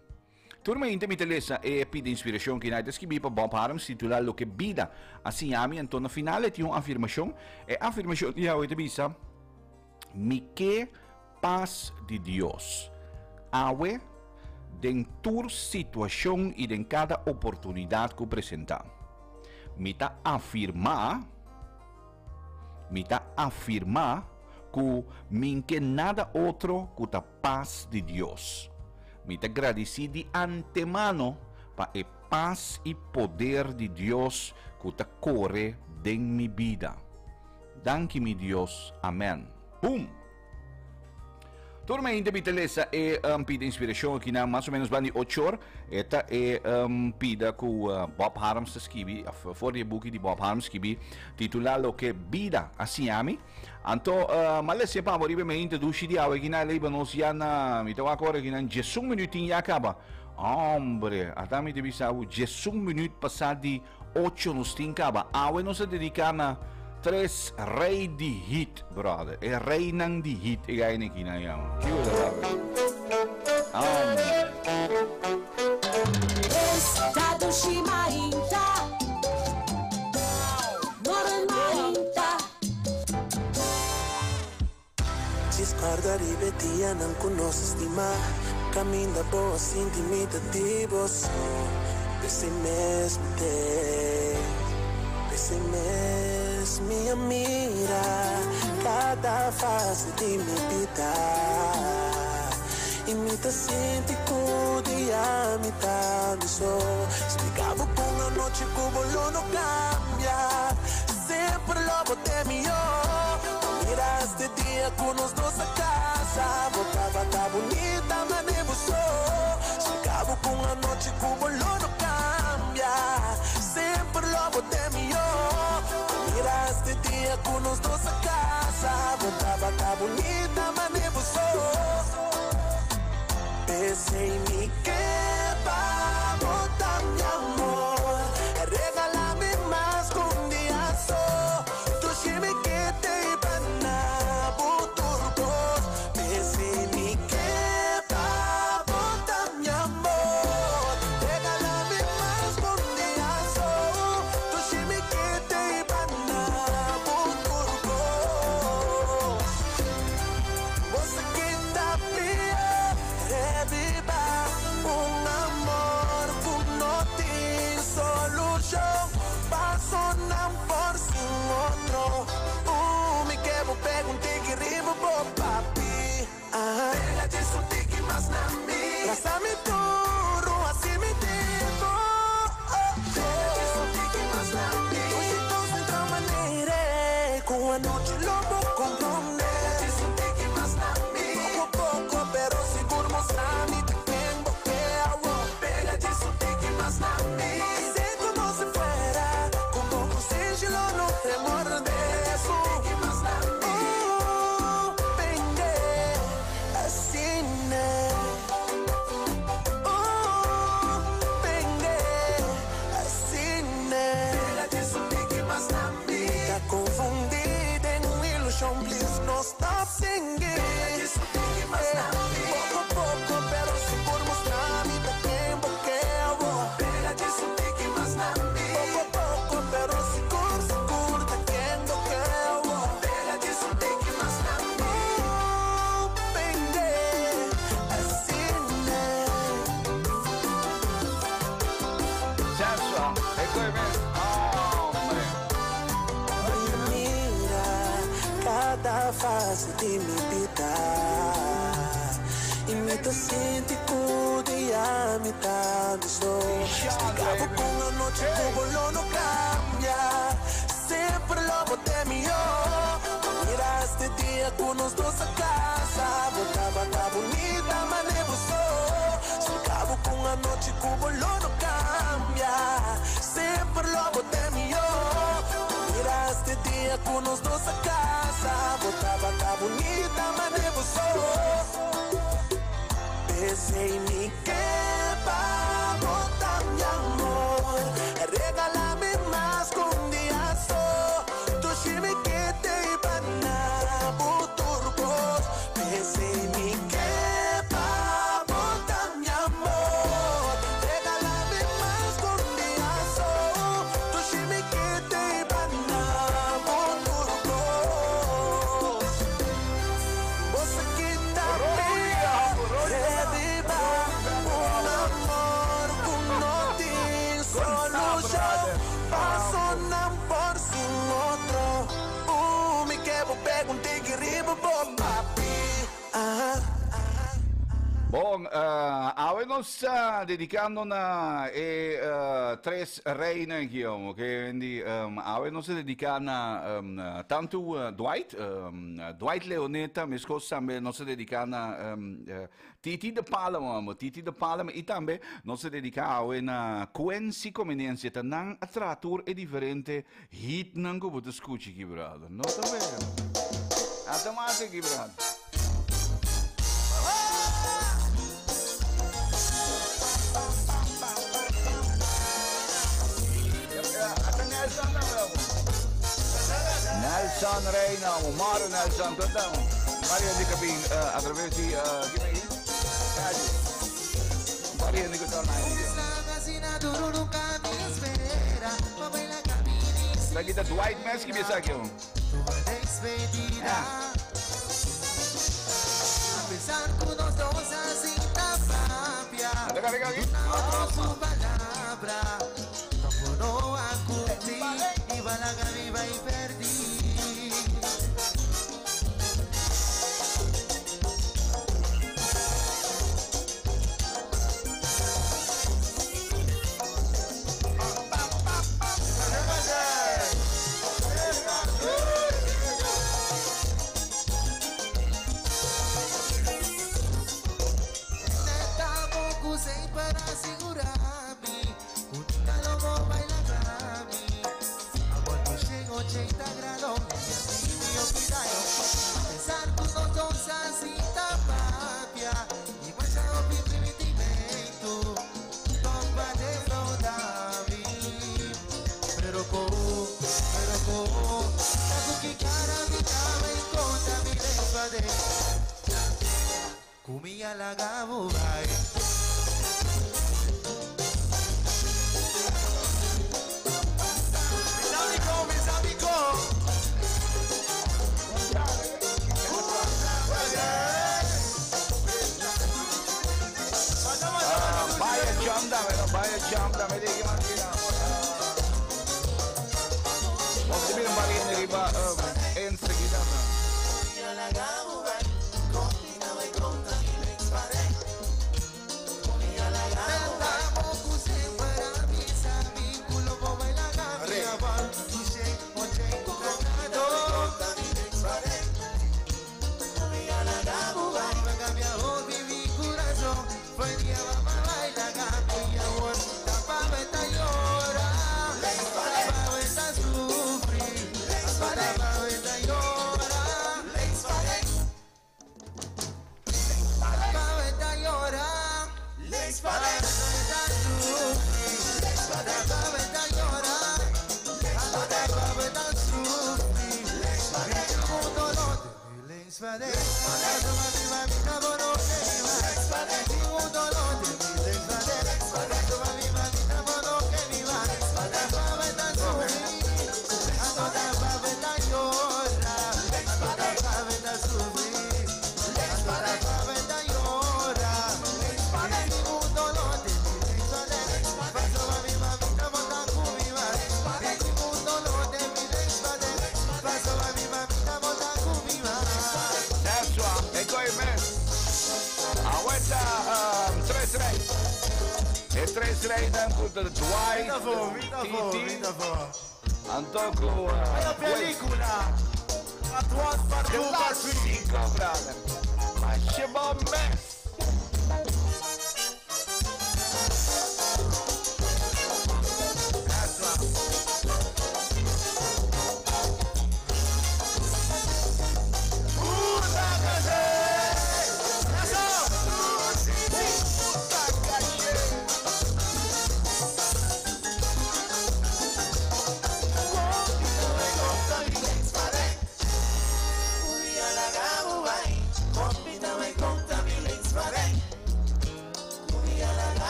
Speaker 5: Tur mainta mi ta lesa e pida inspiracion ki Knight a skibi pa Bob Harms titula Loke Bida a Siña Mi. Anto na final e tin un afirmacion. E afirmacion di awe ta bisa, Mi ke pas di Dios awe den tur situacion y den cada oportunidad cu presenta. Mi ta afirma. Mi ta afirmá ku mi n'ke nada otro ku ta pas di Dios. Mi ta gradisí di antemano pa e pas i poder di Dios ku ta kore den mi bida. Danki mi Dios. Amèn. Boom! Tur mente mi ta lesa e pida inspiracion aki na mas o menos banda di ochor. E ta e pida cu Bob Harms ta skibi, of for di e buki di Bob Harms skibi, titula Loke Bida a Siña Mi. Anto m'a lesa pa bo riba e mente dushi di awe aki na lei ba nos ya na, mi ta wak ora aki na diesun minuut tin ya caba. Hombre, ata mi ta bisa bo diesun minuut pasa di Ocho nos tin kaba. Awe nos a dediká na tres rei di hit, brother. E reinan di hit e gai neki nan yama. Kiko ta papia? Hombre.
Speaker 2: Esta dushi mainta, Morgen mainta.
Speaker 11: Djis kòrda riba e dianan ku nos a stima Kaminda bo a sinti mi ta di bo so P'esei mes mi te P'esei mes mi a mira Kada fase di mi bida I mi ta sinti ku dia mi ta mi so Splika bo kon anochi ku bo lo no kambia. dia ku nos dos a kasa. Bo tabata bunita mane bo so. Spliká bo ku un anochi ku bo lo no kambia. Semper lo bo te mihó. Mira este dia ku nos dos a kasa. Bo tabata bunita mane bo so. P'esei mi ke pa bo ta mi amor. Regala mi mas ku un dia so. Dushi mi ke te pa na bo tur kos. P'esei mi ke pa bo ta mi amor. Regala mi mas ku un dia so. Dushi mi ke te pa na bo tur kos. Bo sa ke ta pia rebiba un amor ku no tin solushon. Pasonan por sin otro. Mi ke bo pega un tiki riba bo papi. Ah. Pega djis un tiki mas na mi. Brasa mi duru, hasi mi tipo. Oh, Pega djis un tiki mas na mi. Dushi konsentra manera ku anochi lo bo komprondé. Pega djis un tiki mas na mi. Poko poko pero sigur mostra mi ta ken bo ke awo. Pega djis un tiki mas na mi. Sé como si fuera, como un sigilo no te morde. Pega djis un tiki mas na mi. Pende, asina. Pende, asina. Pega djis un tiki mas na mi. Ta confundí den un ilusion, please no stop singing. Pega djis un tiki mas na mi. Poco poco pero sigur mustra mi ta ken bo ke awo. Pega djis un tiki mas na mi. Poco poco pero sigur sigur ta ken bo ke awo. Pega djis un tiki mas na mi. Pende, asina.
Speaker 5: Celso, e koe mes. Hombre.
Speaker 11: Mira cada fase di mi bida I mi ta sinti ku dia mi ta mi so. Spliká bo kon anochi ku bo lo no kambia. Semper lo bo te mihó. Mira este dia ku nos dos a kasa. Bo tabata bunita mane bo so. Spliká bo kon anochi ku bo lo no kambia. Semper lo bo te mihó. Mira este dia ku nos dos a kasa. Bo tabata bunita mane bo so. P'esei mi ke pa bo ta mi amor. Regala mi mas ku un dia so. Dushi mi ke te pa na bo tur kos. P'esei mi ke pa bo ta mi amor. Regala mi mas ku un dia so. Dushi mi ke te pa na bo tur kos. Bo sa kita pia rebiba un amor ku no tin solushon. Pasonan por sin otro. Mi ke bo pega un tiki riba bo papi. Ah.
Speaker 5: Bon, awe nos ta dedicando na e tres reinan aki, omo. Ke di, awe nos ta dedica na tantu Dwight, Dwight Leoneta, meskos tambe nos ta dedica na Titi de Palm, omo, Titi de Palm, i tambe nos ta dedica awe na Quincy Comenencia. Ta nan a traha tur e diferente hitnan ku bo ta skucha aki, brother. No ta wega. Ata mas aki, brother. Nelson Reina, Mario Nelson, konta. Mario di kabin a traves di kime Radio. Mario di konta na. Esaki ta Dwight mes ki bisa aki.
Speaker 11: 80 grado Mi olvidayo Pensar que nos dos así tan papia Y más a mi privitimento Topa defraudar-me Pero com, pero com Tago que cara me dava em conta me desfade Comia lagavo vai
Speaker 14: Mis amigos, mis amigos.
Speaker 5: Ah, Vaya chamba, pero vaya chamba, me dije más que Vamos a ver un barrio arriba enseguida. That's right. Eko mes. Aguanta tres rey. E tres rey dan ku de Dwight.
Speaker 14: Vita
Speaker 5: TT.
Speaker 14: vita
Speaker 5: Antoko.
Speaker 14: Vaya película. Part 1, part 2, part 3.
Speaker 5: Clásico, brother. Mashebo mes.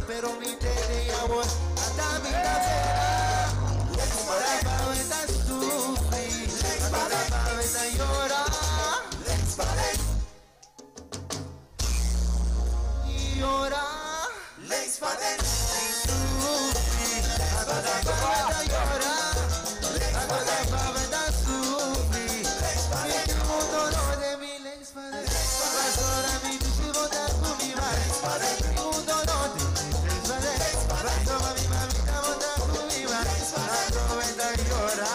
Speaker 11: Pero mi te amor hasta mi cabeza. Para pa' sufrir, para pa' llorar. Llora. Sufrir, para pa' llorar. Para pa' sufrir. Mi dolor de mi lex Pasora mi bota con mi madre. Un dolor de mi lex Pasora mi mamita bota con mi madre. Para llora.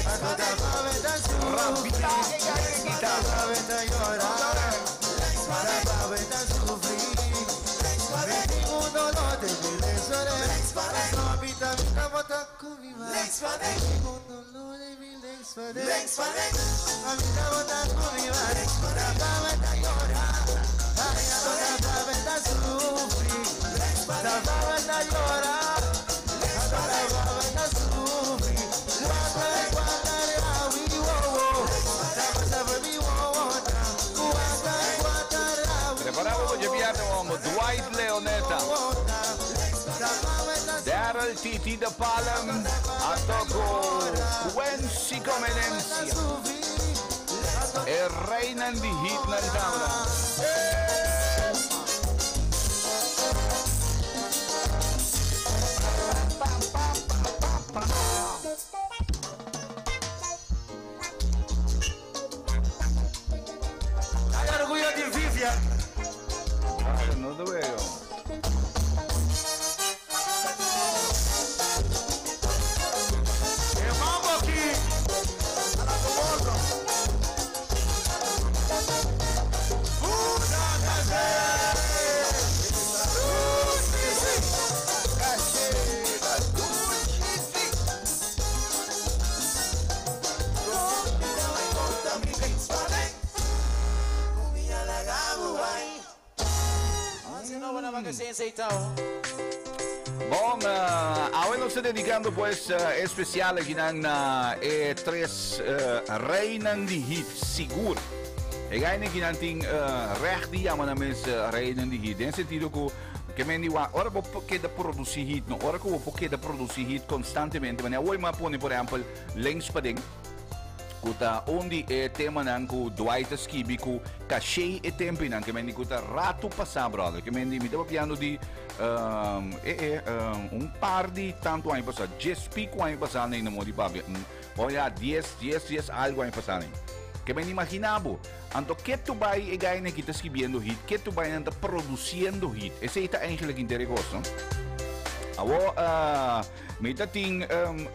Speaker 11: Para pa' sufrir. Para llora. Para pa' sufrir. Un dolor de mi lex Pasora mi mamita bota con mi madre. Un dolor de mi lex Mamita bota con mi madre. Para pa' llorar. Para pa' sufrir. Para pa' llorar. Para pa' sufrir.
Speaker 5: Preparamos para enviarnos Dwight Leoneta. Daryl Titi de Palm. Antoko Quincy Comenencia. E reinan di hit ng tabla.
Speaker 14: Hay orgullo de Vivian.
Speaker 5: Ah, No te veo.
Speaker 14: El mambo aquí.
Speaker 5: Bon, awe nos ta dedicando pues especial akinan na e tres reinan di hit, sigur. E gaina kinan tin recht di yama nan mes reinan di hit. Den sentido ku ke men di wa, ora bo keda produci hit, no, ora ku bo por keda produci hit constantemente, manera awor mi a pone por ehempel Links Paden, ku ta un di e temanan ku Dwight a skibi ku kashei e tempinan, ke men di ku ta ratu pasá, brother. Ke men di mi ta papiando di e e un par di tantu aña pasá, djes piku aña pasá nei na modi papia. Bo ya dies, dies, dies algu aña pasá nei. Ke men imaginá bo. Anto ke tu bai e gainan ki ta skibiendo hit, ke tu bai nan ta produsiendo hit. Esei ta eigenlijk inter e kos, no? Awor, Mi ta tin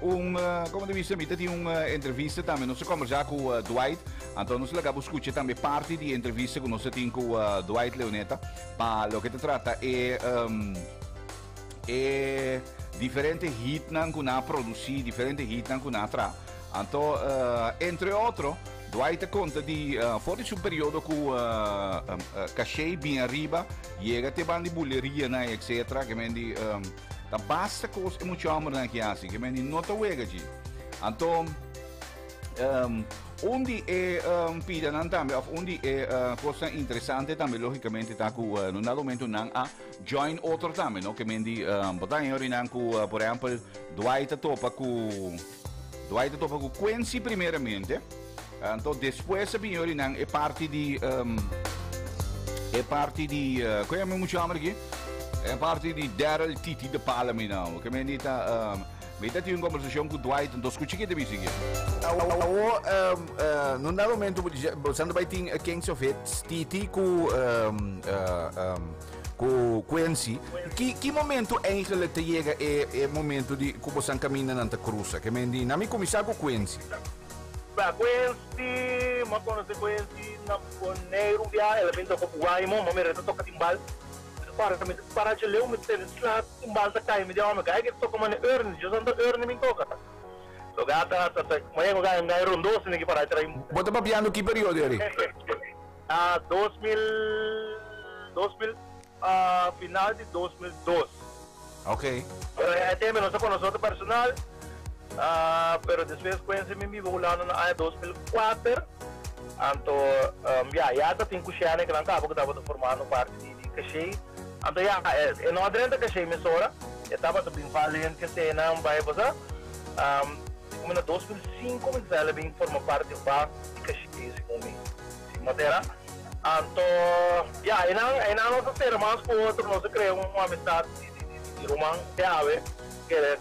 Speaker 5: un, como ta bisa, mi ta tin un entrevista tambe. Nos a conversa cu Dwight, anto nos laga bo scucha tambe parti di entrevista cu nos a tin cu Dwight Leoneta pa loke ta trata e e diferente hitnan cu nan a produci, diferente hitnan cu nan a traha. Anto, entre otro, Dwight a conta di for di su periodo cu Cashey bin ariba, yega te ban di bulerianan, etcetera, ke men di. Ta basta kos e mucha hombernan aki hasi, ke men di no ta wega dji. Anto, un di e pidanan tambe, of un di e kosnan interesante tambe logicamente ta ku na un dado momento nan a join otro tambe, no? Ke men di, bo ta haña orinan ku, por ehempel, Dwight a topa ku, Dwight a topa ku Quincy primeramente, anto despues a bini orinan e parti di, e parti di, kon yama e mucha homber aki? E parti di Daryl Titi de Pala mi nou. Ke men di ta, mi ta tin un conversacion cu Dwight, enton scucha ke ta bisa aki. Awo, na un dado momento bo sa bai tin Kings of Hits, Titi cu cu Quincy. Ki ki momento eigenlijk ta yega e e momento di cu bo san caminda nan ta cruza? Ke men di, na mi cuminsa cu Quincy.
Speaker 13: Ba Quincy, mi a conoce Quincy na Boneiru un bia, el a bin toca cu Guaymo, mi a mira el ta toca timbal. Para mi para dje leu mi tene sla un bal ta kai mi di home gai ke toka mane Ernie dje santa Ernie mi toka so ga ta ta ta maña ku gai gai rondó sini ki para trai.
Speaker 5: Bo ta papiando ki periodo eri?
Speaker 13: Ah 2000 2000 ah final di 2002.
Speaker 5: Ok.
Speaker 13: Pero e tempo nos a konosé otro personal ah pero despues Quincy mi biba Hulanda na aña 2004 anto ya ya ta tin ku Shane ku nan kaba ku tabata formando parti di. Di kashei. Anto ya, e no a drenta kashei mesora, e tabata bin valent kesenan bai bosa. Como na 2005 mi ta bin forma parti vast di kashei segun mi si matera. Anto ya, einan einan nos a sera mas ku otro, nos a krea un amistad di di di ruman te awe. Kere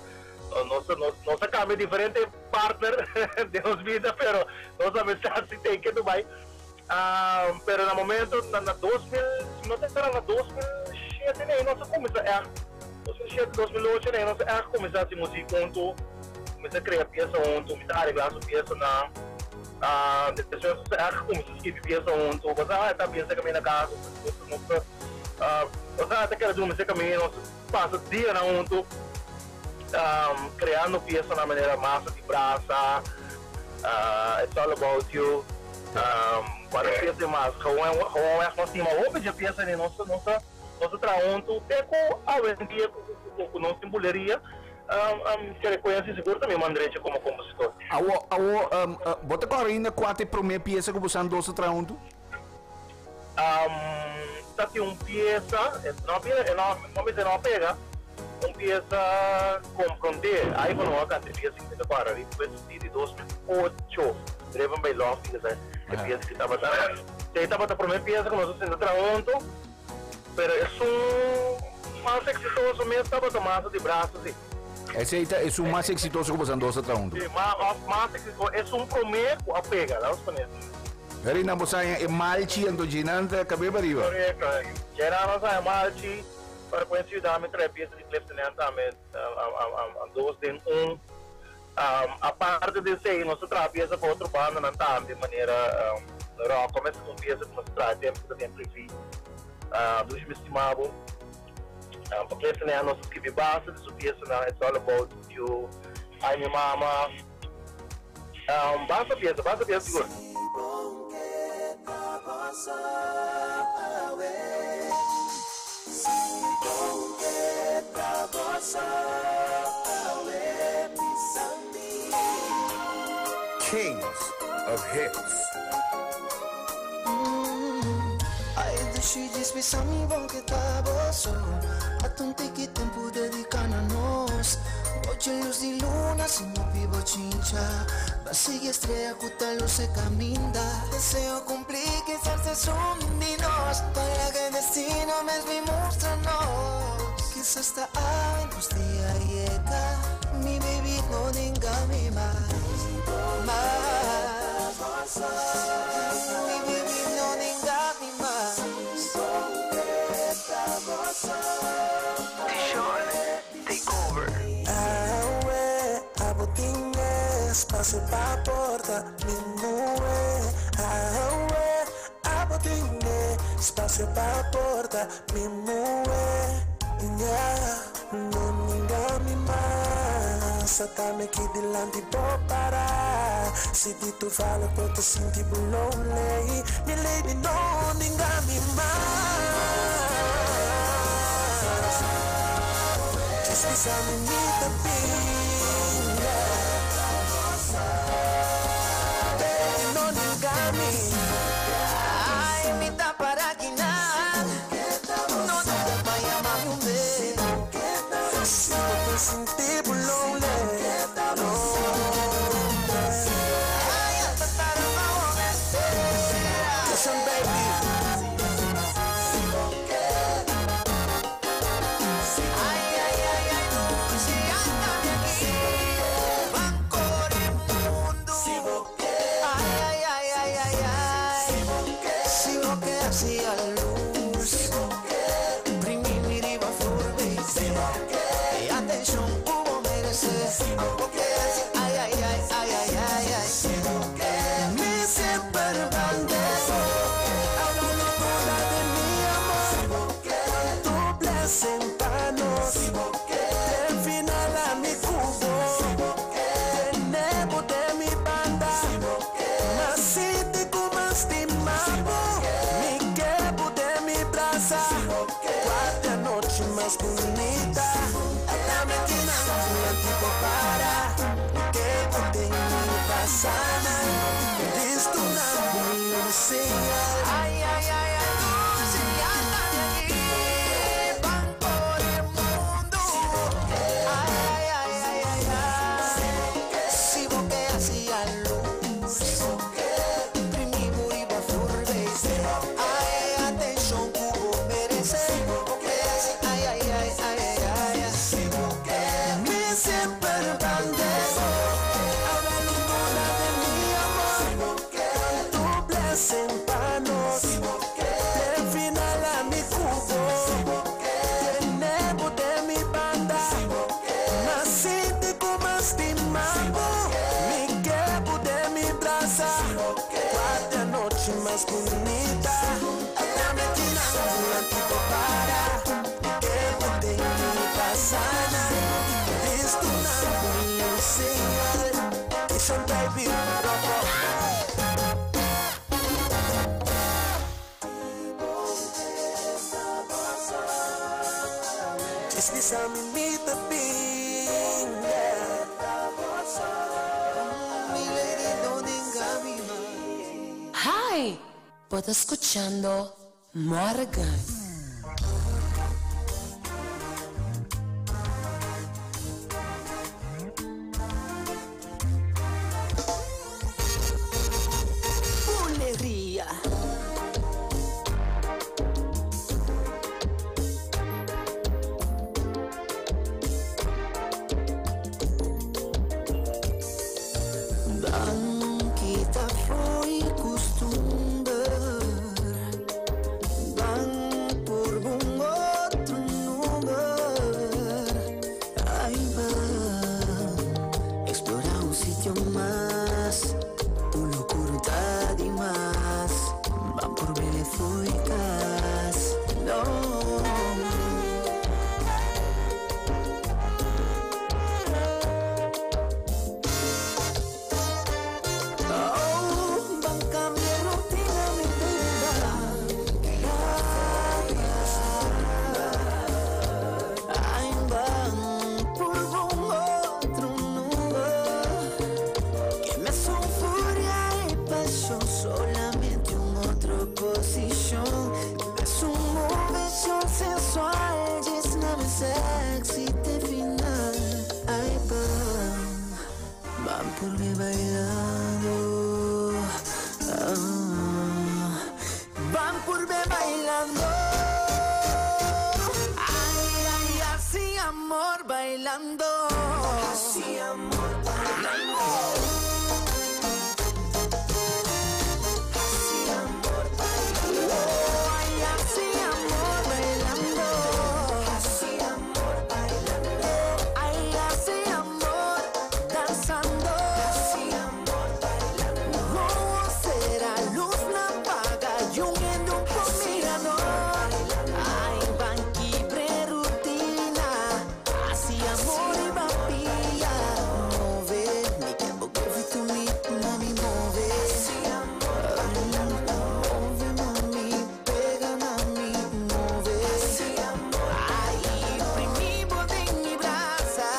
Speaker 13: nos nos nos a kambia diferente partner den nos bida pero nos amistad si tei ketu bai. Pero na momento, na na 2000, si no ta era na 2007 nei nos a cuminsa echt, 2007, 2008 nei nos a echt cuminsa haci muziek hunto, cuminsa crea pieza hunto, mi ta aregla su piezanan, despues nos a echt cuminsa skibi pieza hunto, pasobra e ta bien cerca mi na cas, nos ta, nos ta keda durmi cerca mi, nos pasa dianan hunto creando piezanan manera Masa di Brasa, It's All About You. Cual e pieza mas? Gewoon gewoon weg nos stima hopi dje pieza ni nos nos ta nos ta traha huntu te cu awendia cu cu cu nos tin buleria kere Quincy sigur ta mi man drecha como compositor.
Speaker 5: Awo awo bo ta cora ainda cua ta e prome pieza cu bosan dos ta traha huntu?
Speaker 13: Ta tin un pieza e no a bira e no no mester no a pega un pieza comprende ai bo no a canta e pieza cu mi ta cora riba di 2008. Driven by Love tin kesa e piesa ki tabata esei tabata prome piesa ku nos a sinta traha huntu pero esun mas eksitoso mes tabata Masa di Brasa si.
Speaker 5: Esei ta esun mas eksitoso ku boso dos a traha huntu?
Speaker 13: Si mas eksitoso esun prome ku a pega laat nos pone asi.
Speaker 5: Heri nan bo sa haña e malchi anto dje nan ta kabe pa riba.
Speaker 13: Korekto dje nan nos haña malchi pero ku e siudat mi traha e piesa di Clifton End tambe dos den un. Aparte di esei nos ta traha piesa pa otro bandanan tambe manera Rocco mester ta un piesa ku nos ta traha tempu ku ta den privi Dushi mi stima bo. Pa Clifton End nos ta skibi basta di su piesanan It's all about you, Ay mi mama, basta piesa, basta piesa sigur.
Speaker 15: Kings of Hits.
Speaker 12: Ay, dushi djis mi bon ke ta boso. Ata un tiki tempu dediká na nos. Boche lus di luna sin hopi bochincha. Ba sigui estrella ku ta luce kaminda. Deseo kumpli kisas esun di nos. Pa laga e destino mes bin mustra nos. Kisas ta awe nos dia yega. Mi baby no nenga mi mas, mas. Mi baby no nenga mi mas.
Speaker 11: Awe, abo tin espacio pa porta mi muhe. Awe, abo tin espacio pa porta mi muhe. Yeah, no ninga mi mas. Ata mi aki dilanti bo para. Si di tu fala bo ta sinti bo lonely. Mi lady no ninga mi mas. Djis bisa mi mi ta bin, yeah. Baby no ninga mi.
Speaker 12: Ay, mi ta para akinan. No duda pa yama mi un be.
Speaker 11: Si bo ta sinti bo lonely.
Speaker 12: Ay, hasta tarde pa bo mester.
Speaker 11: Listen baby.
Speaker 12: Ay, ay, ay, ay, dushi, ata mi aki. Ban kore mundu. Ay, ay, ay, ay, ay, ay. Si bo ke hasi lus. Primi mi riba flur, baby. E atenshon ku bo meresé. Bo ke hasi, ay, ay, ay, ay, ay, ay, ay.
Speaker 11: Mi semper banda bo. Abra luna di mi amor. Cuantu blessing pa nos. Te final ami ku bo. Tene bo den mi banda. M'a sinti ku m'a stima bo. Mi ke bo den mi brasa. Kua ta e anochi mas bunita. Ata mi akinan dilanti bo para. Mi ke bo den mi brasa. Listo na mi señal.
Speaker 12: Ay, ay, ay, ay, dushi, ata mi aki. Ban kore mundu. Ay, ay, ay, ay, ay, ay. Si bo ke hasi lus. Primi bo riba flur, baby. Ay, atenshon ku bo meresé. Bo ke hasi, ay, ay, ay, ay, ay, ay.
Speaker 11: Mi semper banda bo. Abra luna di mi amor. Cuantu blessing pa nos. Te final ami ku bo. Tene bo den mi banda. M'a sinti ku m'a stima bo. Mi ke bo den mi brasa. Kua ta e anochi mas bunita. Ata mi akinan dilanti bo para. Mi ke bo den mi brasa. Listo na mi señal. Listen baby, rock up. Djis bisa mi mi ta bin, yeah.
Speaker 12: Mi lady no nenga mi mas.
Speaker 2: Hi! Bo ta skuchando Morgan.
Speaker 12: Buleria. Ban kita fo'i kustumber. Ban sexy te final. Ay, van, van por mi bailando. Ah, van por mi bailando. Ay, ay, así amor bailando. Así amor bailando. Así amor bailando. Ay, así amor bailando. Así amor bailando. Ay, así amor danzando. Así amor bailando. Oh, será luz la paga y un en un mirador. Ay, banquibre rutina. Así amor y vapilla. Move, mi tiempo que fuiste mi mami move. Así amor bailando. Move, mami, pega mami, move. Así amor. Ay, primivo de mi brasa.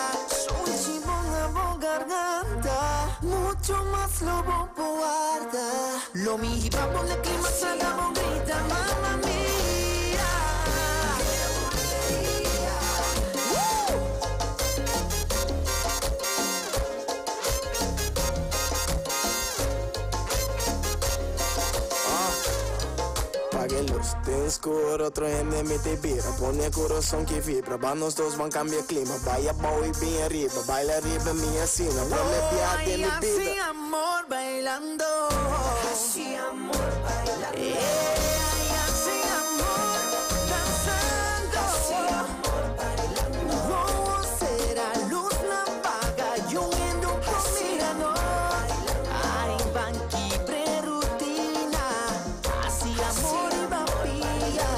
Speaker 12: Un chibón a bo garganta. Mucho más lobo guarda. Lo mi vamos de clima salgamos grita, mamma mía. ¡Woo!
Speaker 11: Pague luz, tem escuro, otro gente me te vira. Pone corazón que vibra, van los dos, van cambiar clima. Vaya boy, bien arriba, baila arriba, mi asina. Prome viaje de
Speaker 12: Ay,
Speaker 11: mi
Speaker 12: así
Speaker 11: vida.
Speaker 12: amor bailando. Así amor bailando. Ay, así amor danzando. Así amor bailando. Oh, será luz la paga y un en un mirador. Ay, banquibre rutina. Así amor y vapilla.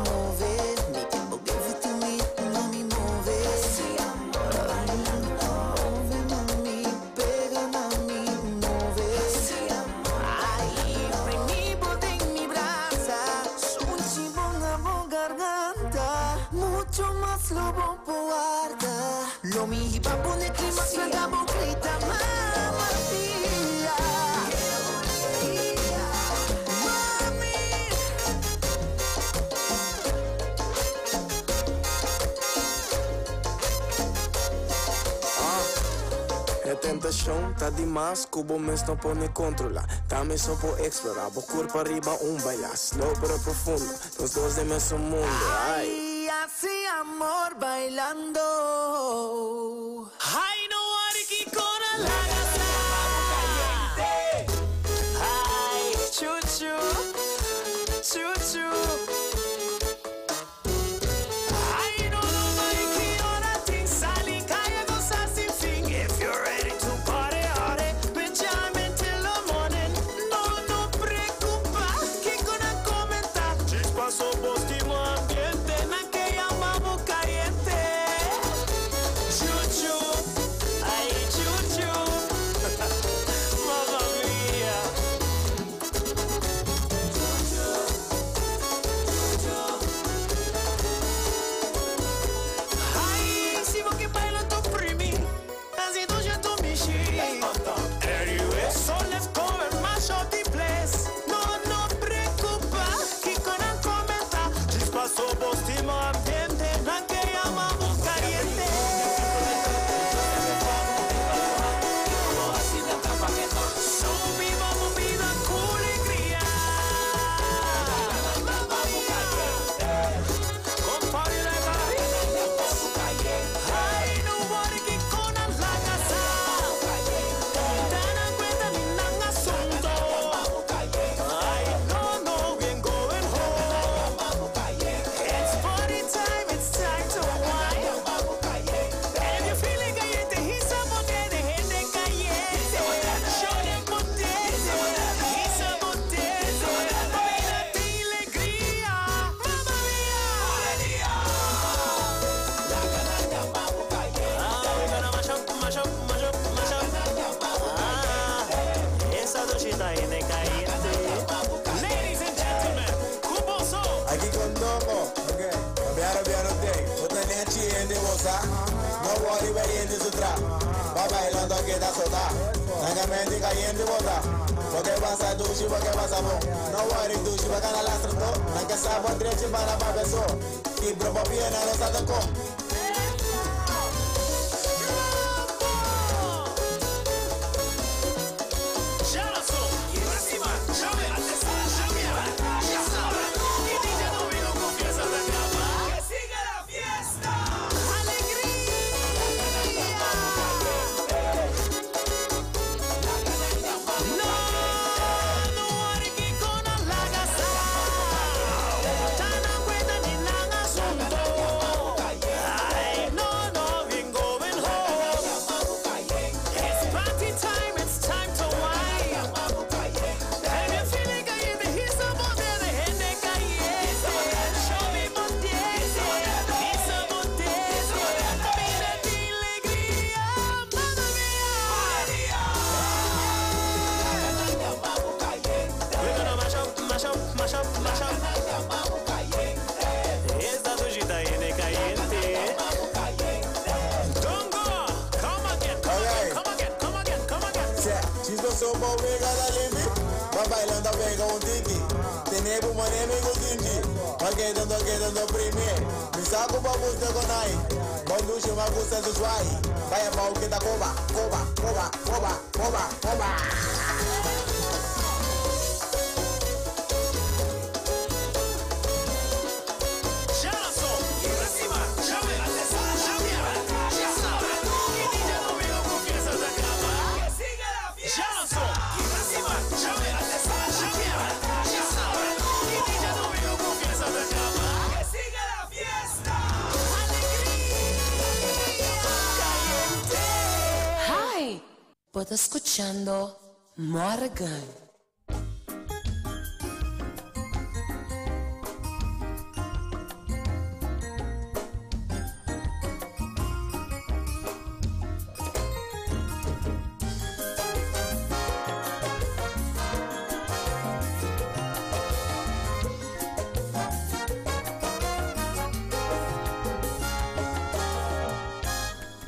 Speaker 12: Move, mi tiempo que fuiste mi mami move. Así amor bailando. Move, mami, pega mami, move. Ay, primivo de mi brasa. Un chibón a bo garganta. Mucho más lobo guarda. Lo mi va a poner clima, suelta grita, mamá mía. Mami.
Speaker 11: É tentação, tá demais, cubo mes não pode controlar. Também só pode explorar, vou corpo arriba bailar. Slow pero profundo, los dos de mesmo mundo. Ai.
Speaker 12: Ay, así amor bailando.
Speaker 3: Ay, no worry que con la gasa. Ay, chuchu, chuchu. Ay, no, no, worry que ahora te sale, calla goza sin fin. If you're ready to party, party, we jam until the morning. No, no preocupa, que con a comentar. Chispazo, postimo ambiente, na que llamamos caliente. Chuchu, ay, chuchu. Mamma mia. Ay, si vos que baila tu primi, así tú ya tu mishi. Anyway, so let's go and mash up the place. No, no preocupa, que con el comenta. Chispazo, postimo ambiente, la que llamamos caliente. Subimos vida con alegría. Con party like a Ay, no worry que con la casa. Tan cuenta ni nada asunto. Ay, no, no, we ain't going home. It's party time, it's time to wine. And if you're feeling caliente, hisa botete, gente caliente. Show them botete, hisa botete. Baila alegría, mamma mia. Ah, we gonna mash up, mash up, mash up, mash up. Ah, esa duchita viene caliente. Ladies and gentlemen, Cuboso.
Speaker 16: Aqui con Toco, ok. Piano piano te, vos tenés chile bosa. No worry, caliente su tra. Va bailando que da sota. Nagamente caliente bota. Porque pasa dushi, porque pasa bo. No worry dushi, va gana la strato. Nanka sabo treche para pa beso. Y propo bien a los atacó. bobiga da limpi. Va bailando pega un tiki. Tenemos money con kinji. Va quedando quedando prime. Mi saco pa gusto con ai. Conduce ma gusta su suai. Vaya pa que ta coba, coba, coba, coba, coba, coba.
Speaker 17: Hi, bo ta skuchando Morgan.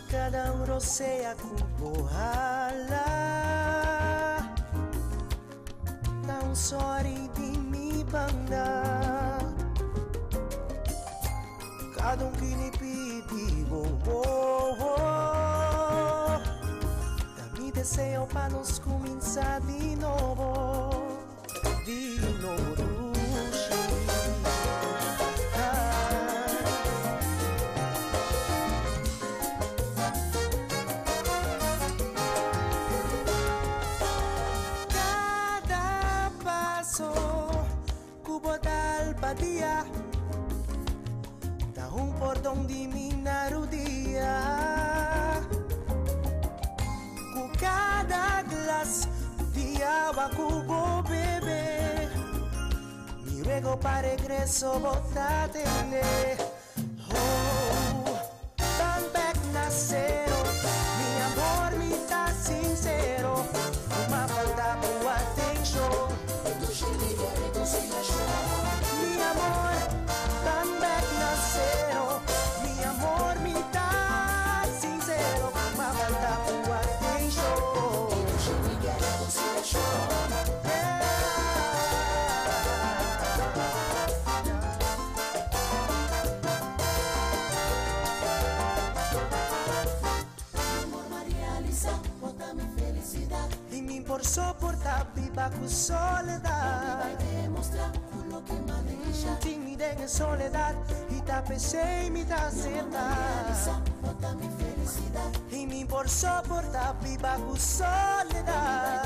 Speaker 1: Cada uno sea cupohala Não sorry di mi banda Cada um que lhe pedi oh, oh, oh. Da mi desejo pa nos começar de novo De novo dushi. Ah. Cada paso cubo dal badia Da un portón di mi narudia Ku cada glass di agua cubo bebe Mi ruego pa regreso botatene Oh, van back na cero Mi amor, mi ta sincero Uma falta bu atención Mi amor, van back na cero Mi amor, mi ta sincero Uma falta bu atención Y mi por soportar viva con soledad. Tímida en soledad y tapese y mi Y mi por soportar viva con soledad.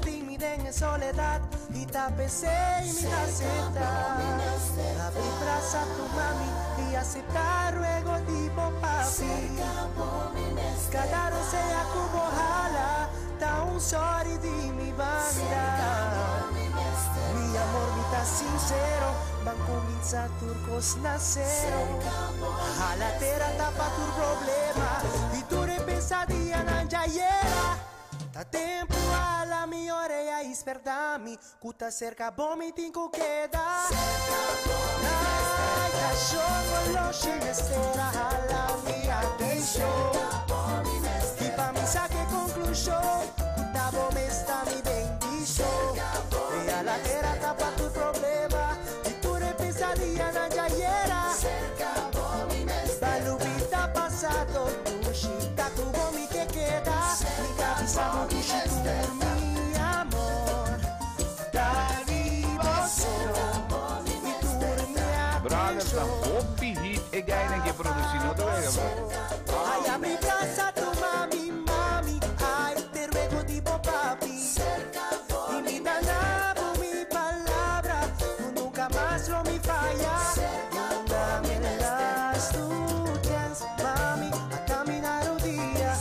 Speaker 1: Tímida en soledad y tapese y mi Abrí brasa tu mami y aceptar luego tipo papi. Cada sea cubo jala, da un sorry di mi banda. Mi amor, mi ta sincero, van comienza turcos nacero. Jala tera tapa tu problema y tu pesadilla nanjayera. Ta tempo ala mi oreja ispertami, kuta cerca vomitin ku queda. Ay, ta shogo lo shinestera jala mi atención. Y pa mi saque conclusión, kuta bomesta mi bendición. Y a la tera tapa tu problema y tu pesadilla nanjayera. Balubita pasado, tu shita tu mi que queda. Mi cabeza no tu mi amor. Dari
Speaker 5: Brother, ta hopi hit e guy que produci no te vega, bro.
Speaker 1: Ay, a mi plaza tu mami, mami. Ay, te ruego tipo papi. Y mi dana mi palabra, tú nunca más lo mi falla. Dame las tu chance, mami, a caminar un día.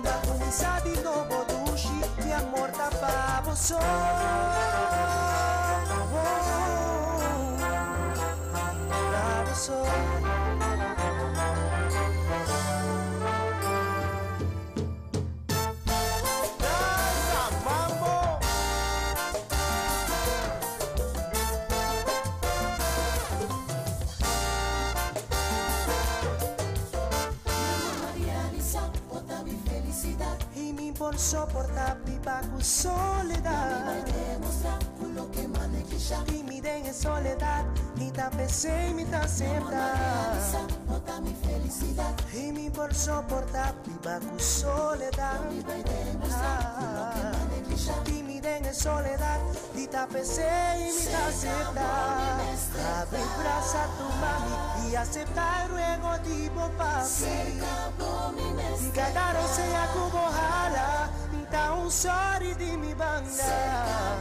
Speaker 1: Da comienza di nuevo dushi, mi amor tapavo sol. Bravo sol.
Speaker 16: Danza mambo.
Speaker 1: por soportar viva con soledad. Y mi den en soledad, ni ta pensé ni ta aceptar. Y mi por soportar viva con soledad. Ah, Y mi den en soledad, ni ta pensé ni ta aceptar. Abre braza tu mami y aceptar luego tipo papi. Cada sea como jala, ta un sorry di mi banda.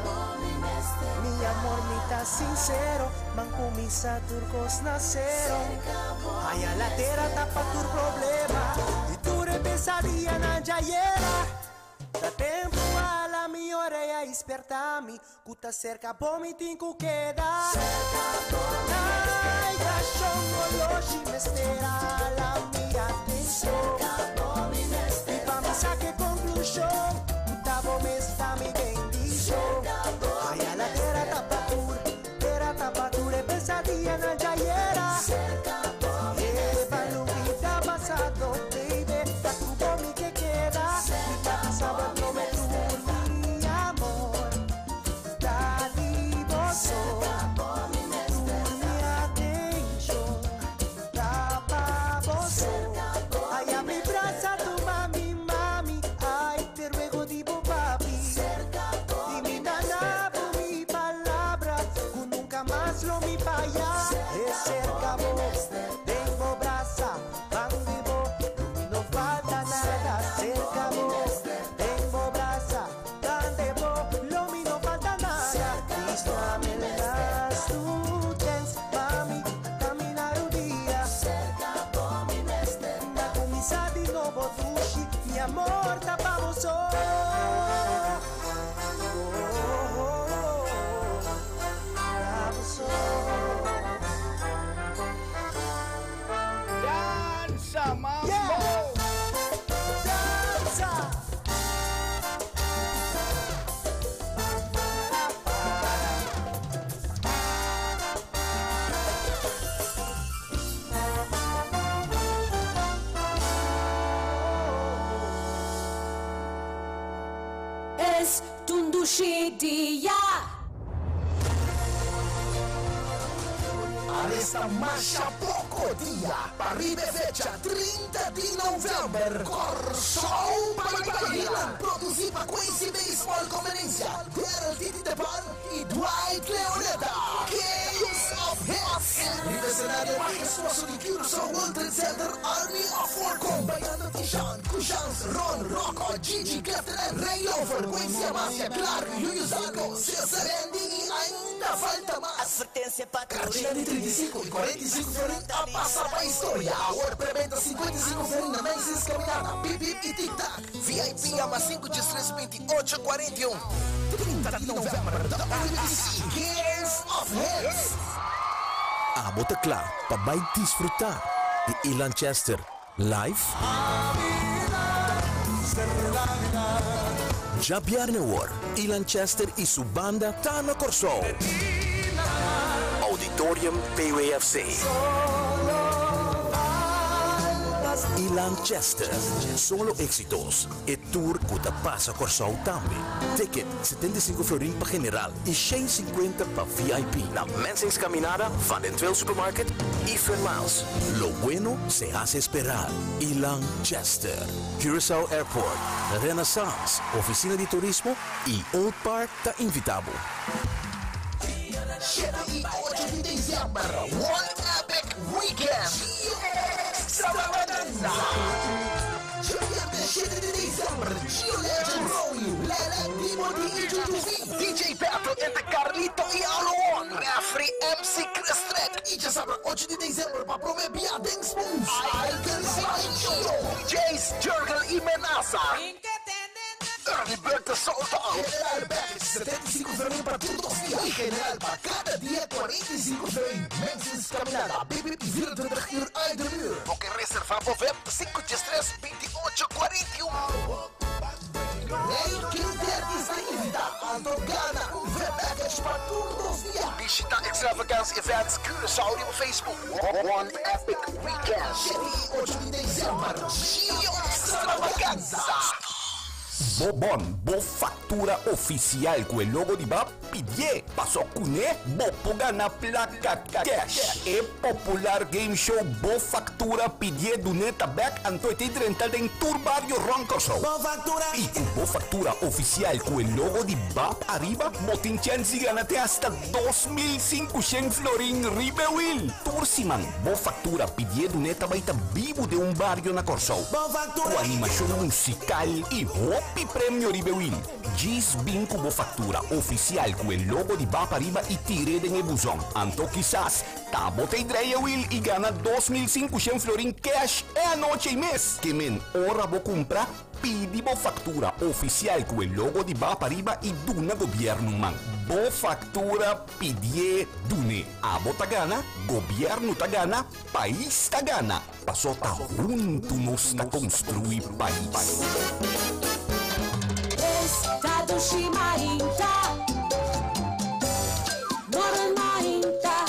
Speaker 1: Mi amor, mi ta sincero, man kumisa turcos nacero. Ay, a la tierra tapa tu problema, y tu pesadilla na jayera. Da tempo a la mi oreja despertami, kuta cerca bo mi tinku queda. Ay, gachón, oloshi, me espera la mi atención. Y pa' mi saque conclusión, kuta bo me está mi bendición. Ay, a la tierra tapatur, tierra tapatur, pesadilla na jayera. Eva, vida pasado, baby, tacubo mi que queda. Mi papi sabe no me tu mi amor. Dadivoso, tu mi atención, tapavoso. Ay, a mi brasa tu mami, mami, ay, te ruego digo papi. Y mi nana mi palabra, ku nunca más lo mi falla. Es cerca vos, tengo brasa, pan de bo, no falta nada. Cerca vos, tengo brasa, pan de bo, lo mi no falta nada. Dame las tu tens, mami, caminar un día. Na kumisa di novo dushi, mi amor tapamos oh. Oh, tapamos
Speaker 5: Danza, mambo.
Speaker 1: Danza.
Speaker 17: Es Tundushi Dia.
Speaker 9: Aresta Masha Poco Dia, Paribe fecha 30 de november. Corsou Bailan, produzi pa Quincy Baseball Conferencia, Daryl Titi Tepan y Dwight Leoneta. Kings of Hits. Riba escenario majestuoso di Curaçao World Trade Center, Army of Four, acompañando Tishan, Kushans, Ron, Rocco, Gigi, Clifton and Ray Lover, Quincy Amasia, Clark, Yuyu Zarco, Cesar Andy y ainda falta más.
Speaker 1: Advertencia pa'
Speaker 9: Cartina de 35 y 45 florin a pasa pa historia. Ahora preventa 55 florin na Menzies Caminata, Pip Pip y Tic Tac. VIP llama 533 28 41. 30 de noviembre, WBC Kings of Hits.
Speaker 8: A bota kla pa bai disfrutar di Ilan Chester live. Ja Bjarne War, Ilan Chester y su banda Tana Corso. Auditorium PWFC. Ilan Chester. Solo éxitos. E tour kuta pasa Corsou tambe. Ticket 75 florin pa general y 150 pa VIP. Na Mensings Caminada, Van den Tweel Supermarket y Miles. Lo bueno se hace esperar. Ilan Chester. Curaçao Airport, Renaissance, Oficina de Turismo y Old Park ta invitado.
Speaker 9: 7 y 8 de diciembre, One Epic Weekend. Extravaganza. Viernes 7 de diciembre, Gio Legend, Rowie, Lele, Timothy y Juju V, DJ Battle entre Carlito y Aloon, Referee MC Chris Trek. Y ya sabrá 8 de diciembre para Promebia Dance Moves. Icon City Gio, DJs Jurgel y Menaza. Early Bird the Sold Out. General Package 75 florin para todos los días. Y general para cada día 45 florin. Menses Caminada, BBB 24 uur uit de muur. Boek en reserva voor web 533 2841. Rey Q30 está invita Anto Gana un VIP package para todos los días. Visita Extravagance Events Curaçao op Facebook. One Epic Weekend. 7 y 8 de diciembre. Gio Extravaganza.
Speaker 10: Bo bon, bo factura oficial cu e logo di BAP, pidié, paso cune, bo por gana placa cash. E popular game show Bo Factura Pidié Duné ta bek anto e ta drenta den tur bario rond Kòrsou. I ku bo factura oficial cu e logo di BAP ariba, bo tin chèns di gana te hasta 2500 florin riba e wiel. Tur siman Bo Factura Pidié Duné ta bai ta bibu den un bario na Kòrsou. Ku animashon musikal i hopi premio riba e wiel. Djis bin ku bo faktura ofisial ku e logo di bap ariba i tir'é den e buzon. Anto kisas ta bo ta e drei e wil i gana 2500 florin cash e anochi ei mes. Ke men ora bo kumpra, pidi bo faktura ofisial ku e logo di bap ariba i duna gobièrnu man. Bo faktura pidié dun'é. Abo ta gana, gobièrnu ta gana, pais ta gana. Paso ta huntu nos ta konstruí pais.
Speaker 17: Esta dushi mainta, Morgen mainta.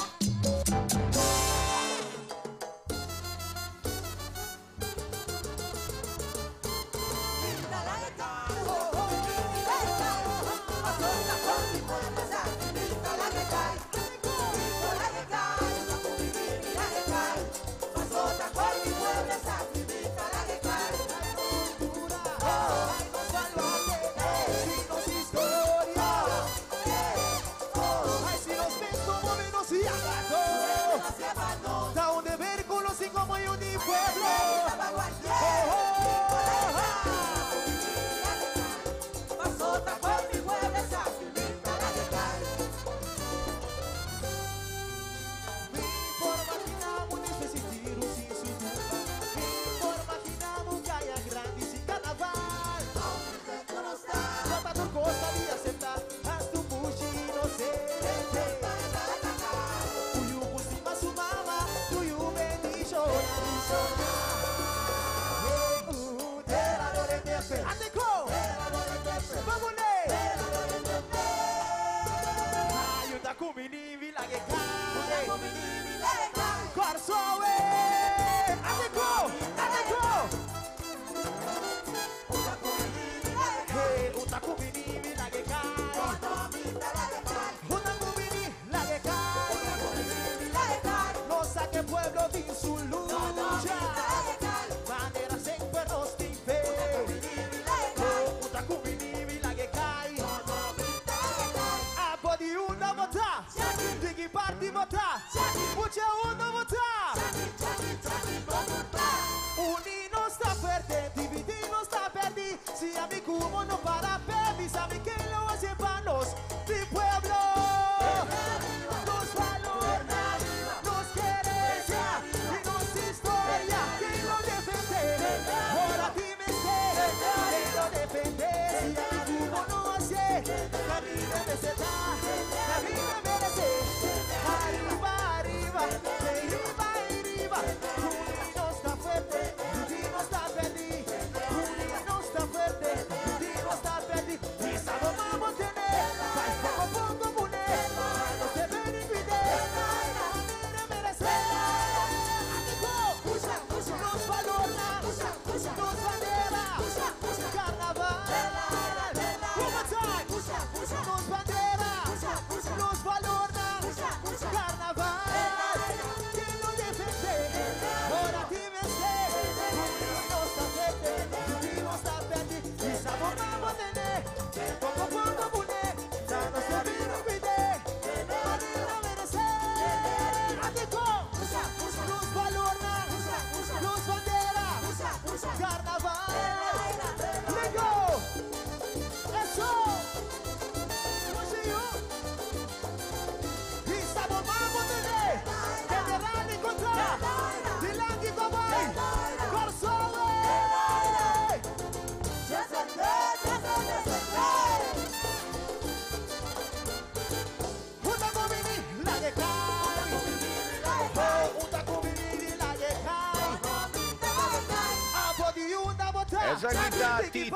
Speaker 5: Esaki ta Titi.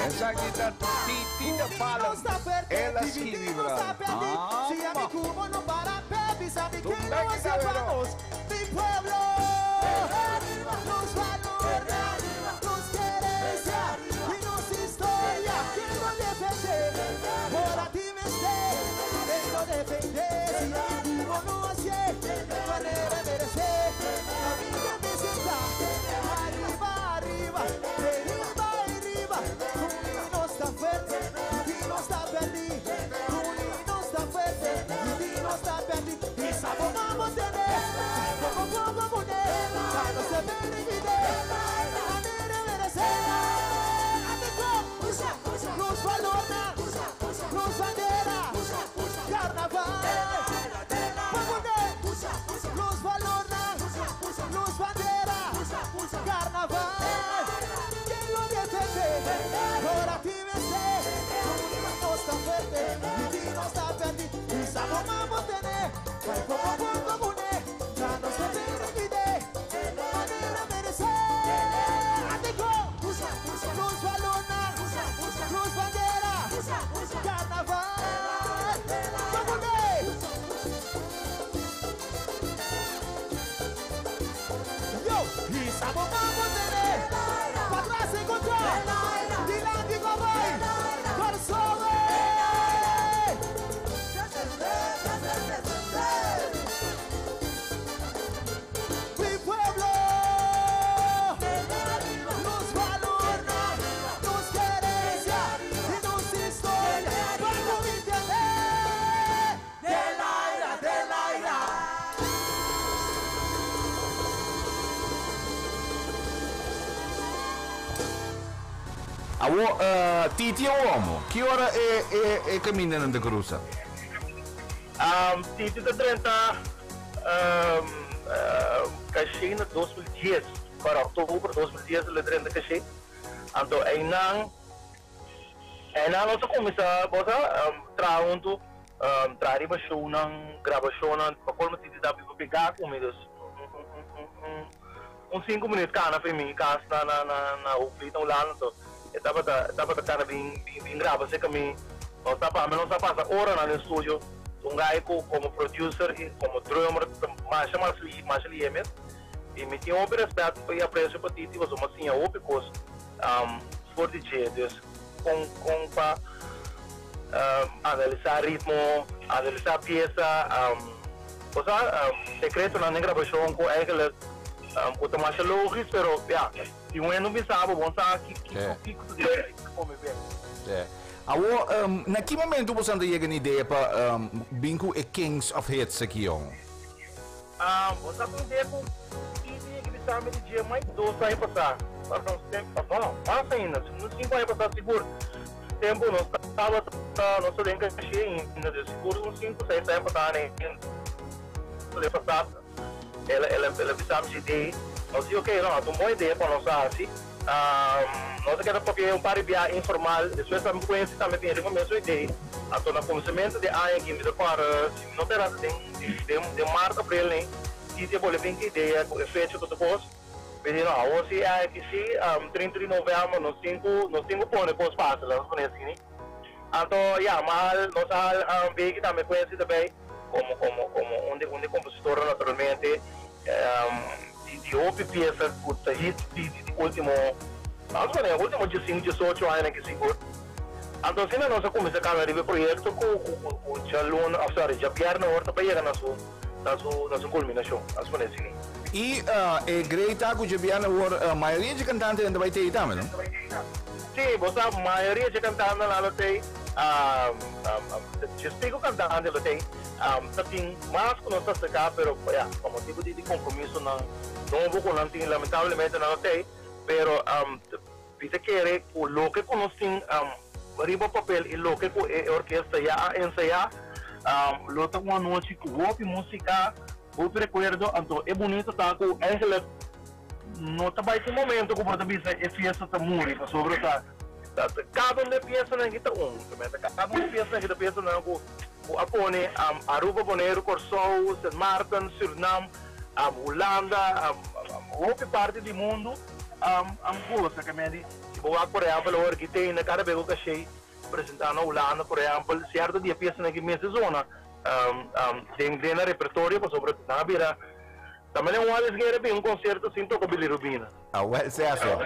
Speaker 5: Esaki ta Titi de Palm. El a skibi, brother. Ah, Tumba ki ta, bro. Awo, uh, Titi Omo, ki ora e, e, e kamindanan ta krusa?
Speaker 13: Um, Titi ta drenta um, uh, Caché na 2010, para oktober 2010 el a drenta Caché. Anto einan, einan nos a kuminsá, bo sa, um, traha huntu, um, traha riba shownan, graba shownan, pa colmo Titi ta biba pegá ku mi, dus un, un, un, un, un, Un sinku minuut kana for mi kas na na na na Hoogvliet na Hulanda so e tabata e tabata kana bin bin bin graba cerca mi nos ta pa nos a pasa oranan den studio un guy cu como producer y como drummer ta masha mas li masha lihe mes y mi tin hopi respet y aprecio pa Titi pasobra mi a siña hopi cos for di dje dus con con pa Analisa ritmo, analisa piesa, osea secretonan den grabacion cu eigenlijk cu ta masha logis pero ya si un hende no bisa bo bon sa kico kico ta debe ta come bien.
Speaker 5: Sí. Awor na ki momento boso a yega na idea pa bin cu e Kings of Hits aki yon?
Speaker 13: Bo sa cu idea cu Titi yega bisa mi di dje mai dos aña pasa, no mas ainda, un cinco aña pasa sigur. Tempu nos tabata nos ta den caché ainda, de sigur un cinco seis aña pasá ainda pasá el el el a bisa mi si idea, nos di ok no a ta un bon idea pa nos haci, nos a keda papia un par di bia informal, despues tambe Quincy tambe bini riba mesun idea, anto na cuminsamentu di aña aki mi ta kòrda si mi no ta erá den den maart april nei, Titi a bolbe bin ku idea ku e fecha ku tur kos. Mi di no, awor si aki si, 30 di november nos tin cu nos tin cu pone cos pasa, laga nos pone asini. Anto ya, ma al nos a hal Becky tambe Quincy ta bay como como como un di un di compositornan naturalmente di di hopi pieza cu ta hit di di di ultimo, vamos pone ultimo diesinco, diesocho añanan ki sigur. Anto asina nos a cuminsa cana riba e proyecto cu cu cu djaluna, of sorry, djabièrnè awor ta bay yega na su. Na su na su culminacion, a spone asina.
Speaker 5: Y e grey ta cu dje biaha awor mayoria dje cantantenan ta bay tey tambe, no?
Speaker 13: Si, bo sa mayoria dje cantantenan lo tey, dje pico cantante lo tey, ta tin mas cu nos ta acerca pero ya, pa motibo di compromisonan nobo cu nan tin lamentablemente nan lo tey, pero mi ta kere cu loke cu nos tin riba papel y loke cu e orkesta ya a ensaya lo ta un anochi cu hopi musica, hopi recuerdo, anto e bunito ta cu eigenlijk no ta bay tin momento cu bo ta bisa e fiesta ta muri pasobra ta cada un di e piesanan aki ta un, cada un di e piesanan aki ta piesanan cu a pone Aruba, Boneiru, Corsou, Sint Maarten, Surinam, Hulanda, hopi parti di mundo a goza. Si bo wak por ehèmpel awor ki te ainda kada bes ku Kashey presentá na Hulanda por ehèmpel sierto di e piesanan ki mester zona den den nan repertorio pasobra nan a bira ta manera un Alice Guerra bin un konserto sin toka Bilirubina.
Speaker 5: Ah wèl sea so.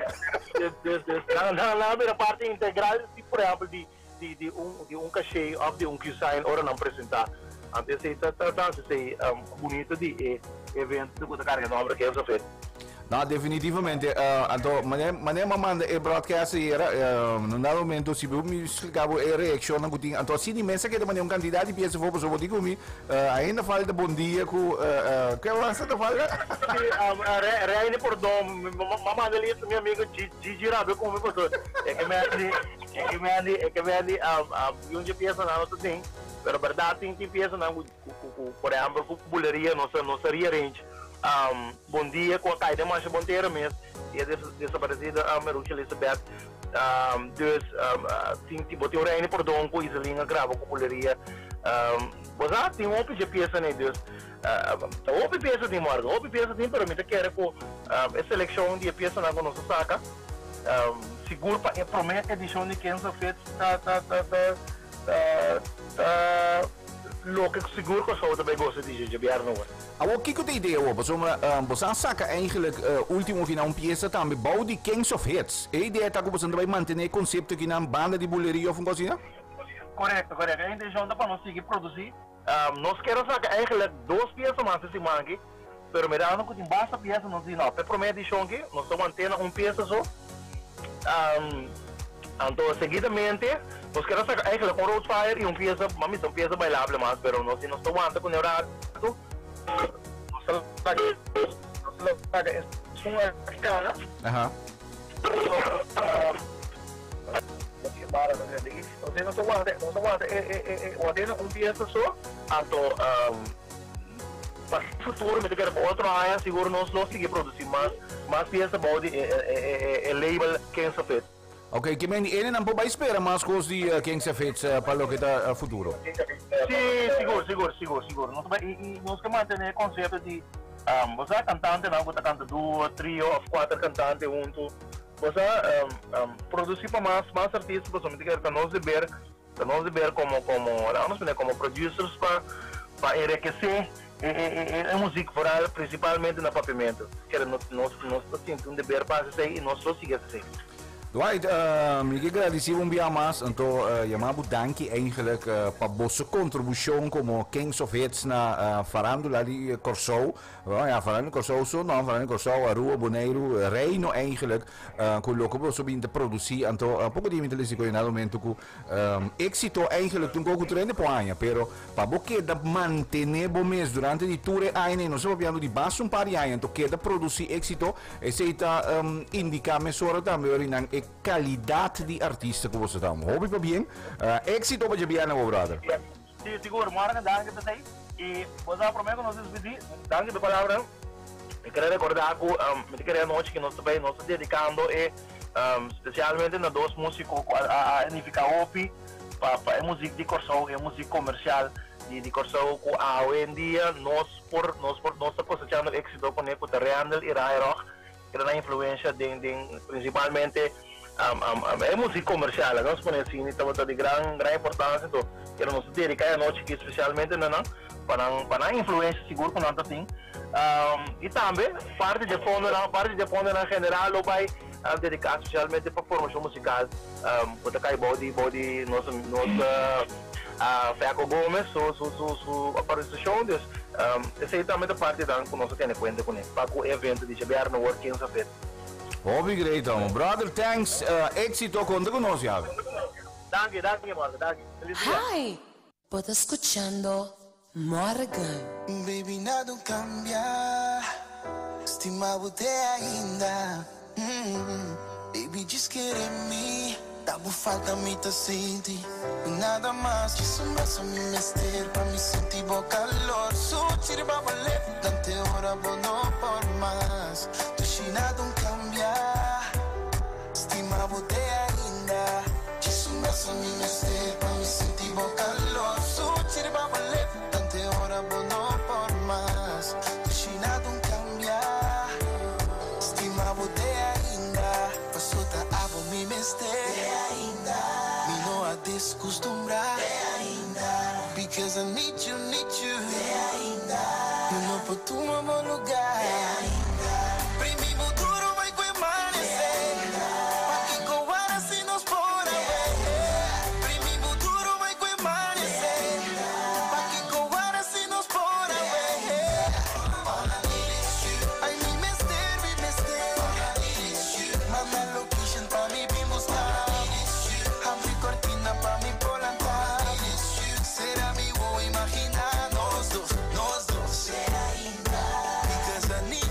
Speaker 13: Dus dus nan nan a bira parti integral si por ehèmpel di di di un di un Kashey òf di un Q-Sign ora nan presentá. Anto esei ta ta ta hasi esei bunito di e evento ku ta karga nòmber Kings of Hits.
Speaker 5: No, definitivamente. Anto, manera, manera m'a manda e broadcast ayera, na un dado momento, si bo mi splica bo e reaccionnan cu tin, anto asina di mes a keda manera un cantidad di pieza for, pasobra bo di cu mi, ainda falta Bon Dia cu, ke mas ta falta?
Speaker 13: Si, Reine Pordon, m'a manda listo mi amigo Gigi rabia cu mi, pasobra e ke me di, e ke me di, e ke me di, un dje piezanan no ta tin, pero berdad tin, tin piezanan cu, cu, cu, por ehempel, cu Buleria nos a, nos a rearrange. Bon dia cu a cay den masha bon tera mes y e desaparecida Merucha Elizabeth. Dus tin bo tin un Reina Pordon cu Iselin a graba cu Buleria. Bo sa tin hopi dje pieza ne dus ta hopi pieza tin morgen hopi pieza tin pero mi ta kere cu e seleccion di e piezanan cu nos a saca sigur pa e prome edicion di Kings of Hits ta ta ta ta ta loke sigur Kòrsou ta bay gosa di dje djabièrnè awor.
Speaker 5: Awor kiko ta idea awor? Pasobra boso a saka eigenlijk ultimo kina un piesa tambe bou di Kings of Hits. E idea ta ku boso ta bai mantene e konsepto kinan banda di buleria of un kos asina?
Speaker 13: Korekto, korekto. E intenshon ta pa nos sigui produsí. Nos kier a saka eigenlijk dos piesa mas e siman aki, pero mirando ku tin basta piesa nos di no, pa e promé edishon aki nos ta mantene un piesa so. Anto seguidamente nos kier a saka eigenlijk un Road Fire y un pieza, m'a misa un pieza bailable mas, pero nos di nos ta wanta cune rato, nos ta laga, nos ta laga esun aki cana.
Speaker 5: Aha.
Speaker 13: Nos nos wanta, nos wanta e e e e wanta un piesa so, anto pa futuro mi ta kere pa otro aña sigur nos lo sigui produci mas mas piesa bou di e e e e label Kings of Hits.
Speaker 5: Ok, ke men di ene nan por bai spera mas kos di Kings of Hits pa loke ta futuro?
Speaker 13: Si, sigur, sigur, sigur, sigur. Nos ta bai i i nos ke mantene e konsepto di bo sa kantantenan ku ta kanta duo, trio òf kuater kantante huntu. Bo sa produci pa mas mas artista pasobra mi ta kere ta nos deber ta nos deber como como laga nos pone como producers pa pa enrekece e e e muziek vooral principalmente na papiamento kere nos nos nos ta sinti un deber pa haci esey y nos lo sigui haci esey.
Speaker 5: Dwight, mi ke gradisi bo un bia mas, anto yama bo danki eigenlijk pa boso contribucion como Kings of Hits na farandula di Corsou. Bon, ya, foral na Kòrsou so no, foral na Kòrsou, Aruba, Boneiru, Reino eigenlijk, ku loke boso bin ta produsí. Anto, poko di mi ta lesi ku na momento ku éksito eigenlijk tin koko tur hende por haña, pero pa bo keda mantené bo mes durante di tur e añanan, nos ta papiando di basta un par di aña, anto keda produsí éksito, esei ta indiká mesora tambe ora nan e kalidat di artista ku boso ta. Hopi pabien, éksito pa djabièrnè bo brother.
Speaker 13: Sí, sigur. Morgen, danki p'esei. I bo sa, promé ku nos despidí, danki p'e palabranan. Mi kere rekordá ku mi ta kere anochi ku nos ta bai, nos ta dedikando e spesialmente na dos músiko ku a nifiká hopi pa pa e muzik di Kòrsou, e muzik komersial di Kòrsou ku awendia nos por nos por nos ta kosechando éksito kuné ku ta Randall i Ray Rock. Keda nan influencia den den principalmente e music comercial laga nos pone asina tabata di gran gran importancia enton keda nos ta dedica e anochi aki especialmente na nan pa nan pa nan influencia sigur cu nan ta tin y tambe parti di e fondonan parti di e fondonan general lo bay dedica especialmente pa formacion musical cu ta cay bou di bou di nos nos Feco Gomez su su su su organisacion dus esey tambe ta parti dan cu nos a tene cuenta cune pa cu e evento di djabièrnè wor Kings of Hits.
Speaker 5: Hopi great amo brother thanks exito conta cu nos yawe.
Speaker 13: Danki danki Morgan danki feliz dia.
Speaker 17: Hi! Bo ta scuchando Morgan.
Speaker 11: Baby nada no cambia Stima bo te ainda Baby djis kere mi Ta bo falta mi ta sinti Y nada mas Djis un brazo mi mester Pa mi sinti bo calor Suchi riba bo lip Dante ora bo no por mas Dushi nada no cambia Stima bo te ainda Djis un brazo mi mester Pa mi sinti bo calor Suchi riba bo lip Dante ora bo no por mas Dushi nada no cambia Stima bo te ainda Paso ta abo mi mester Te ainda Mi no a descustumbra Te ainda Because I need you, need you Te ainda Mi no por tuma bo lugar Te ainda Primi bo duro bai cu e manece Pakico wara si nos por a wee Primi bo duro bai cu e manece Pakico wara si nos por a wee All I need is you Ay mi mester, mi mester All I need is you Manda location pa mi bin busca All I need is you Habri cortina pa mi por lanta All I need is you Cera mi wowo imagina nos dos, nos dos Because I need.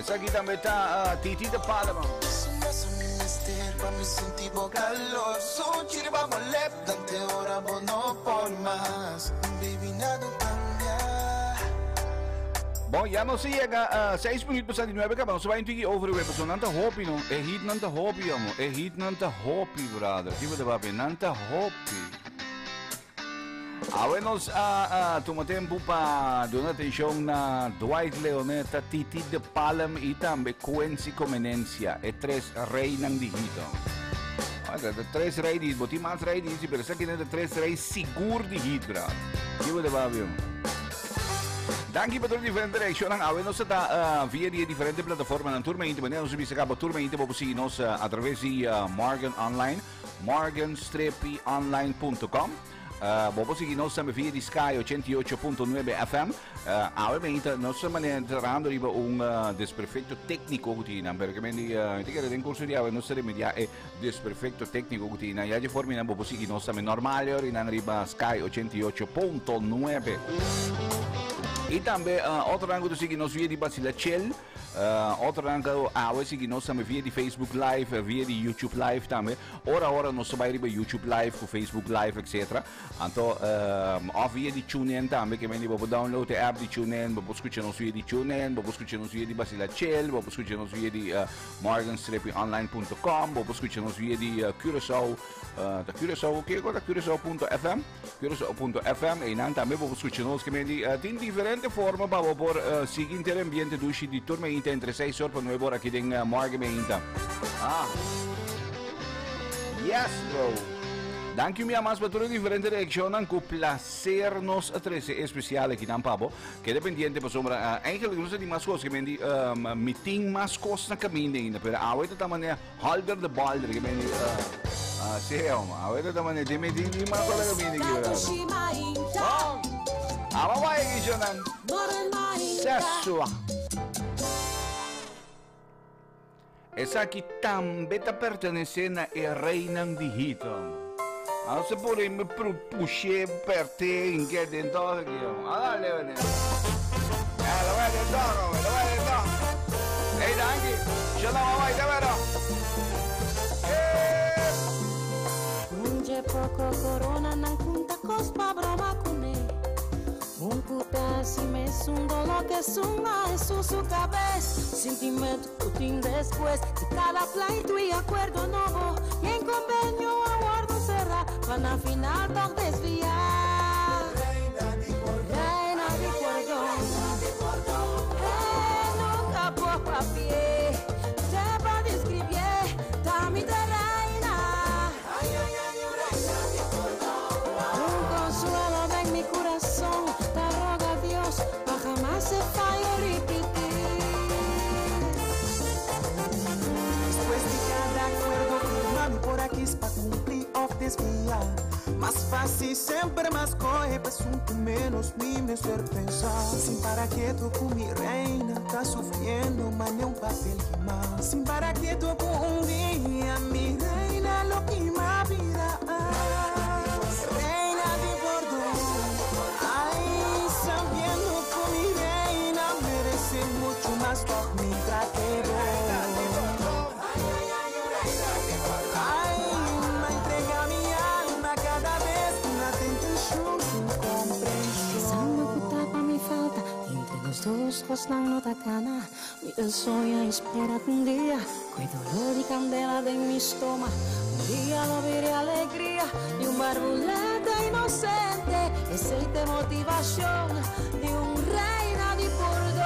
Speaker 5: Esaki tambe ta Titi de Palma.
Speaker 11: Pa mi sinti bo calor Suchi riba bo lep Dante ora bo no por mas Baby nada cambia.
Speaker 5: Bon, ya nos a yega 6 minuut pasa di 9 caba. Nos a bai un tiki over de pasobra nan ta hopi no. E hit nan ta hopi amo. E hit nan ta hopi brother. Kico ta papia? Nan ta hopi. Awe nos a tuma tempu pa duna atencion na Dwight Leoneta, Titi de Palm y tambe Quincy Comenencia, e tres reynan di hit. De tres rey di hit, bo tin mas rey di hit, pero esaki ta tres rey sigur di hit, bra. Kico ta papia? Danki pa tur diferente reaccionnan. Awe nos ta via di e diferente plataformanan tur mainta. Manera nos a bisa caba tur mainta bo por sigui nos a traves di Morgan Online, morganstrepionline.com. Bo por sigui nos tambe via di Sky 88.9 FM. Awe mainta nos ta manera trahando riba un desperfecto tecnico cu tin nan, pero ke men di mi ta kere den curso di awe nos ta remedia e desperfecto tecnico cu tin nan. Ya dje forma nan bo por sigui nos tambe normal e ora nan riba Sky 88.9. Y tambe otro nan cu ta sigui nos via di Basila Chel. Otro nan cu awe sigui nos tambe via di Facebook Live, via di YouTube Live tambe. Ora ora nos ta bay riba YouTube Live cu Facebook Live etcetera. Anto of via di TuneIn tambe, ke mende bo por download e app di TuneIn, bo por scucha nos via di TuneIn, bo por scucha nos via di Basila Chel, bo por scucha nos via di morganstrepionline.com, bo por scucha nos via di Curaçao, ta Curaçao, ke ta Curaçao.fm? Curaçao.fm, einan tambe bo por scucha nos, ke mende tin diferente forma pa bo por sigui inter ambiente dushi di tur meinta entre 6 or pa 9 or aki den Morgan meinta. Ah. Yes, bro. Danki un bia mas pa tur e diferente reaccionnan. Cu placer nos a trece e especial akinan pa bo. Keda pendiente pasobra eigenlijk nos a tin mas cos. Ke men di mi tin mas cos na caminda ainda. Pero awe ta ta manera Holger de Balder. Ke men di si hom. Awe ta ta manera tin mi tin tin mas cos na caminda aki brother. Bon. Awa bai aki shonan. Sesua. Esaki tambe ta pertenesé na e reinan di Hito. Ano se por me pushé perté inke den todo aquí. Ala le vene. Eh, lo voy de todo, lo voy de todo. Hey, danki. Yo la voy de ver.
Speaker 2: Un poco corona nan junta cos pa broma con Un cuta si me es un dolor que suma en su su cabeza. Sentimiento tin después. Si cada pleito y acuerdo novo y en convenio aguardo será, van a final toch desviar. Reina de cordón, nunca por papel, te va a describir, dame de reina. Un consuelo en mi corazón, te roga Dios, pa jamás se falle repetir.
Speaker 11: Después de cada acuerdo firma por aquí es pa' cumplir o desviar. Más fácil siempre más coge, pues un que menos mi me ser pensar. Sin para quieto con mi reina, está sufriendo, mané un papel que más. Sin para quieto con un día, mi reina lo que más vida. Reina de Bordeaux, ay, sabiendo que mi reina merece mucho más que mi tratero. Ay, me entrega mi alma cada vez que una tentación sin comprensión.
Speaker 2: Esa no tapa mi falta, y entre los dos los no cana. Mi soña y espera un día, con dolor y candela de mi estómago. Un día lo veré alegría y un barbulete inocente. Es de motivación de un reina de perdón.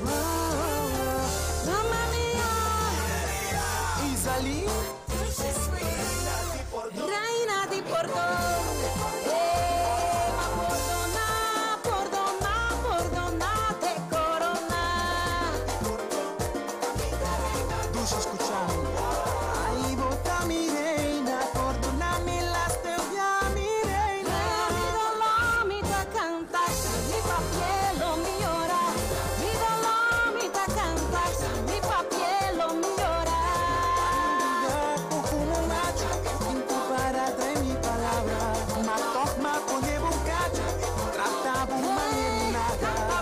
Speaker 2: Oh, mamma mía.
Speaker 11: Isalí.
Speaker 2: Reina de perdón. Ma perdona, perdona, perdona, te corona.
Speaker 11: Dulce escuchando. Ay, bota mi reina, perdóname las te a mi reina.
Speaker 2: Mi dolor, mi te canta, mi papel lo mi llora. Mi dolor, mi te canta, mi papel lo mi llora.
Speaker 11: Como macho, para traer mi palabra. Ma toma pone bocacho, trata bu
Speaker 2: Canta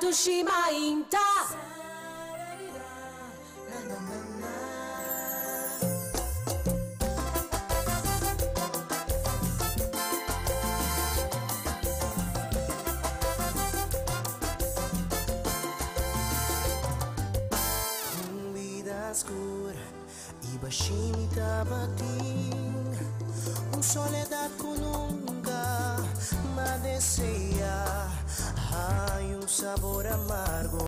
Speaker 17: dushi mainta.
Speaker 1: Un vida oscura y bashimita batin. Un soledad que nunca me desea. Hay un sabor amargo.